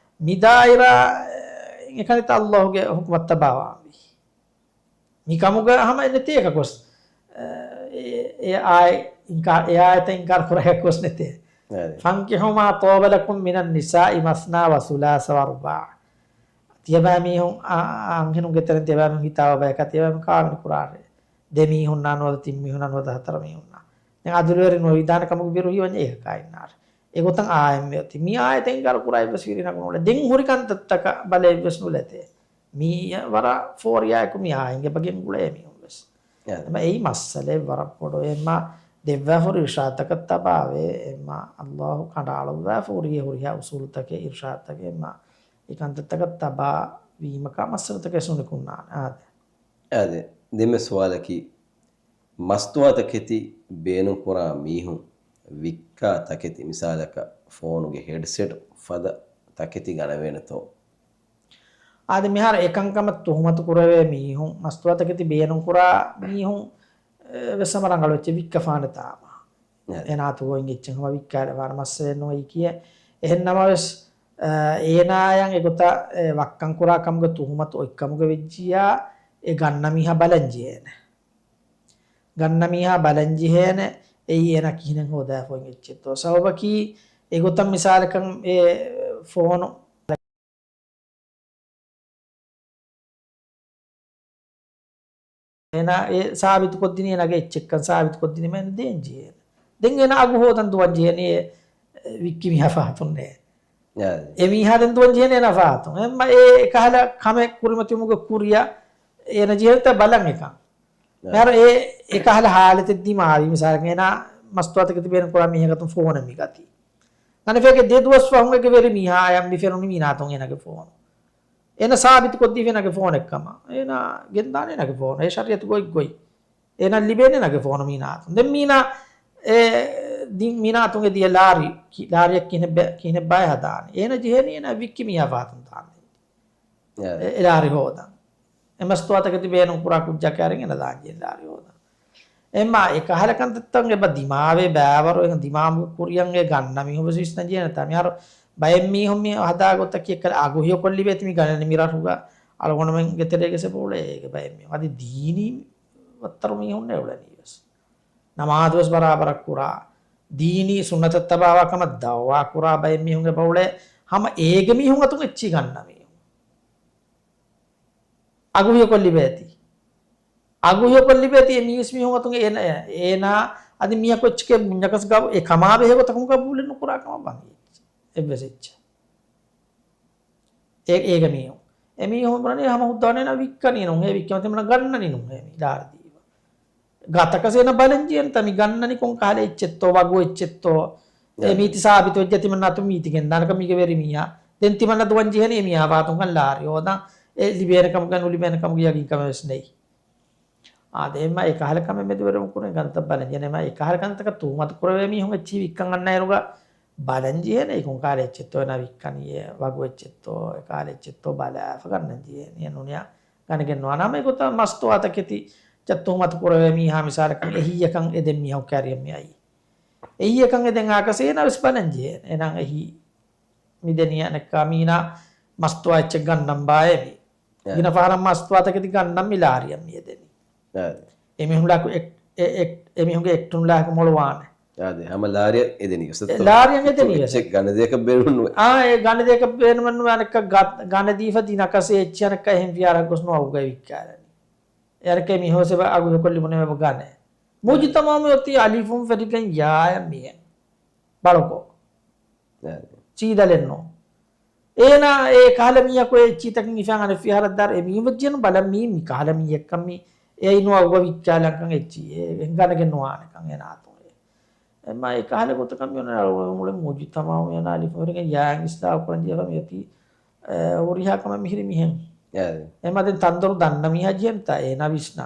މި ދާއިރާ އެކަނިތަ ﷲ ގެ ޙުކުމަށް ތަބާވާންވީ. މި ކަމުގަ ހަމަ ނެތޭ އެކަކުވެސް. އެ، އެ އާޔަ އިންކާ-، އެ އާޔަތަށް އިންކާރު ކުރާ އެކަކުވެސް ނެތޭ. އަދި. فَانكِحُوا مَا طَابَ لَكُمْ مِنَ النِّسَاءِ مَثْنَىٰ وَثُلَاثَ وَرُبَاعَ. ތިޔަބައިމީހުން އަ-، އަ-، އަންހެނުންގެ ތެރެއިން ތިޔަބައިމީހުން ހިތާވާ ބަޔަކާ ތިޔަބައިމީހުން ކާވެނި ކުރާށޭ. ދެ މީހުންނާ ނުވަތަ ތިން މީހުންނާ ނުވަތަ ހަތަރު މީހުންނާ. ދެން އަދުލުވެރި ނުވިދާނެ ކަމަކު ބިރު ހީވަނީ އެކަކާ އިންނާށޭ. އެގޮތަށް އާޔަތް މިއޮތީ. މި އާޔަތަށް އިންކާރު ކުރާ އެއްވެސް ފިރިހެނަކު ނޫޅޭ. ދެން ހުރި ކަންތައްތަކަށް ބަލަ އެއްވެސް ނުލަތޭ. މީ ވަރަށް ފޯރިއާއެކު މި އާޔަތް އެބަ ގެންގުޅޭ މީހުން ވެސް. އެ. އެމަ އެއީ މައްސަލައެއް ވަރަށް ބޮޑު. އެމަ ދެއްވާފަ ހުރި އިރުޝާދުތަކަށް ތަބާވޭ. އެމަ ﷲ ކަނޑައަޅުއްވާފަ ހުރި ހުރިހާ އުސޫލުތަކެއް އިރުޝާދުތަކެއް އެމަ އެ ކަންތައްތަކަށް ތަބާވީމަކާ މައްސަލަތަކެއް ނުނިކުންނާނެ. އާދެ. އާދެ. ދެންމެ ސުވާލަކީ، މަސްތުވާ ތަކެތި ބޭނުންކުރާ މީހުން ވިއްކާ ތަކެތި، މިސާލަކަށް ފޯނުގެ ހެޑްސެޓް ފަދަ ތަކެތި ގަނެވޭނެތޯ؟ އާދެ، މިހާރު އެކަންކަމަށް ތުހުމަތު ކުރެވޭ މީހުން، މަސްތުވާ ތަކެތި ބޭނުންކުރާ މީހުން، އެ، ވެސް ހަމަ ރަނގަޅު އެއްޗެއް ވިއްކަފާނެތާމަ. އެ. އޭނާ ތުގޮތް އެއްޗެއް ހަމަ ވިއްކާލެވާނެ މައްސަލައެއް ނުވައި ކިޔޭ. އެހެން ނަމަވެސް، އަ، އޭނާޔަށް އެގޮތަށް، އެ، ވައްކަން ކުރާ ކަމުގެ ތުހުމަތު އޮތްކަމުގަ ވެއްޖިއްޔާ، އެ ގަންނަ މީހާ ބަލަން ޖެހޭނެ. ގަންނަ މީހާ ބަލަން ޖެހޭނެ، އެއީ އޭނާ ކިހިނެއް ހޯދާފަ އޮތް އެއްޗެއްތޯ. ސަބަބަކީ، އެގޮތަށް މިސާލަކަށް އެ ފޯނު އޭނާ އެ ސާބިތުކޮށްދިނީ އޭނާގެ އެއްޗެއްކަން ސާބިތުކޮށްދިނީމަ އޭނަ ދޭން ޖެހޭނެ. ދެން އޭނާ އަގު ހޯދަން ދުވަން ޖެހޭނީ އެ ވިއްކި މީހާ ފަހަތުންނޭ. އާ. އެ މީހާ ދެން ދުވަން ޖެހޭނީ އޭނާ ފަހަތުން. އެ މަ-، އެ އެކަހަލަ ކަމެއް ކުރިމަތިވުމުގެ ކުރިއަށް އޭނަ ޖެހޭނެތާ ބަލަން އެކަން. އާ. މިހާރު އެ އެކަހަލަ ހާލަތެއް ދިމާވީ މިސާލަކަށް އޭނާ މަސްތުވާތަކެތި ބޭނުން ކުރާ މީހާގެ އަތުން ފޯނެއް މި ގަތީ. ނަނެފޭގެ ދެ ދުވަސް ފަހުން އޭގެ ވެރި މީހާޔަށް މި ފެނުނީ މީނާތުން އޭނާގެ ފޯނު. އޭނަ ސާބިތުކޮށްދީފި އޭނަގެ ފޯނެއްކަމަށް. އޭނަ ގެންދާނެ އޭނަގެ ފޯނު. އެ ޝަރީއަތު ގޮތްގޮތް. އޭނަ ލިބޭނެ އޭނަގެ ފޯނު މީނާތުން. ދެން މީނާ އެ ދި-، މީނާތުން އެ ދިޔަ ލާރި، ކި-، ލާރިއަށް ކިހިނެއް ބެ-، ކިހިނެއް ބައެއް ހަދާނެ. އޭނަ ޖެހޭނީ އޭނަ ވިއްކި މީހާ ފަހަތުން ދާން. އެ، އެ ލާރި ހޯދަން. އެ މަސްތުވާތަކެތި ބޭނުން ކުރާ ކުއްޖާ ކައިރިން އޭނަ ދާން ޖެހޭ ލާރި ހޯދަން. އެމާ އެ ކަހަލަ ކަންތައްތައް އެބަ ދިމާވޭ ބައިވަރު އެ ދިމާވުމުގެ ކުރިއަށް އެ ގަންނަ މީހުން ވެސް ވިސްނަން ޖެހޭނެތާ. މިހާރު ބައެއް މީހުން މި ހަދާ ގޮތަކީ އެއްކަލަ އަގު ހެޔޮކޮށް ލިބޭތި މި ގަނެ މި ރަށުގަ އަޅުގަނޑުމެންގެ ތެރޭގަ އެބަ އުޅޭ އޭގެ ބައެއް މީހުން. އަދި ދީނީ ވައްތަރު މީހުންނޭ އުޅެނީ ވެސް. ނަމާދު ވެސް ބަރާބަރަށް ކުރާ، ދީނީ ސުންނަތަށް ތަބާވާ ކަމަށް ދައުވާ ކުރާ ބައެއް މީހުން އެބަ އުޅޭ ހަމަ އޭގެ މީހުން އަތުން އެއްޗިހި ގަންނަ މީހުން. އަގު ހެޔޮކޮށް ލިބޭތީ. އަގު ހެޔޮކޮށް ލިބޭތީ އެ މީސް މީހުން އަތުން އޭނަ، އޭނާ އަދި މީހަކު އެއްޗެކޭ ބުންޏަކަސް ގަ-، އެ ކަމާ ބެހޭ ގޮތަކުން ގަބޫލެއް ނުކުރާ ކަމަށް ވަނީ އެއްޗެއް. އެއްވެސް އެއްޗެއް. އޭ-، އޭގެ މީހުން. އެ މީހުން ބުނަނީ ހަމަ ހުއްދަވަނީ އޭނާ ވިއްކަނީ ނޫން. އޭ ވިއްކަމަތި މަނަ ގަންނަނީ ނޫން. އޭ މީ ލާރި ދީވަ. ގަތަކަސް އޭނަ ބަލަން ޖެހޭނެތާ މި ގަންނަނީ ކޮން ކަހަލަ އެއްޗެއްތޯ، ވަގު އެއްޗެއްތޯ. އެ އެ. މީތި ސާބިތު ވެއްޖެ ތިމަންނަ އަތުން މީތި ގެންދާނެކަން މީގެ ވެރި މީހާ. ދެން ތިމަންނަ ދުވަން ޖެހޭނީ އެ މީހާ ފަހަތުން ކަން ލާރި ހޯދަން. އެ ލިބޭނެ ކަމުގަ ނުލިބޭނެ ކަމުގެ ޔަގީން ކަމެއް ވެސް ނެތް. އާދެ، އެމަ އެ ކަހަލަ ކަމެއް މެދުވެރިވުން ކުރިން ގަންތައް ބަލަން ޖެހޭނެ. އެމަ އެ ކަހަލަ ކަންތަކަށް ތުހުމަތު ކުރެވޭ މީހުން އެއްޗިހި ވިއްކަން އަންނައިރުގަ ބަލަން ޖެހޭނެ އެ ކޮން ކަހަލަ އެއްޗެއްތޯ އޭނާ ވިއްކަނީ، އެ ވަގު އެއްޗެއްތޯ، އެ ކަހަލަ އެއްޗެއްތޯ ބަލާފަ ގަންނަން ޖެހޭނެ. އެ ނޫނިޔާ ގަނެގެން ނުވާނެ. ހަމަ އެގޮތަށް މަސްތުވާތަކެތި އެއްޗަށް ތުހުމަތު ކުރެވޭ މީހާ މިސާލަކަށް އެހީއަކަށް އެދެން މީހަކު ކައިރިއަށް މި އައީ. އެހީއަކަށް އެދެން އާކަސް އޭނާ ވެސް ބަލަން ޖެހޭނެ. އޭނާ އެހީ މި ދެނީ އަނެއްކާ މީނާ މަސްތުވާ އެއްޗެއް ގަންނަން ބާއޭ މީ. އެ. ގިނަ ފަހަރަށް މަސްތުވާތަކެތި ގަންނަން މި ލާރިއަށް މި އެދެނީ. އެ. އެމީހުން ލާކު އެކް-، އެ-، އެކް-، އެމީހުންގެ އެކްޓުން ލާކު މޮޅުވާނެ. އާދެ، ހަމަ ލާރިއަށް އެދެނީ ވެސް. އެ، ލާރިއަށް އެދެނީ ވެސް. އެއްޗެއް ގަނެ ދޭކަށް ބޭނުމެއް ނުވޭ. އާ، އެ ގަނެ ދޭކަށް ބޭނުމެއް ނުވޭ. އަނެއްކާ ގަ-، ގަނެ ދީފަ ދިނަކަސް އެ އެއްޗެއް އަނެއްކާ އެހެން ފިޔާރަކަށް ގޮސް ނުވާ އަގުގައި ވިއްކާލަނީ. އެއަރެކޭ މީހޯސް އެބަ އަގު ހެޔޮކޮށް ލިބުނޭ އެބަ ގަނެ. މުޖުތަމަޢު މިއޮތީ އަލިފުން ފެށިގެން ޔާއަށް މިއެން. ބަޅަކޮ. އެ. ސީދަލެއް ނޫން. އޭނާ އެ ކަހަލަ މީހަކު އެ އެއްޗިތަކެއް ހިފާ އަނެއް ފިހާރަ ދާރު އެ މީހުން ވެއްޖެނު ބަލަން މީ، މި ކަހަލަ މީހެއްކަން މީ އެއީ ނުވަ އުވަ ވިއްކާލަންކަން އެއްޗި އެ ގަނެގެން ނުވާނެކަން އޭނާ އަތުން އެ. އެމާ އެ ކަހަލަ ގޮތަކަށް މި އޮންނަ އަޅުގަނޑު މުޖުތަމަޢު އޭނާ އަލިފުން ފެށިގެން ޔާއިން އިސްލާހު ކުރަން ޖެހިފަ މިއޮތީ، އެ، ހުރިހާ ކަމެއް މިހިރީ މިހެން. އެ. އެމާ ދެން ތަންދޮރު ދަންނަ މީހާ ޖެހެންތާ އޭނާ ވިސްނާ.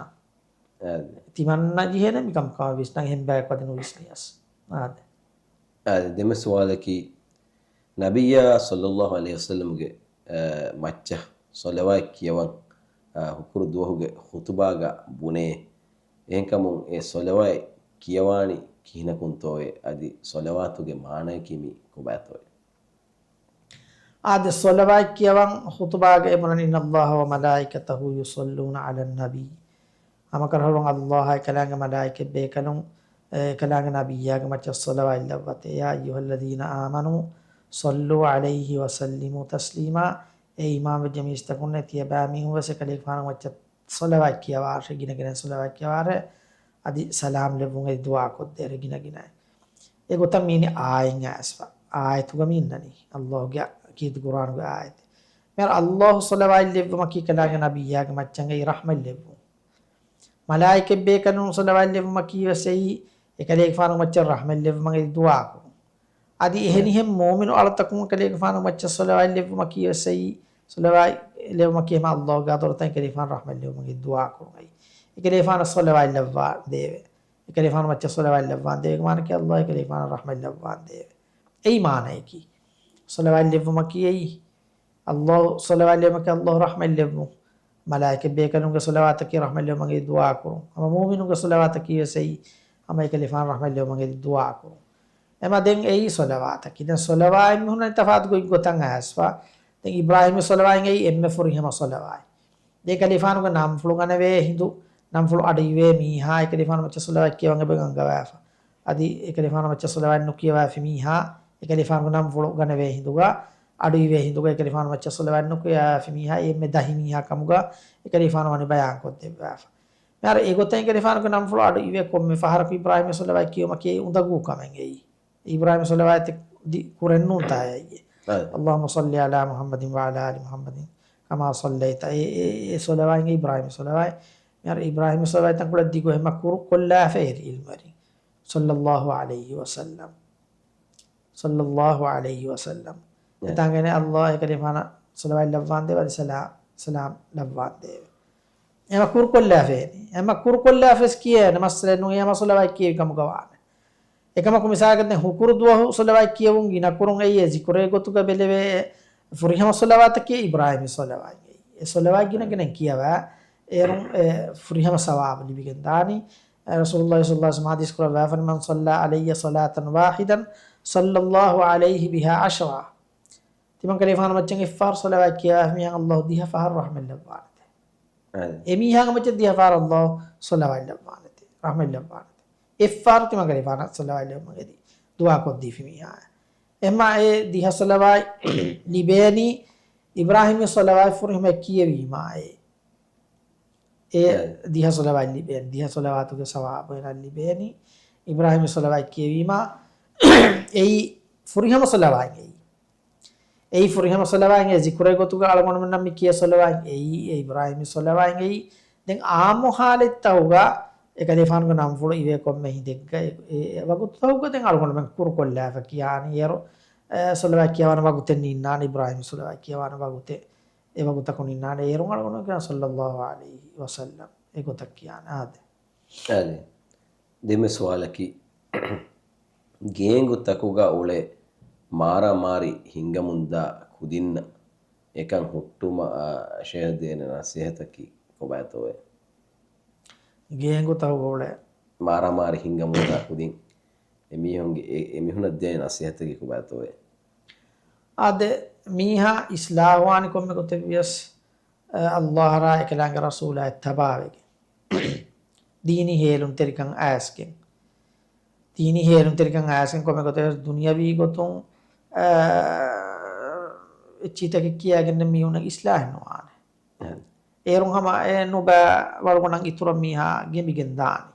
އާދެ. ތިމަންނަ ޖެހޭނެ މިކަންކަމަށް ވިސްނަން އެހެން ބަޔަކު އަދި ނުވިސްނިޔަސް. އާދެ. އާދެ، ދެން ސުވާލަކީ، ނަބިއްޔާ ޞައްލައްލާހު ޢަލައިހި ވަސައްލަމްގެ، އާ، މައްޗަށް ޞަލަވާތް ކިޔަވަން، އާ، ހުކުރު ދުވަހުގެ ޚުޠުބާގަ ބުނޭ. އެހެންކަމުން އެ ޞަލަވާތް ކިޔަވާނީ ކިހިނަކުންތޯއޭ؟ އަދި ޞަލަވާތުގެ މާނަޔަކީ މީ ކޮބާތޯއޭ؟ އާދެ، ޞަލަވާތް ކިޔަވަން ޚުޠުބާގައި ބުނަނީ، إن الله وملائكته يصلون على النبي. ހަމަކަށަވަރުން ﷲ އާއި އެކަލާނގެ މަލާއިކަތް ބޭކަލުން، އެ، އެކަލާނގެ ނަބިއްޔާގެ މައްޗަށް ޞަލަވާތް ލައްވަތޭ. يا أيها الذين آمنوا صلوا عليه وسلموا تسليما. އޭ އީމާންވެއްޖެ މީސްތަކުންނޭ، ތިޔަބައިމީހުން ވެސް އެކަލޭގެފާނު މައްޗަށް ޞަލަވާތް ކިޔަވާށޭ، ގިނަ ގިނައިން ޞަލަވާތް ކިޔަވާށޭ، އަދި ސަލާމް ލެއްވުން އެދި ދުޢާ ކޮށްދޭށޭ ގިނަ ގިނައިން. އެގޮތަށް މީނި އާޔަތް އައިސްފަ. އާޔަތުގަ މި އިންނަނީ. ﷲ ގެ ކީރިތި ޤުރްއާނުގެ އާޔަތެއް. މިހާރު ﷲ ޞަލަވާތް ލެއްވުމަކީ އެކަލާނގެ ނަބިއްޔާގެ މައްޗަށް އެއީ ރަޙްމަތް ލެއްވުން. މަލާއިކަތް ބޭކަލުން ޞަލަވާތް ލެއްވުމަކީ ވެސް އެއީ އެކަލޭގެފާނު މައްޗަށް ރަޙްމަތް ލެއްވުމަށް އެދި ދުޢާ ކުރުން. އަދި އެހެނިހެން މުއުމިނު އަޅުތަކުން އެކަލޭގެފާނު މައްޗަށް ޞަލަވާތް ލެއްވުމަކީ ވެސް އެއީ، ޞަލަވާތް ލެއްވުމަކީ ހަމަ ﷲ ގެ ޙަޟްރަތަށް އެކަލޭގެފާނު ރަޙްމަތް ލެއްވުމަށް އެދި ދުޢާ ކުރުން އެއީ. އެކަލޭގެފާނަށް ޞަލަވާތް ލައްވާ ދޭވެ. އެކަލޭގެފާނު މައްޗަށް ޞަލަވާތް ލައްވާން ދޭވެ. މާނައަކީ ﷲ އެކަލޭގެފާނަށް ރަޙްމަތް ލައްވާން ދޭވެ. އެއީ މާނަޔަކީ. ޞަލަވާތް ލެއްވުމަކީ އެއީ. ﷲ، ޞަލަވާތް ލެއްވުމަކީ ﷲ ރަޙްމަތް ލެއްވުން. މަލާއިކަތް ބޭކަލުންގެ ޞަލަވާތަކީ ރަޙްމަތް ލެއްވުމަށް އެދި ދުޢާ ކުރުން. ހަމަ މުއުމިނުންގެ ޞަލަވާތަކީ ވެސް އެއީ. ހަމަ އެކަލޭގެފާނަށް ރަޙްމަތް ލެއްވުމަށް އެދި ދުޢާ ކުރުން. އެމަ ދެން އެއީ ޞަލަވާތަކީ. ދެން ޞަލަވާތް މި ހުންނަނީ ތަފާތު ގޮތް ގޮތަށް އައިސްފަ. ދެން އިބްރާހީމީ ޞަލަވާތް އެއީ އެންމެ ފުރިހަމަ ޞަލަވާތް. ދެން އެކަލޭގެފާނުގެ ނަންފުޅު ގަނެވޭ ހިނދު، ނަންފުޅު އަޑު އިވޭ މީހާ އެކަލޭގެފާނު މައްޗަށް ޞަލަވާތް ކިޔަވަން އެބަ އަންގަވާފަ. އަދި އެކަލޭގެފާނު މައްޗަށް ޞަލަވާތް ނުކިޔަވާފި މީހާ އެކަލޭގެފާނުގެ ނަންފުޅު ގަނެވޭ ހިނދުގަ، އަޑުއިވޭ ހިނދުގަ އެކަލޭގެފާނު މައްޗަށް ޞަލަވާތް ނުކިޔާފި މީހާ އެންމެ ދަހި މީހާ ކަމުގަ އެކަލޭގެފާނު ވަނީ ބަޔާންކޮށްދެއްވާފަ. މިހާރު އެގޮތަށް އެކަލޭގެފާނުގެ ނަންފުޅު އަޑު އިވޭ ކޮންމެ ފަހަރަކު އިބްރާހީމް ޞަލަވާތް ކިޔުމަކީ އުނދަގޫ ކަމެއް އެއީ. އިބްރާހީމް ޞަލަވާތެއް ދި-، ކުރެއްނޫންތާ އެއީ. އަދެ. اللهم صل على محمد وعلى آل محمد كما صليت. އެ، އެ، އެ ޞަލަވާތް އިބްރާހީމް ޞަލަވާތް. މިހާރު އިބްރާހީމް ޞަލަވާތް ތަންކޮޅެއް ދިގު އެ މަ ކުރު ކޮށްލާފަ އޭރު ޢިލްމުވެރިން. صلى الله عليه وسلم. صلى الله عليه وسلم. އެ. އެތާނގައި ﷲ އެކަލޭގެފާނަށް ޞަލަވާތް ލައްވާނދޭވެ، އަދި ސަލާ-، ސަލާމް ލައްވާނދޭވެ. އެމަ ކުރުކޮށްލާފައިނީ. އެމަ ކުރުކޮށްލާފަސް ކިޔޭނެ މައްސަލައެއް ނޫން، އެ ހަމަ ޞަލަވާތް ކިޔެވި ކަމުގަ ވާނެ. އެކަމަކު މިސާލަކަށް ދެން ހުކުރު ދުވަހު ޞަލަވާތް ކިޔެވުން ގިނަ ކުރުން އެއީ އެ ޒިކުރެއް ގޮތުގަ ބެލެވޭ ފުރިހަމަ ޞަލަވާތަކީ އިބްރާހީމް ޞަލަވާތް އެއީ. އެ ޞަލަވާތް ގިނަ ގިނަ ކިޔަވާ އޭރުން އެ ފުރިހަމަ ސަވާބު ލިބިގެން ދާނީ. އެ ރަސޫލުﷲ ޞައްލަﷲ ޢަލައިހި ވަސައްލަމަ ޙަދީޘް ކުރައްވާފަ، من صلى علي صلاة واحدة صلى الله عليه بها عشرا. ތިމަން ކަލޭގެފާނު މައްޗަށް އެއްފަހަރު ޞަލަވާތް ކިޔަވާފި މީހަކަށް ﷲ ދިހަ ފަހަރު ރަޙްމަތް ލައްވާނެތެ. އެ. އެ މީހާގެ މައްޗަށް ދިހަ ފަހަރު ﷲ ޞަލަވާތް ލައްވާނެތެ. ރަޙްމަތް ލައްވާނެތެ. އެއްފަހަރު ތިމަން ކަލޭގެފާނަށް ޞަލަވާތް ލެއްވުމަށް އެދި ދުޢާ ކޮށްދީފި މީހާ. އެމާ އެ ދިހަ ޞަލަވާތް ލިބޭނީ އިބްރާހީމް ޞަލަވާތް ފުރިހަމަ ކިޔެވީމާ އެ. އެ އެ. ދިހަ ޞަލަވާތް ލިބޭނީ. ދިހަ ޞަލަވާތުގެ ސަވާބު އޭނާ ލިބޭނީ. އިބްރާހީމް ޞަލަވާތް ކިޔެވީމާ އެއީ ފުރިހަމަ ޞަލަވާތް އެއީ. އެއީ ފުރިހަމަ ޞަލަވާތް އެ ޒިކުރެއް ގޮތުގަ އަޅުގަނޑުމެންނަށް މި ކިޔޭ ޞަލަވާތް އެއީ، އެ އިބްރާހީމް ޞަލަވާތް އެއީ. ދެން އާއްމު ޙާލަތްތަކުގަ އެކަލޭގެފާނުގެ ނަންފުޅު އިވޭ ކޮންމެ ހިނދެއްގަ އެ، އެ ވަގުތުތަކުގަ ދެން އަޅުގަނޑުމެން ކުރުކޮށްލާފަ ކިޔާނީ. އޭރު، އެ، ޞަލަވާތް ކިޔަވާނެ ވަގުތެއް ނީންނާނެ، އިބްރާހީމް ޞަލަވާތް ކިޔަވާނެ ވަގުތެއް، އެ ވަގުތަކު ނީންނާނެ. އޭރުން އަޅުގަނޑުމެން ކިޔާނީ ޞައްލަﷲ ޢަލައިހި ވަސައްލަމް އެ ގޮތަށް ކިޔާނެ. އާދެ. އާދެ. ދެންމެ ސުވާލަކީ، ގޭންގު ތަކުގަ އުޅޭ މާރާމާރި ހިނގަމުންދާ ކުދިންނަށް އެކަން ހުއްޓުމަށް ޝޭޚް ދޭނެ ނަސޭހަތަކީ ކޮބާތޯއޭ؟ ގޭންގު ތަކުގަ އުޅޭ މާރާމާރި ހިނގަމުންދާ ކުދިން އެމީހުންގެ، އެ، އެމީހުނަށް ދޭނެ ނަސޭހަތަކީ ކޮބާތޯއޭ؟ އާދެ، މީހާ އިޞްލާޙުވާނީ ކޮންމެ ގޮތެއްވިޔަސް، އަ، ﷲ އަށާ އެކަލާނގެ ރަސޫލާ އެއް ތަބާވެގެން. ދީނީ ހޭލުންތެރިކަން އައިސްގެން. ދީނީ ހޭލުންތެރިކަން އައިސްގެން ކޮންމެ ގޮތެއް ދުނިޔަވީ ގޮތުން، އަ، އެއްޗިހިތަކެއް ކިޔާގެން މީހުންނަށް އިޞްލާޙެއް ނުވާނެ. އެހެން. އޭރުން ހަމަ އެ ނުބައި ވަޅުގަނޑަށް އިތުރަށް މީހާ ގެނބިގެން ދާނެ.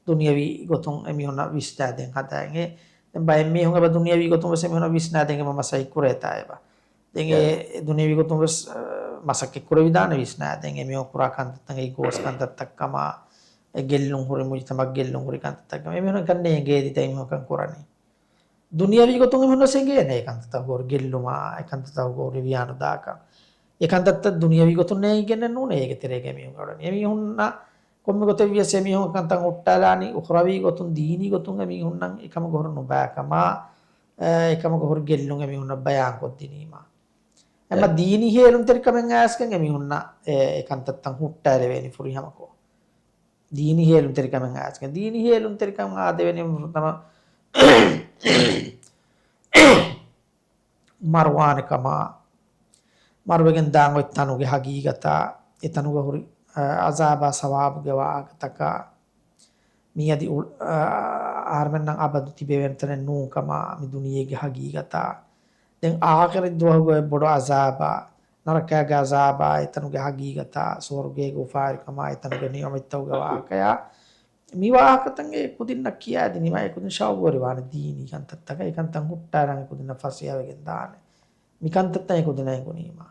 ދުނިޔަވީ ގޮތުން އެމީހުންނަށް ވިސްނާދޭން ހަދާ އިނގޭ. ދެން ބައެއް މީހުން އެބަ ދުނިޔަވީ ގޮތުން ވެސް އެމީހުންނަށް ވިސްނާދޭން އެބަ މަސައްކަތް ކުރޭތާ އެބަ. ދެން އެ އެ. ދުނިޔަވީ ގޮތުން ވެސް، އަ، މަސައްކަތް ކުރެވިދާނެ ވިސްނާދޭން އެމީހުން ކުރާ ކަންތައްތައް އެ ގޯސް ކަންތައްތައް ކަމާ، އެ ގެއްލުން ހުރި މުޖުތަމަޢަށް ގެއްލުން ހުރި ކަންތައްތައް ކަމާ. އެމީހުން ކަންނޭނގޭ ދިތަ އެމީހުން ކަން ކުރަނީ. ދުނިޔަވީ ގޮތުން އެމީހުންނަށް އެނގޭނެ އެ ކަންތައްތަކުގަ ހުރި ގެއްލުމާ، އެ ކަންތައްތަކުގަ ހުރި ވިޔާނުދާކަން. އެ ކަންތައްތައް ދުނިޔަވީ ގޮތުން ނޭނގިގެންނެއް ނޫނޭ އޭގެ ތެރޭގަ އެމީހުން އަޅަނީ. އެމީހުންނަށް ކޮންމެ ގޮތެއް ވިޔަސް އެމީހުން ކަންތައް ހުއްޓާލާނީ އުޚްރަވީ ގޮތުން، ދީނީ ގޮތުން އެމީހުންނަށް އެކަމަކު ހުރި ނުބައިކަމާ، އެ، އެކަމަކު ހުރި ގެއްލުން އެމީހުންނަށް ބަޔާންކޮށްދިނީމާ. އެމަ އެ. ދީނީ ހޭލުންތެރިކަމެއް އައިސްގެން އެމީހުންނަށް އެ، އެ ކަންތައްތައް ހުއްޓާލެވޭނީ ފުރިހަމަކޮށް. ދީނީ ހޭލުންތެރިކަމެއް އައިސްގެން. ދީނީ ހޭލުންތެރިކަމަށް އާދެވެނީ ފުރަތަމަ މަރުވާނެ ކަމާ، މަރުވެގެން ދާން އޮތް ތަނުގެ ހަގީގަތާ، އެ ތަނުގަ ހުރި، އަ، އަޒާބާ ސަވާބުގެ ވާހަކަތަކާ، މީ އަދި އު-، އަ، އަހަރުމެންނަށް އަބަދު ތިބެވޭނެ ތަނެއް ނޫން ކަމާ، މި ދުނިޔޭގެ ހަގީގަތާ. ދެން އާޚިރަތް ދުވަހުގަ އޮތް ބޮޑު އަޒާބާ، ނަރަކާގެ އަޒާބާ، އެ ތަނުގެ ހަގީގަތާ، ސުވަރުގޭގެ އުފާވެރިކަމާ، އެ ތަނުގެ ނިޢުމަތްތަކުގެ ވާހަކަޔާ، މި ވާހަކަތައް އެ ކުދިންނަށް ކިޔާދިނީމަ، އެ ކުދިން ޝައުގުވެރިވާނެ ދީނީ ކަންތައްތަކަށް، އެ ކަންތައް ހުއްޓާލަން އެ ކުދިންނަށް ފަސޭހަވެގެން ދާނެ. މި ކަންތައްތައް އެ ކުދިންނަށް އެނގުނީމަ.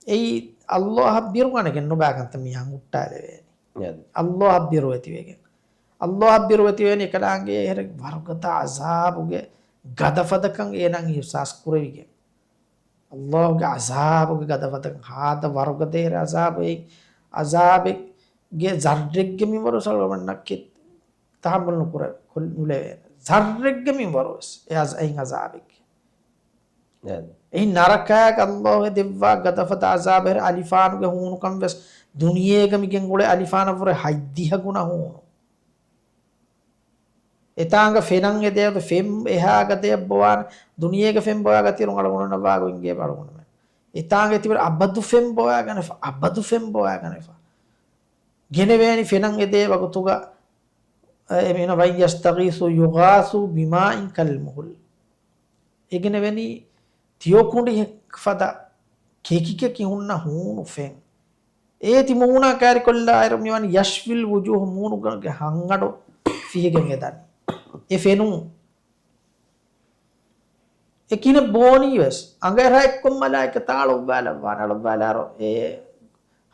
އެއީ ﷲ އަށް ބިރުގަނެގެން ނުބައި ކަންތައް މީހާ ހުއްޓާލެވޭނީ. އެ. ﷲ އަށް ބިރުވެތިވެގެން. ﷲ އަށް ބިރުވެތިވެނީ އެކަލާނގެ އެހެރެ ވަރުގަދަ ޢަޒާބުގެ ގަދަފަދަކަން އޭނާ އިޙްސާސް ކުރެވިގެން. ﷲ ގެ ޢަޒާބުގެ ގަދަފަދަކަން ހާދަ ވަރުގަދަ އެހެރެ ޢަޒާބެއް، ޢަޒާބެއްގެ ޒައްރެއްގެ މިންވަރު ސަޅުވަމަންނަކެ ތަޙައްމަލް ނުކުރެ، ކުރެ، ނުލެވޭނެ. ޒައްރެއްގެ މިންވަރުވެސް އެ އަޒް-، އެއިން އަޒާބެއްގެ. އެ. އެއިން ނަރަކައިގެ ﷲ އެ ދެއްވާ ގަދަފަދަ އަޒާބެހެރެ އަލިފާނުގެ ހޫނުކަން ވެސް ދުނިޔޭގަ މިގެންގުޅޭ އަލިފާނަށްވުރެ ހަތްދިހަ ގުނަ ހޫނު. އެތާނގަ ފެނަށް އެދޭ ފެން އެހާ ގަދަޔަށް ބޮވާނެ، ދުނިޔޭގަ ފެން ބޮވާ ގަތިއިރުން އަޅުގަނޑުންނަށް ވާގޮތް އިނގޭ އަޅުގަނޑުމެން. އެތާނގަ ތިބެ އަބަދު ފެން ބޮވާގަނެފަ، އަބަދު ފެން ބޮވާގަނެފަ. ގެނެވޭނީ ފެނަށް އެދޭ ވަގުތުގަ، އެ، އެމީހުން وَإِنْ يَسْتَغِيثُوا يُغَاثُوا بِمَاءٍ كَالْمُهْلِ. އެގެނެވެނީ ތިޔޮ ކުނޑި ފަދަ ކެކި ކެކި ހުންނަ ހޫނު ފެން. އޭތި މޫނާ ކާރިކޮށްލާއިރު މިވަނީ ޔަޝްވިލް ވުޖޫހު މޫނުގެ ހަންގަނޑު ފިހިގެން އެދަނީ. އެ ފެނުން އެ ކިހިނެއް ބޯނީ ވެސް، އަނގައަށް އެއްކޮށް މަލާއިކަތާ އަޅުއްވާލައްވާނެ، އަޅުއްވާލާއިރު އެ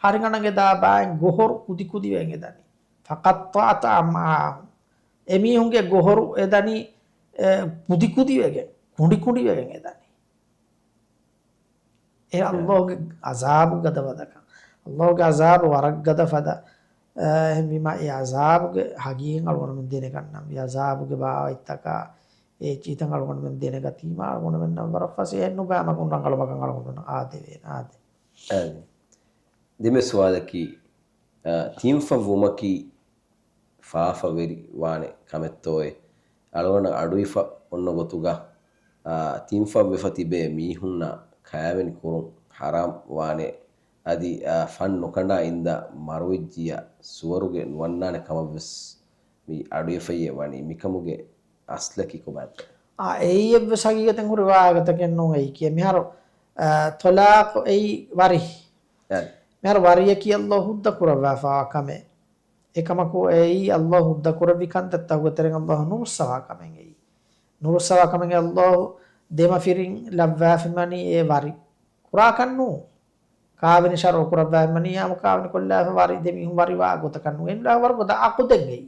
ހަރިގަނޑަށް އެދާ ބާއިން ގޮހޮރު ކުދިކުދިވެގެން އެދަނީ. ފަޤައްޠަޢަތް އަމްޢާއަހުމް. އެމީހުންގެ ގޮހޮރު އެދަނީ، އެ، ކުދިކުދިވެގެން، ކުނޑިކުނޑިވެގެން އެދަނީ. އެ އައްލާހުގެ ޢަޒާބު ގަދަ ފަދަކަން. އައްލާހުގެ ޢަޒާބު ވަރަށް ގަދަ ފަދަ. އެ، އެހެންވީމާ އެ ޢަޒާބުގެ ހަގީގަތް އަޅުގަނޑުމެން ދެނެގަންނަން. އެ ޢަޒާބުގެ ބާވަތްތަކާ އެ އެއްޗިހިތައް އަޅުގަނޑުމެން ދެނެގަތީމާ އަޅުގަނޑުމެންނަށް ވަރަށް ފަސޭހައެއް ނުބައި މަގުން ރަނގަޅު މަގަށް އަޅުގަނޑުމެން އާދެވޭނެ، އާދެ. އާދެ. ދެން ސުވާލަކީ، އާ، ތިންފަށް ވުމަކީ ފާފަވެރި ވާނެ ކަމެއްތޯއޭ؟ އަޅުގަނޑަށް އަޑުއިފަ އޮންނަ ގޮތުގަ، އާ، ތިންފަށް ވެފަ ތިބޭ މީހުންނަށް ކާވެނި ކުރުން ޙަރާމް ވާނެ. އަދި، އާ، ފަން ނުކަނޑާ އިންދާ މަރުވެއްޖިއްޔާ ސުވަރުގެ ނުވަންނާނެ ކަމަށްވެސް މި އަޑުއިފައި ވަނީ. މިކަމުގެ އަސްލަކީ ކޮބާތޯ؟ އާ، އެއީ އެއްވެސް ހަގީގަތެއް ހުރި ވާހަކަތަކެއް ނޫން އެއީކީ. މިހާރު، އާ، ޠަލާޤު އެއީ ވަރި. އެ. މިހާރު ވަރިއަކީ އައްލާހު ހުއްދަ ކުރައްވާފައިވާ ކަމެއް. އެކަމަކު އެއީ އައްލާހު ހުއްދަ ކުރެއްވި ކަންތައްތަކުގެ ތެރެއިން އައްލާހު ނުރުއްސަވާ ކަމެއް އެއީ. ނުރުއްސަވާ ކަމެއް އައްލާހު ދެމަފިރިން ލައްވާފައިވަނީ އެ ވަރި ކުރާކަށް ނޫން. ކާވެނި ޝަރުޢު ކުރައްވާފައިވަނީ ހަމަ ކާވެނި ކޮށްލާފަ ވަރި ދެމީހުން ވަރިވާ ގޮތަކަށް ނޫން. އެމީހުން ވަރުގަދަ ޢަޤުދެއް އެއީ.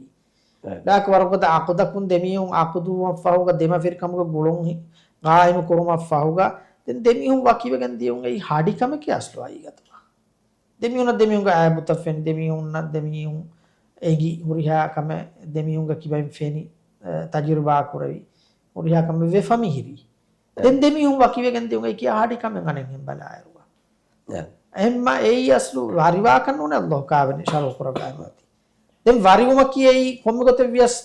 އެ. ލާކި ވަރުގަދަ ޢަޤުދަކުން ދެމީހުން ޢަޤުދުވުމަށް ފަހުގަ ދެމަފިރިކަމުގެ ގުޅުން ހި-، ޤާއިމު ކުރުމަށް ފަހުގަ ދެން ދެމީހުން ވަކިވެގެން ދިޔުން އެއީ ހަޑި ކަމެކޭ އަސްލު ހަގީގަތުގަ. ދެމީހުންނަށް ދެމީހުންގެ އައިބުތައް ފެނި، ދެމީހުންނަށް ދެމީހުން އެނގި ހުރިހާ ކަމެއް ދެމީހުންގެ ކިބައިން ފެނި، އެ، ތަޖުރިބާ ކުރެވި ހުރިހާ ކަމެއް ވެފަ މިހިރީ. އެ. ދެން ދެމީހުން ވަކިވެގެން ދިޔުން އެއީ ކިޔާ ހަޑި ކަމެއް އަނެއްހެން ބަލާއިރުގަ. އެ. އެހެންމަ އެއީ އަސްލު ވަރިވާކަށް ނޫނޭ އައްލާހު ކާވެނި ޝަރުޢު ކުރައްވާފައި އޮތީ. ދެން ވަރިވުމަކީ އެއީ ކޮންމެ ގޮތެއް ވިޔަސް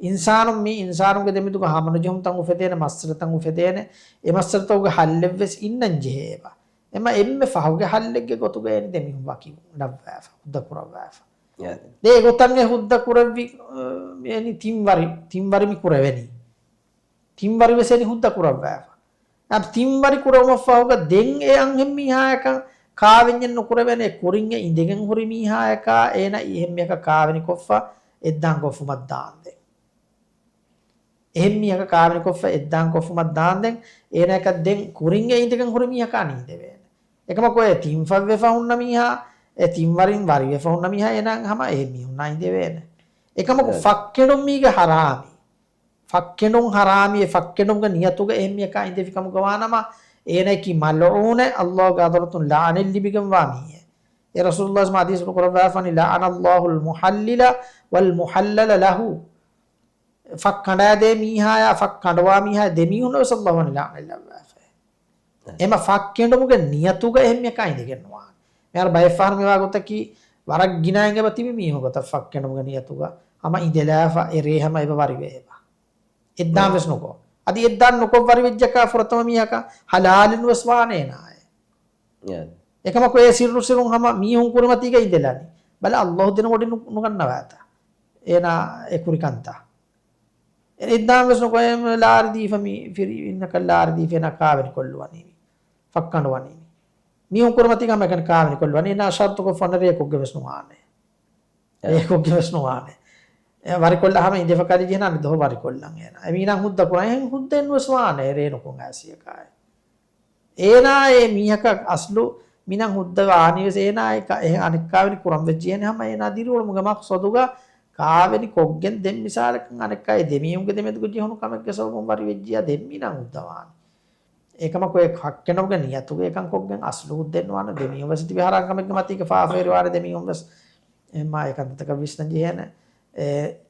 އިންސާނުން މި އިންސާނުންގެ ދެމެދުގަ ހަމަނުޖެހުންތައް އުފެދޭނެ، މައްސަލަތައް އުފެދޭނެ، އެ މައްސަލަތަކުގެ ހައްލެއްވެސް އިންނަން ޖެހޭ އެބަ. އެމަ އެންމެ ފަހުގެ ހައްލެއްގެ ގޮތުގަ އެން ދެމީހުން ވަކި ލައްވާފަ، ހުއްދަ ކުރައްވާފަ. އެ. ދެ އެގޮތަށް އެ ހުއްދަ ކުރެއްވި، އަ، އެނި ތިން ވަރި، ތިން ވަރި މި ކުރެވެނީ. ތިން ވަރި ވެސް އެނި ހުއްދަ ކުރައްވާފަ. އަ، ތިން ވަރި ކުރެވުމަށް ފަހުގަ ދެން އެ އަންހެން މީހާޔަކަށް ކާވެންޏެއް ނުކުރެވޭނެ، ކުރިން އެ އިނދެގެން ހުރި މީހާޔަކާ އޭނަ އެހެން މީހަކަށް ކާވެނި ކޮށްފަ އެއްދާން ކޮށްފުމަށް ދާންދެން. އެހެން މީހަކަށް ކާވެނި ކޮށްފަ އެއްދާން ކޮށްފުމަށް ދާންދެން އޭނަޔަކަށް ދެން ކުރިން އެ އިނދެގެން ހުރި މީހަކާ ނީނދެވޭނެ. އެކަމަކު އެ ތިން ފަށް ވެފަ ހުންނަ މީހާ، އެ ތިން ވަރިން ވަރި ވެފަ ހުންނަ މީހާ އޭނަ ހަމަ އެހެން މީހުންނާ އިނދެވޭނެ. އެކަމަކު އެ. ފައްކެނޑުން މީގެ ހަރާމީ. ފައްކެނޑުން ހަރާމީ، އެ ފައްކެނޑުމުގެ ނިޔަތުގަ އެހެން މީހަކާ އިނދެފި ކަމުގަ ވާނަމަ، އޭނައަކީ މަލްޢޫނެއް، އައްލާހުގެ ޙަޟްރަތުން ލަޢުނަތް ލިބިގެންވާ މީހެއް. އެ ރަސޫލުﷲ ޙަދީޘްފުޅު ކުރައްވާފަނީ، "لعن الله المحلل والمحلل له." ފައްކަނޑާދޭ މީހާޔާ، ފައްކަނޑުވާ މީހާ ދެމީހުންނަށް ވެސް އައްލާހު ވަނީ ލަޢުނަތް ލައްވާފައި. އެ. އެމަ ފައްކެނޑުމުގެ ނިޔަތުގަ އެހެން މީހަކާ އިނދެގެން ނުވާނެ. މިހާރު ބައެއް ފަހަރު މިވާ ގޮތަކީ، ވަރަށް ގިނައިން އެބަ ތިބި މީހުން ގޮތަށް ފައްކެނޑުމުގެ ނިޔަތުގަ ހަމަ އިނދެލާފަ އެރޭ ހަމަ އެބަ ވަރިވޭ އެބަ. އެއްދާން އެ. ވެސް ނުކޮށް. އަދި އެއްދާން ނުކޮށް ވަރިވެއްޖަކާ ފުރަތަމަ މީހަކަށް ހަލާލެއް ވެސް ވާނޭ އޭނާއޭ. އެ. އެކަމަކު އެ ސިއްރު ސިއްރުން ހަމަ މީހުން ކުރިމަތީގަ އިނދެލަނީ. ބަލަ އައްލާހު ދެނެވޮޑި ނު-، ނުގަންނަވާތަ އޭނާ އެ ކުރި ކަންތައް. އެ އެއްދާން ވެސް ނުކޮށް އެ ލާރި ދީފަ މި ފިރި އިންނަކަށް ލާރި ދީފަ އޭނާ ކާވެނި ކޮށްލުވަނީ މި. ފައްކަނޑުވަނީ މި. މީހުން ކުރިމަތީގަ ހަމަ އެކަނި ކާވެނި ކޮށްލުވަނީ. އޭނާ ޝަރުޠުކޮށް ފަނަރޭ ކޮށްގެ ވެސް ނުވާނެ. އެ. ރޭކޮށްގެ ވެސް ނުވާނެ. އެ، ވަރިކޮށްލާ ހަމަ އިނދެފަ ކަލި ޖެހެން އަނެއް ދުވަހު ވަރިކޮށްލަން އޭނާ. އެމީނާ ހުއްދަ ކުރާ އެހެން ހުއްދައެއް ނުވެސް ވާނެ ރޭ ނުކޮށް އާސިޔަކާއި. އޭނާ އެ މީހަކަށް އަސްލު މިނަށް ހުއްދަ ވާނީ ވެސް އޭނާ އެ ކަ-، އެހެން އަނެއްކާވެނި ކުރަން ވެއްޖެ އޭނަ ހަމަ އޭނާ ދިރިއުޅުމުގެ މަޤްޞަދުގަ ކާވެނި ކޮށްގެން ދެން މިސާލަކަށް އަނެއްކާ އެ ދެމީހުންގެ ދެމެދުގަ ޖެހުނު ކަމެއްގެ ސަބަބުން ވަރި ވެއްޖިޔާ ދެން މިނަށް ހުއްދަ ވާނީ. އެކަމަކު އެ ފައްކެނޑުމުގެ ނިޔަތުގަ އެކަން ކޮށްގެން އަސްލު ހުއްދައެއް ނުވާނެ، ދެމީހުން ވެސް ތިބި ހަރާން ކަމެއްގެ މަތީގަ ފާފަވެރިވާނެ، ދެމީހުން ވެސް އެހެންމާ އެ ކަންތައްތަކަށް ވިސްނަން ޖެހޭނެ. އެ،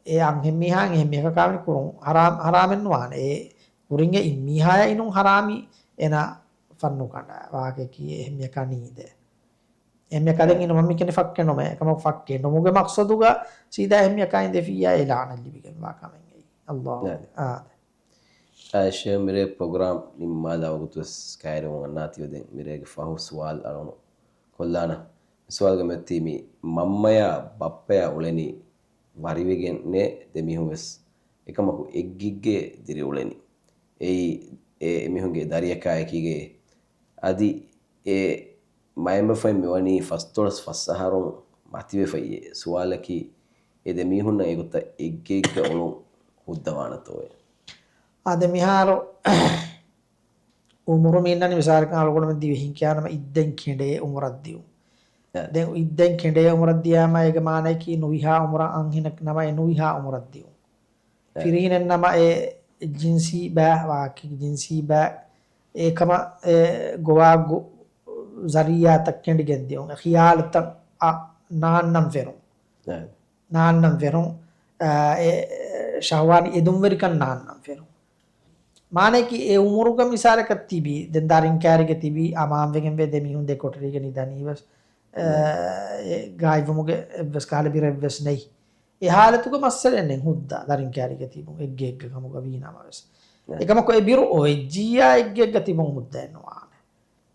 އެ އަންހެންމީހާއަށް އެހެން މީހަކަށް ކާވެނި ކުރުން ހަރާމް، ހަރާމެއް ނުވާނެ. އެ ކުރިން އެ އިންމީހާޔަށް އިނުން ހަރާމީ އޭނާ ފަން ނުކަނޑާ ވާހަކައަކީ އެހެން މީހަކާ ނީނދޭ. އެހެން މީހަކާ ދެން އިނުމަށް މި ކިޔަނީ ފައްކެނޑުމޭ. އެކަމަކު ފައްކެނޑުމުގެ މަޤްޞަދުގަ ސީދާ އެހެން މީހަކާ އިނދެފިއްޔާ އެ ލަޢުނަތް ލިބިގެންވާ ކަމެއް އެއީ. އައްލާހު. އާދެ. އާ، ޝޭޚް މިރޭ ޕްރޮގްރާމް ނިންމާލާ ވަގުތު ވެސް ކައިރިވުން އަންނާތީވެ ދެން މިރޭގެ ފަހު ސުވާލު އަޅުނު ކޮށްލާނަ. މި ސުވާލުގެ މެއްތީ މި މަންމަޔާ ބައްޕަޔާ އުޅެނީ ވަރިވެގެންނޭ ދެމީހުން ވެސް އެކަމަކު އެއްގިއްގޭ ދިރިއުޅެނީ. އެއީ އެ އެމީހުންގެ ދަރިއަކާ އެކީގައި އަދި އެ މައިންބަފައިން މިވަނީ ފަސްދޮޅަސް ފަސް އަހަރުން މަތިވެފައި. އެ ސުވާލަކީ އެ ދެމީހުންނަށް އެގޮތަށް އެއްގެއެއްގަ އުޅުން ހުއްދަވާނެތޯއޭ؟ އާދެ، މިހާރު އުމުރު މީންނަނީ މިސާލަކަށް އަޅުގަނޑުމެން ދިވެހިން ކިޔާނަމަ އިއްދައިން ކެނޑޭ އުމުރަށް ދިއުން. އެ. ދެން އިއްދައިން ކެނޑޭ އުމުރަށް ދިޔާމަ އޭގެ މާނައަކީ ނުވިހާ އުމުރަށް އަންހެނަކު ނަމަ އެ ނުވިހާ އުމުރަށް ދިއުން. އެ. ފިރިހެނެއް ނަމަ އެ ޖިންސީ ބައި ވާކި ޖިންސީ ބައި އެކަމަށް އެ ގޮވާގު ޒަރީއާތައް ކެނޑިގެން ދިއުން. އެ ޚިޔާލުތައް އަ، ނާންނަން ފެރުން. އެ. ނާންނަން ފެރުން. އަ، އެ ޝަހްވާނީ އެދުންވެރިކަން ނާންނަން ފެރުން. މާނައަކީ އެ އުމުރުގަ މިސާލަކަށް ތިބީ، ދެން ދަރިން ކާރިގަ ތިބީ، އަމާންވެގެންވޭ ދެމީހުން ދެ ކޮޓަރީގަ ނިދަނީވެސް، އެ، ގާތްވުމުގެ އެއްވެސް ކަހަލަ ބިރެއްވެސް ނެތް. އެ ހާލަތުގަ މައްސަލައެއް ނެތް ހުއްދަ ދަރިން ކާރިގަ ތިބުން އެއްގެއެއްގަ ކަމުގަ ވީ ނަމަވެސް. އެ. އެކަމަކު އެ ބިރު އޮތްޖިއްޔާ އެއްގެއެއްގަ ތިބުން ހުއްދައެއް ނުވާނެ.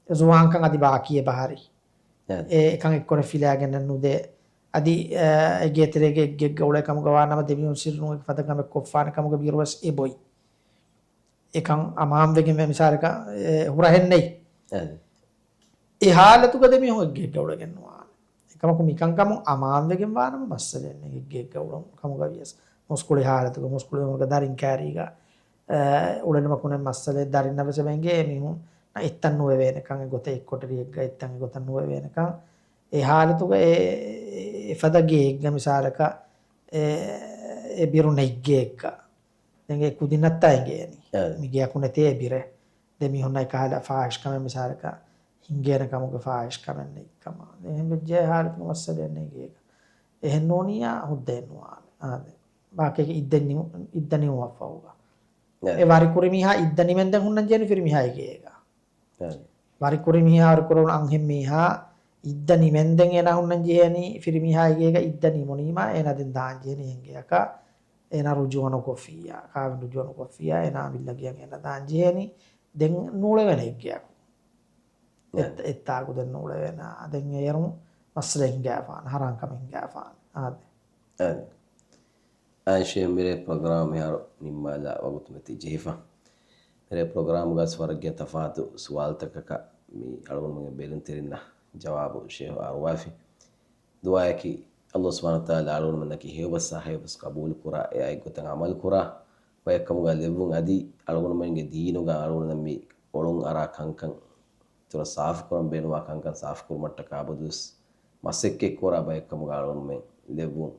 އެ ޒުވާންކަން އަދި ބާކީއެއް ބަހަރި. އެ. އެ އެކަން އެއްކޮށް ފިލާގެންނެއް ނުދޭ. އަދި، އެ، އެގޭތެރޭގެ އެއްގެއެއްގަ އުޅޭ ކަމުގަ ވާނަމަ ދެމީހުން ސިއްރުން އެކި ފަދަ ކަމެއް ކޮށްފާނެ ކަމުގެ ބިރުވެސް އެބޮތް. އެކަން އަމާންވެގެން މިސާލަކަށް، އެ، ހުރަހެއް ނެތް. އެ. އެ ހާލަތުގަ ދެމީހުން އެއްގެއެއްގަ އުޅެގެން ނުވާނެ. އެކަމަކު މިކަންކަމުން އަމާންވެގެން ވާނަމަ މައްސަލައެއް ނެތް އެއްގެއެއްގަ އުޅުން ކަމުގަ ވިޔަސް. މުސްކުޅި ހާލަތުގަ މުސްކުޅިވުމުގަ ދަރިން ކާރީގަ، އެ، އުޅެނުމަކު ނެތް މައްސަލައެއް. ދަރިންނަށް ވެސް އެބަ އެނގޭ އެމީހުން އެއްތަން ނުވެވޭނެކަން، އެގޮތަށް އެއްކޮޓަރިއެއްގަ އެއްތަން އެގޮތަށް ނުވެވޭނެކަން. އެ ހާލަތުގަ އެ، އެ، އެފަދަ ގެއެއްގަ މިސާލަކަށް އެ، އެ ބިރު ނެތް ގެއެއްގަ. ދެން އެ ކުދިންނަށްތާ އެނގޭނީ. އެ. މި ގެޔަކު ނެތޭ އެ ބިރެއް. ދެ މީހުންނަށް އެކަހަލަ ފާހިޝްކަމެއް މިސާލަކަށް ހިނގޭނެ ކަމުގެ ފާހިޝްކަމެއް ނެތް ކަމަށް. އެހެން ވެއްޖެ އެ ހާލަތުގަ މައްސަލައެއް ނެތް ގޭގަ. އެހެން ނޫނިއްޔާ ހުއްދައެއް ނުވާނެ. އާދެ. ބާކީގެ އިއްދަ ނިމު، އިއްދަ ނިމުމަށްފަހުގަ. އެ. އެ ވަރިކުރި މީހާ އިއްދަ ނިމެންދެން ހުންނަން ޖެހޭނީ ފިރިމީހާގެ ގޭގަ. އެ. ވަރިކުރި މީހާ، ވަރިކުރެވުނު އަންހެން މީހާ އިއްދަ ނިމެންދެން އޭނާ ހުންނަން ޖެހޭނީ ފިރިމީހާގެ ގޭގަ. އިއްދަ ނިމުނީމާ އޭނާ ދެން ދާން ޖެހޭނީ އެހެން ގެޔަކަށް. އޭނާ ރުޖޫޢަ ނުކޮށްފިއްޔާ، ކާވެން ރުޖޫޢަ ނުކޮށްފިއްޔާ، އޭނާ އަމިއްލަ ގެޔަށް އޭނާ ދާން ޖެހޭނީ. ދެން ނޫޅެވޭނެ އެއްގެއަކު. އެ. އެއް-، އެއްތާކު ދެން ނޫޅެވޭނެ. ދެން އޭރު މައްސަލަ ހިނގާފާނެ، ހަރާންކަމެއް ހިނގާފާނެ. އާދެ. އާދެ. އާދެ. އާން ޝޭހް، މިރޭ ޕްރޮގްރާމް މިހާރު ނިންމާލާ ވަގުތު މެތި ޖެހިފަ. މިރޭ ޕްރޮގްރާމްގަސް ވަރަށްގެ ތަފާތު ސުވާލުތަކަކަށް މި އަޅުގަނޑުމެންގެ ބެލުންތެރިންނަށް ޖަވާބު ޝޭހް އަރުވާފި. ދުޢާއަކީ، ﷲ ސުބްޙާނަހޫ ވަތަޢާލާ އަޅުގަނޑުމެންނަކީ ހެޔޮބަސް ހެޔޮބަސް ޤަބޫލުކުރާ، އެއާއެއްގޮތަށް ޢަމަލުކުރާ ބަޔެއްކަމުގަ ލެއްވުން. އަދި އަޅުގަނޑުމެންގެ ދީނުގަ އަޅުގަނޑުމެން މި އޮޅުން އަރާ ކަންކަން، އިތުރަށް ސާފުކުރަން ބޭނުންވާ ކަންކަން ސާފުކުރުމަށްޓަކާ އަބަދުވެސް މަސައްކަތްކުރާ ބަޔެއްކަމުގަ އަޅުގަނޑުމެން ލެއްވުން.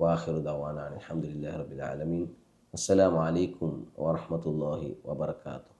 وآخر دعوانا أن الحمد لله رب العالمين. والسلام عليكم ورحمة الله وبركاته.